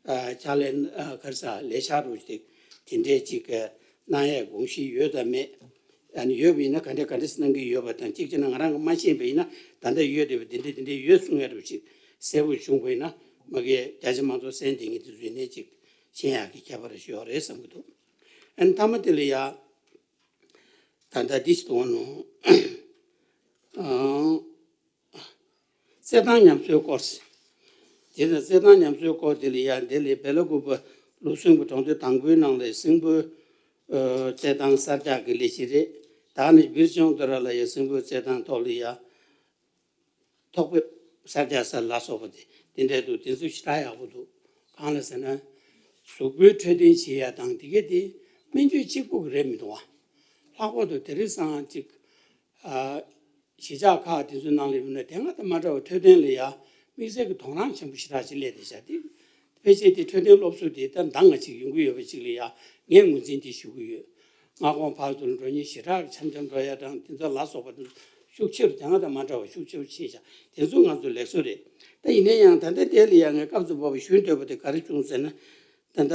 ཨ་ཕྱག་ལས་ཨ་ག་རེ་ཟ་ལས་འཆར་རུ་ཅིག་དེ་འདྲས་ཅིག་གནང་ཡའི་དགོངས་གཞི་ཡོད་དམ་མེད། ཨ་ནི་ཡོད་པ་ཡིན་ན་ག་འདྲས་ག་འདྲས་གནང་གི་ཡོད་པ་དང་། གཅིག་བྱས་ན་ང་རང་གིས་མ་ཤེས་པ་ཡིན་ན་ད་ལྟ་ཡོད་བསྡད་པ་དེ་འདྲས་དེ་འདྲས་ཡོད་གསུང་ཡ་རུ་ཅིག་གསལ་པོ་བྱུང་བ་ཡིན་ན་མ་གི་རྒྱ་ཆེ་མང་ཚོགས་གསན་བསྡད་མཁན་དེ་ཚོ་ཡིན་ནའི་ཅིག་ཤེས་ཡག་གི་ཁྱད་པར་ཞིག་ཡོད་རེད་བསམ་གྱི་འདུག། ཨ་ནི་མཐའ་མ་དེ་ལ་ཡ། ད་ལྟ་འདི་ཞིག་གཏོང་ནོ། ཨང་། རྩེད་ཐང་ཉམས་གསོའི་སྐོར། དེ་ནི་རྩེད་ཐང་ཉམས་གསོའི་སྐོར་དེ་ལ་ཡ་འདི་ལས་བེ་ལ་ཀུ་པ་ལུག་སྲིན་པོ་གྲོང་སྡེ་དང་པོའི་ནང་ལ་སྲིན་པོའི་ཨ་རྩེད་ཐང་གསར་རྒྱག་གི་ལས་གཞི་རེད། ད་ནི་བིར་ཅོང་ཏུ་ར་ལ་ཡ་སྲིན་པོའི་རྩེད་ཐང་ཐོག་ལ་ཡ། ཐོག་པའི་གསར་རྒྱག་ས་ལ་སོགས་པ་དེ་དེ་འདྲས་འདུག། དེ་ཚོ་ཞེ་དྲག་ཡག་པོ་འདུག། གང་ལ་ཟེར་ན། གཟུགས་པོའི་འཕྲོད་བསྟེན་བྱེད་ཡ་དང་དེ་གས་དེ་སྨན་བཅོས་གཅིག་པུ་གི་རེད་མི་འདུག་བ། ལྷག་པར་དུ་དེ་རིང་སང་ཅིག་ཨ་གཞིས་ཆགས་ཁག་དེ་ཚོའི་ནང་ལ་ཡོད་ན་དེ་སྔ་དང་མ་འདྲ་བའི་འཕྲོད་བསྟེན་ལ་ཡ་དམིགས་བསལ་གྱི་དོ་སྣང་ཆེན་པོ་ཞེ་དྲག་ཅིག་སླེབས་བསྡད་བཞག་དེ། ཕལ་ཆེར་དེ་འཕྲོད་བསྟེན་སློབ་གསོ་དེ་ད་འདང་ང་ཅིག་ཡོང་གི་ཡོད་པ་ཅིག་ལ་ཡ་ངས་ངོས་འཛིན་དེ་ཞུ་གི་ཡོད། མངའ་ཁོངས་ཕར་ཚུར་འགྲོ་མཁན་ཞེ་དྲག་འཆམ་འཆམ་འགྲོ་ཡ་དང་དེ་ཚོ་ལ་སོགས་པ་དེ་ཚོ་ཤུགས་ཆེ་རུ་དེ་སྔ་དང་མ་འདྲ་བ་ཤུགས་ཆེ་རུ་ཕྱིན་ཤག། དེ་ཚོ་ང་ཚོ་ལེགས་གསོ་རེད། ད་ཡིན་ན་ཡང་ད་ལྟ་དེ་ལ་ཡ་ངས་སྐབས་སུ་བབ་པ་ཞུ་འདོད་པ་དེ་ག་རེ་བྱུང་ཟེར་ན། ད་ལྟ་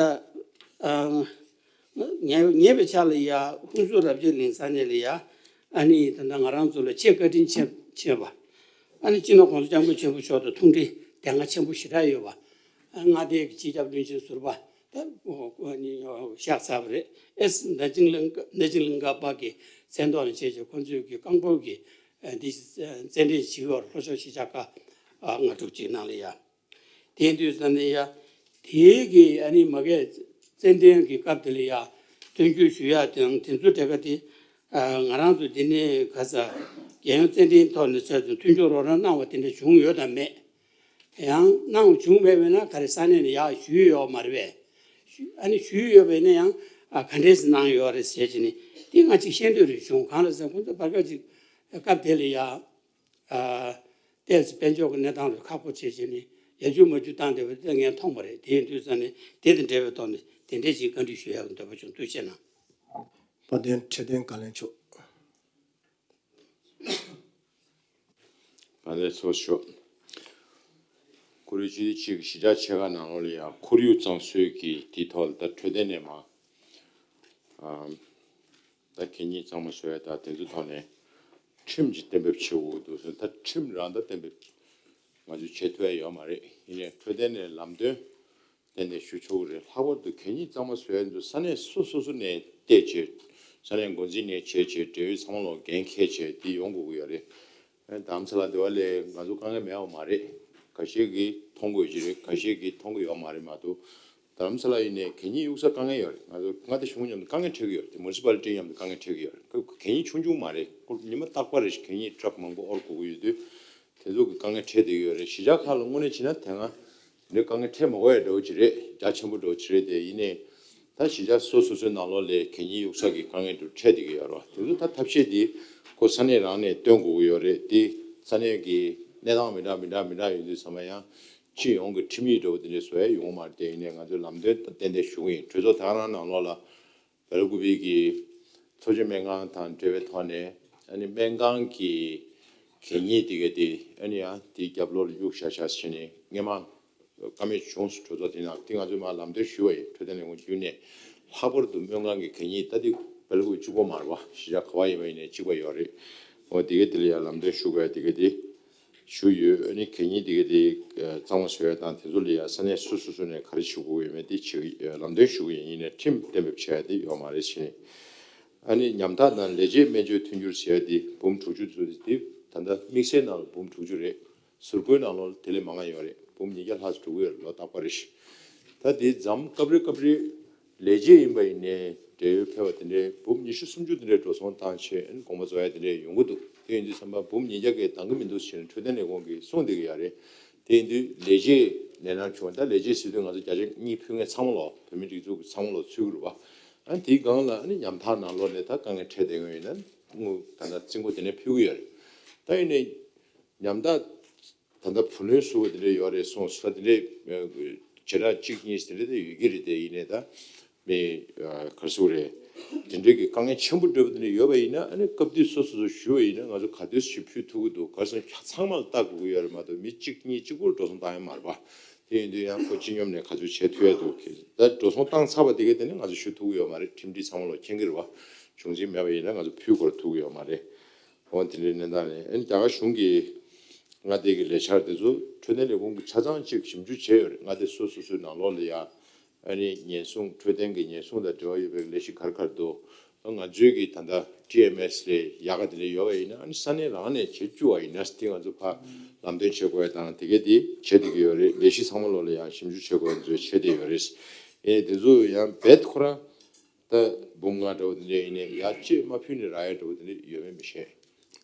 ཨ་ངས་ངས་པའི་ཆ་ལ་ཡ་ཧུན་སུར་རབ་བྱེད་གླིང་ས་གནས་ལ་ཡ་ཨ་ནི་ད་ལྟ་ང་རང་ཚོ་ལ་ཆེས་བཀའ་དྲིན་ཆེ་ཆེ་བ། ཨ་ནི་སྤྱི་ནོར་༸གོང་ས་༸སྐྱབས་མགོན་ཆེན་པོ་མཆོག་དང་ཐུགས་འདྲིས་དེ་སྔ་ཆེན་པོ་ཞེ་དྲག་ཡོད་པ། ཨ་མངའ་སྡེའི་སྤྱི་ཁྱབ་བློན་ཆེན་ཟུར་པ་ད་གཤེགས་ཚར་བ་རེད། ཨེས་ན་ཅིང་ལིང་ན་ཅིང་ལིང་ག་པ་གི་མཚན་ཐོག་ནས་བྱས་བྱས་ཁོང་ཚོས་ཀྱི་རྐང་སྤོལ་གྱི་ འདི་རྩེད་འགྲན་བྱེད་ཀྱི་ཡོད་རེད། ལྷོ་ཕྱོགས་གཞིས་ཆགས་ཁག་ལྔ་དྲུག་ཅིག་ནང་ལ་ཡ། དེ་ཡིན་དུས་ཙམ་ནས་ཡ། དེའི་གི་ཨ་ནི་མ་གི་རྩེད་འགྲན་གྱི་སྐབས་དེ་ལ་ཡ་མཐུན་འགྱུར་ཞུ་ཡ་དང་དེ་ཚོ་གྲས་ཀ་དེ་ང་རང་ཚོ་འདི་ནས་ག་ས་རྒྱལ་ཡོངས་རྩེད་འགྲན་ཐོག་ནས་ཚོད་ཚོད་མཐུན་འགྱུར་རོགས་རམ་གནང་བ་དེ་འདྲ་བྱུང་ཡོད་དམ་མེད། ཡང་གནང་བྱུང་མེད་པས་ན་ག་རེ་ས་གནས་ནས་ཡག་ཞུས་ཡོད་མ་རེད་པས། ཞུ་ཨ་ནི་ཞུས་ཡོད་པས་ན་ཡང་ཨ་ག་འདྲས་སེ་གནང་ཡོད་རེད་ཟེར་བྱས་ནས་དེ་ང་ཅིག་ཤེས་འདོད་རེ་བྱུང་། གང་ལ་ཟེར་ཁོང་ཚོ་བར་སྐབས་ཅིག་སྐབས་དེ་ལ་ཡ་ཨ་ཏོག་ཙམ་དཔལ་འབྱོར་གྱི་གནས་སྟངས་ལ་ཁག་པོ་བྱས་བྱས་ནས་ཡར་རྒྱུག་མར་རྒྱུག་བཏང་བསྡད་པ་དེ་ངས་མཐོང་བ་རེད། དེ་ཡིན་དུས་ཙང་ནས་དེ་དང་འབྲེལ་བའི་ཐོག་ནས་དེ་འདྲས་ཅིག་བཀའ་འདྲི་ཞུ་ཡག་གི་འདོད་པ་བྱུང་། ཐུགས་རྗེ་གནང་། དཔལ་ལྡན་འཕྲོད་བསྟེན་བཀའ་བློན་མཆོག་ང་ཚོའི་ཚོགས་ཞུགས། ཁོར་ཡུག་སྤྱི་བདེ་ཅུས་ཀྱི་གཞིས་ཆགས་ཆེ་ཁག་ནང་ལོགས་ལ་ཡང་ཁོར་ཡུག་གཙང་བཟོའི་གི་དེའི་ཐོག་ལ་ད་འཕྲོད་བསྟེན་ནས་མ་ཨམ། ད་གད་སྙིགས་གཙང་མ་བཟོ་ཡ་ད་དེ་ཚོའི་ཐོག་ནས་ཁྲིམས་ཅིག་གཏན་འབེབས་བྱེད་དགོས་འདུག་ཟེར། ད་ཁྲིམས་རང་ད་གཏན་འབེབས་ང་ཚོས་བྱེད་ཐུབ་ཡ་ཡོད་མ་རེད། ཡིན་ནའི་འཕྲོད་བསྟེན་ནས་ལམ་སྟོན་གཏན་ནས་ཞུ་ཆོག་གི་རེད། ལྷག་པར་དུ་གད་སྙིགས་གཙང་མ་བཟོ་ཡ་འདུག་ས་གནས་སོ་སོ་སོ་ནས་བལྟས་བྱས། ས་གནས་འགོ་འཛིན་ནས་བྱས་བྱས་འབྲེལ་ཡོད་ཚང་མ་ལོག་འགན་འཁྱེར་བྱས་དེ་ཡོང་དགོས་ཀྱི་ཡོད་རེད། ཨ་ནི་དྷ་རམ་ས་ལ་དེ་བ་ལས་ང་ཚོ་དཀའ་ངལ་མེད་པ་མ་རེད། ཁ་ཤས་ཀྱིས་མཐོང་དགོས་ཀྱི་རེད། ཁ་ཤས་ཀྱིས་མཐོང་གི་ཡོད་མ་རེད་མ་གཏོགས། དྷ་རམ་ས་ལ་ཡིན་ནའི་གད་སྙིགས་གཡུག་ས་དཀའ་ངལ་ཡོད་རེད། ང་ཚོ་མངའ་སྡེ་གཞུང་མཉམ་དུ་དཀའ་ངལ་འཕྲད་ཀྱི་ཡོད་རེད། དེ་མུ་ནི་སི་པལ་ཊི་མཉམ་དུ་དཀའ་ངལ་འཕྲད་ཀྱི་ཡོད་རེད། ཁོ་གད་སྙིགས་ཆུང་ཆུང་མ་རེད། ཁོ་ཉི་མ་རྟག་པར་རེ་བཞིན་གད་སྙིགས་ཊག་མང་པོ་དབོར་དགོས་ཀྱི་ཡོད་དུས་དེ་ཚོ་གི་དཀའ་ངལ་འཕྲད་བསྡད་ཀྱི་ཡོད་རེད། གཞིས་ཆགས་ཁག་ལ་དངོས་གནས་བྱས་ན་དེ་སྔ་འདི་དཀའ་ངལ་འཕྲད་མ་དགོས་ཡ་འདྲ་བོ་ཅིག་རེད། རྒྱ་ཆེན་པོ་འདྲ་བོ་ཅིག་རེད། དེ་ཡིན་ནའི་ད་གཞིས་ཆགས་སོ་སོ་སོའི་ནང་ལོགས་ལ་གད་སྙིགས་གཡུག་ས་གི་དཀའ་ངལ་འདྲ་བོ་འཕྲད་བསྡད་ཀྱི་ཡོད་རེད་བ། དེ་ཚོ་ད་ཐབས་ཤེས་འདི་ཁོ་ས་གནས་རང་ནས་སྟོན་དགོས་ཀྱི་ཡོད་རེད། དེ་ས་གནས་ཀྱི་གནས་སྟངས་མི་འདྲ་མི་འདྲ་མི་འདྲ་ཡོད་དུས་ཚང་མ་ཡང་སྤྱི་ཡོངས་ཀྱི་ཁྲིམས་ཡིག་འདྲ་བོ་དེ་འདྲས་བཟོ་ཡ་ཡོང་གི་མ་རེད། དེ་ཡིན་ནའི་ང་ཚོས་ལམ་སྟོན་ཏན་ཏན་ཞུ་གི་ཡིན། གྲོས་ཚོགས་ད་ག་རང་ནང་ལོགས་ལ་སྦེལ་ཀོབ་ཀྱི་འཚོ་བྱེད་སྨན་ཁང་དང་འབྲེལ་བའི་ཐོག་ནས་ཨ་ནི་སྨན་ཁང་གི་གད་སྙིགས་དེ་ག་དེ་ཨ་ནི་ཡང་དེའི་རྒྱབ་ལོགས་ལ་གཡུག་བཞག་བཞག་བྱས་ནས་སྔོན་མ་བཀའ་མོལ་བྱུང་སོང་། གྲོས་ཚོགས་དེ་ནང་དེ་ང་ཚོས་མར་ལམ་སྟོན་ཞུས་པ་ཡིན། འཕྲོད་བསྟེན་ལས་ཁུངས་བརྒྱུད་ནས་ལྷག་པར་དུ་སྨན་ཁང་གི་གད་སྙིགས་ད་དེ་སྦེལ་ཀོབ་གཅིག་པོ་མ་རེད་བ། གཞིས་ཆགས་ག་པར་ཡིན་པ་ཡིན་ནའི་གཅིག་པ་ཡོད་རེད། འོ་དེ་ག་དེ་ལ་ཡང་ལམ་སྟོན་ཞུ་དགོས་ཡ་དེ་ག་དེ། ཞུ་ཡོད། ཨ་ནི་གད་སྙིགས་དེ་ག་དེ་གཙང་མ་བཟོ་ཡ་དང་དེ་ཚོ་ལ་ཡ་ས་གནས་སོ་སོ་སོ་ནས་ག་རེ་བྱེད་དགོས་ཡོད་མེད་དེ་བྱེད་ཀྱི་ལམ་སྟོན་ཞུ་གི་ཡིན། ཡིན་ནའི་ཁྲིམས་གཏན་འབེབས་བྱས་ཏེ་ཡོད་མ་རེད་ཟེར། ཨ་ནི་ཉམ་ཐག་དང་ལས་བྱེད་སྨན་བཅོས་མཐུན་འགྱུར་ཟེར་ཡ་དེ་འབུམ་དྲུག་ཅུ་ཚོ་དེ་ད་ལྟ་དམིགས་བསལ་ནང་ལ་འབུམ་དྲུག་ཅུ་རེད། ཟུར་བཀོལ་ནང་ལོགས་ལ་དེ་ལས་མང་ང་ཡོད་རེད། འབུམ་ཉིས་བརྒྱ་ལྷག་ཙམ་འགྲོ་གི་ཡོད་རེད། ལོ་རྟག་པར་རེ་བཞིན། ད་དེ་མཚམས་སྐབས་རེ་སྐབས་རེ་ལས་བྱེད་ཡིན་པ་ཡིན་ནའི་འབྲེལ་ཡོད་ཕལ་བ་དེ་འདྲའི་འབུམ་ཉི་ཤུ་སུམ་ཅུ་དེ་འདྲའི་འགྲོ་སོང་བཏང་བྱས་ཨ་ནི་དགོངས་པ་རྫོགས་ཡ་དེ་འདྲའི་ཡོང་གི་འདུག་དེ་ཡིན་དུས་ཙམ་པ་འབུམ་ཉིས་བརྒྱ་གས་འདང་གི་མི་འདུག་ཟེར་ནས་འཕྲོད་བསྟེན་ལས་ཁུངས་ཀྱིས་གསུངས་བསྡད་ཀྱི་ཡོད་རེད། དེ་ཡིན་དུས་ལས་བྱེད་ལས་སྣ་བྱུང་། ད་ལས་བྱེད་ཟེར་དུས་ང་ཚོ་བརྒྱ་ཆ་གཉིས་ཕུལ་མཁན་ཚང་མ་ལོ་བོད་མི་སྒྲིག་འཛུགས་ཀྱི་ཚང་མ་ལོ་ཚུད་ཀྱི་རེད་བ། ཨ་ནི་དེའི་སྒང་ལ་ཨ་ནི་ཉམ་ཐག་ནང་ལོགས་ནས་ད་དཀའ་ངལ་འཕྲད་བསྡད་མཁན་ཡིན་ན་དངུལ་ད་ལྟ་རྩིས་འགོ་དེ་ནས་ཕུལ་གྱི་ཡོད་རེད། ད་ཡིན་ནའི་ཉམ་ཐག་ད་ལྟ་བུ་ལོན་ཟུར་པ་དེ་འདྲ་ཡོད་རེད་གསུངས་སོང་། ད་དེ་འདྲའི་བྱེ་བྲག་གཅིག་གཉིས་དེ་འདྲ་དེ་ཡོད་ཀྱི་རེད། དེ་ཡིན་ནའི་ད་མི་ག་རེ་ཟེར་དགོས་རེད། དེ་འདྲའི་གི་དཀའ་ངལ་ཆེན་པོ་འདྲ་པོ་དེ་འདྲ་ཡོད་པ་ཡིན་ན་ཨ་ནི་སྐབས་དུས་སོ་སོ་སོ་ཞུས་པ་ཡིན་ན་ང་ཚོ་ག་དུས་ཞིག་ཕུལ་ཐུབ་ཀྱི་འདུག་ག་རེ་ཟེར་ན་ཚང་མ་ལ་ལྟ་དགོས་ཀྱི་ཡོད་རེད་མ་གཏོགས་མི་གཅིག་གཉིས་གཅིག་པུར་འགྲོ་སོང་བཏང་ཡ་མ་རེད་པ། དེ་ཡིན་དུས་ཡང་ཁོ་སྤྱི་སྙོམས་ནས་ག་ཚོད་བྱེད་ཐུབ་ཡ་འདུག་གི་ད་འགྲོ་སོང་བཏང་ཚར་བ་དེ་གས་དེ་ནི་ང་ཚོ་ཞུ་ཐུབ་ཀྱི་ཡོད་མ་རེད། ཁྲིམས་སྒྲིག་ཚང་མ་ལོ་མཁྱེན་གྱི་རེད་བ། བྱུང་རྩིས་མེད་པ་ཡིན་ན་ང་ཚོ་ཕུལ་དགོས་ཐུབ་ཀྱི་ཡོད་མ་རེད། འོ་དེ་འདྲའི་གནས་སྟངས་རེད། ཨ་ནི་རྒྱ་གར་གཞུང་གི་མངའ་སྡེ་གི་ལས་འཆར་དེ་ཚོ་འཕྲོད་བསྟེན་ལས་ཁུངས་ཀྱིས་ཆ་ཚང་ཅིག་ཞིབ་འཇུག་བྱས་ཡོད་རེད། མངའ་སྡེ་སོ་སོ་སོའི་ནང་ལོགས་ལ་ཡ་ཨ་ནི་ཉེན་སྲུང་འཕྲོད་བསྟེན་གྱི་ཉེན་སྲུང་དང་འབྲེལ་བ་ཡོད་པའི་ལས་གཞི་ག་རེ་ག་རེ་འདུག་ང་ཚོའི་གི་ད་ལྟ་ཊི་ཨེམ་ཨེས་ལས་ཡག་ག་དེ་འདྲ་ཡོད་པ་ཡིན་ན་ཨ་ནི་ས་གནས་རང་ནས་བྱེད་བཅུག་པ་ཡིན་ན་དེ་ང་ཚོ་ཕར་ལམ་སྟོན་བྱེད་དགོས་ཡ་དང་དེ་གས་དེ་བྱེད་བསྡད་ཀྱི་ཡོད་རེད། ལས་གཞི་ཚང་མ་ལོགས་ལ་ཡང་ཞིབ་འཇུག་བྱེད་དགོས་ཡ་ཚོ་བྱེད་བསྡད་ཡོད་རེད། ཨེ་དེ་ཚོ་ཡང་རྦད་ཁོ་རང་ད་འབུམ་ལྔ་འདྲ་བོ་དེ་འདྲ་ཡིན་ནའི་ཡར་ཅིག་མ་ཕུལ་ནས་རག་ཡ་འདྲ་བོ་དེ་འདྲ་ཡོད་མེད་མི་ཤེས།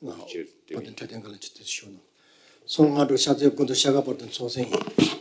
ཨོ། ཕྱིར་དེ་བར་དུ་འཕྲོད་བསྟེན་བཀའ་བློན་ཆེ་དེ་ཞུ་གནང་སོང་། སྔ་དྲོ་ཤར་རྩེ་སྐུ་མདུན་ཤར་ཁ་བར་དུ་ཚོགས་ཟིན་ཡིན།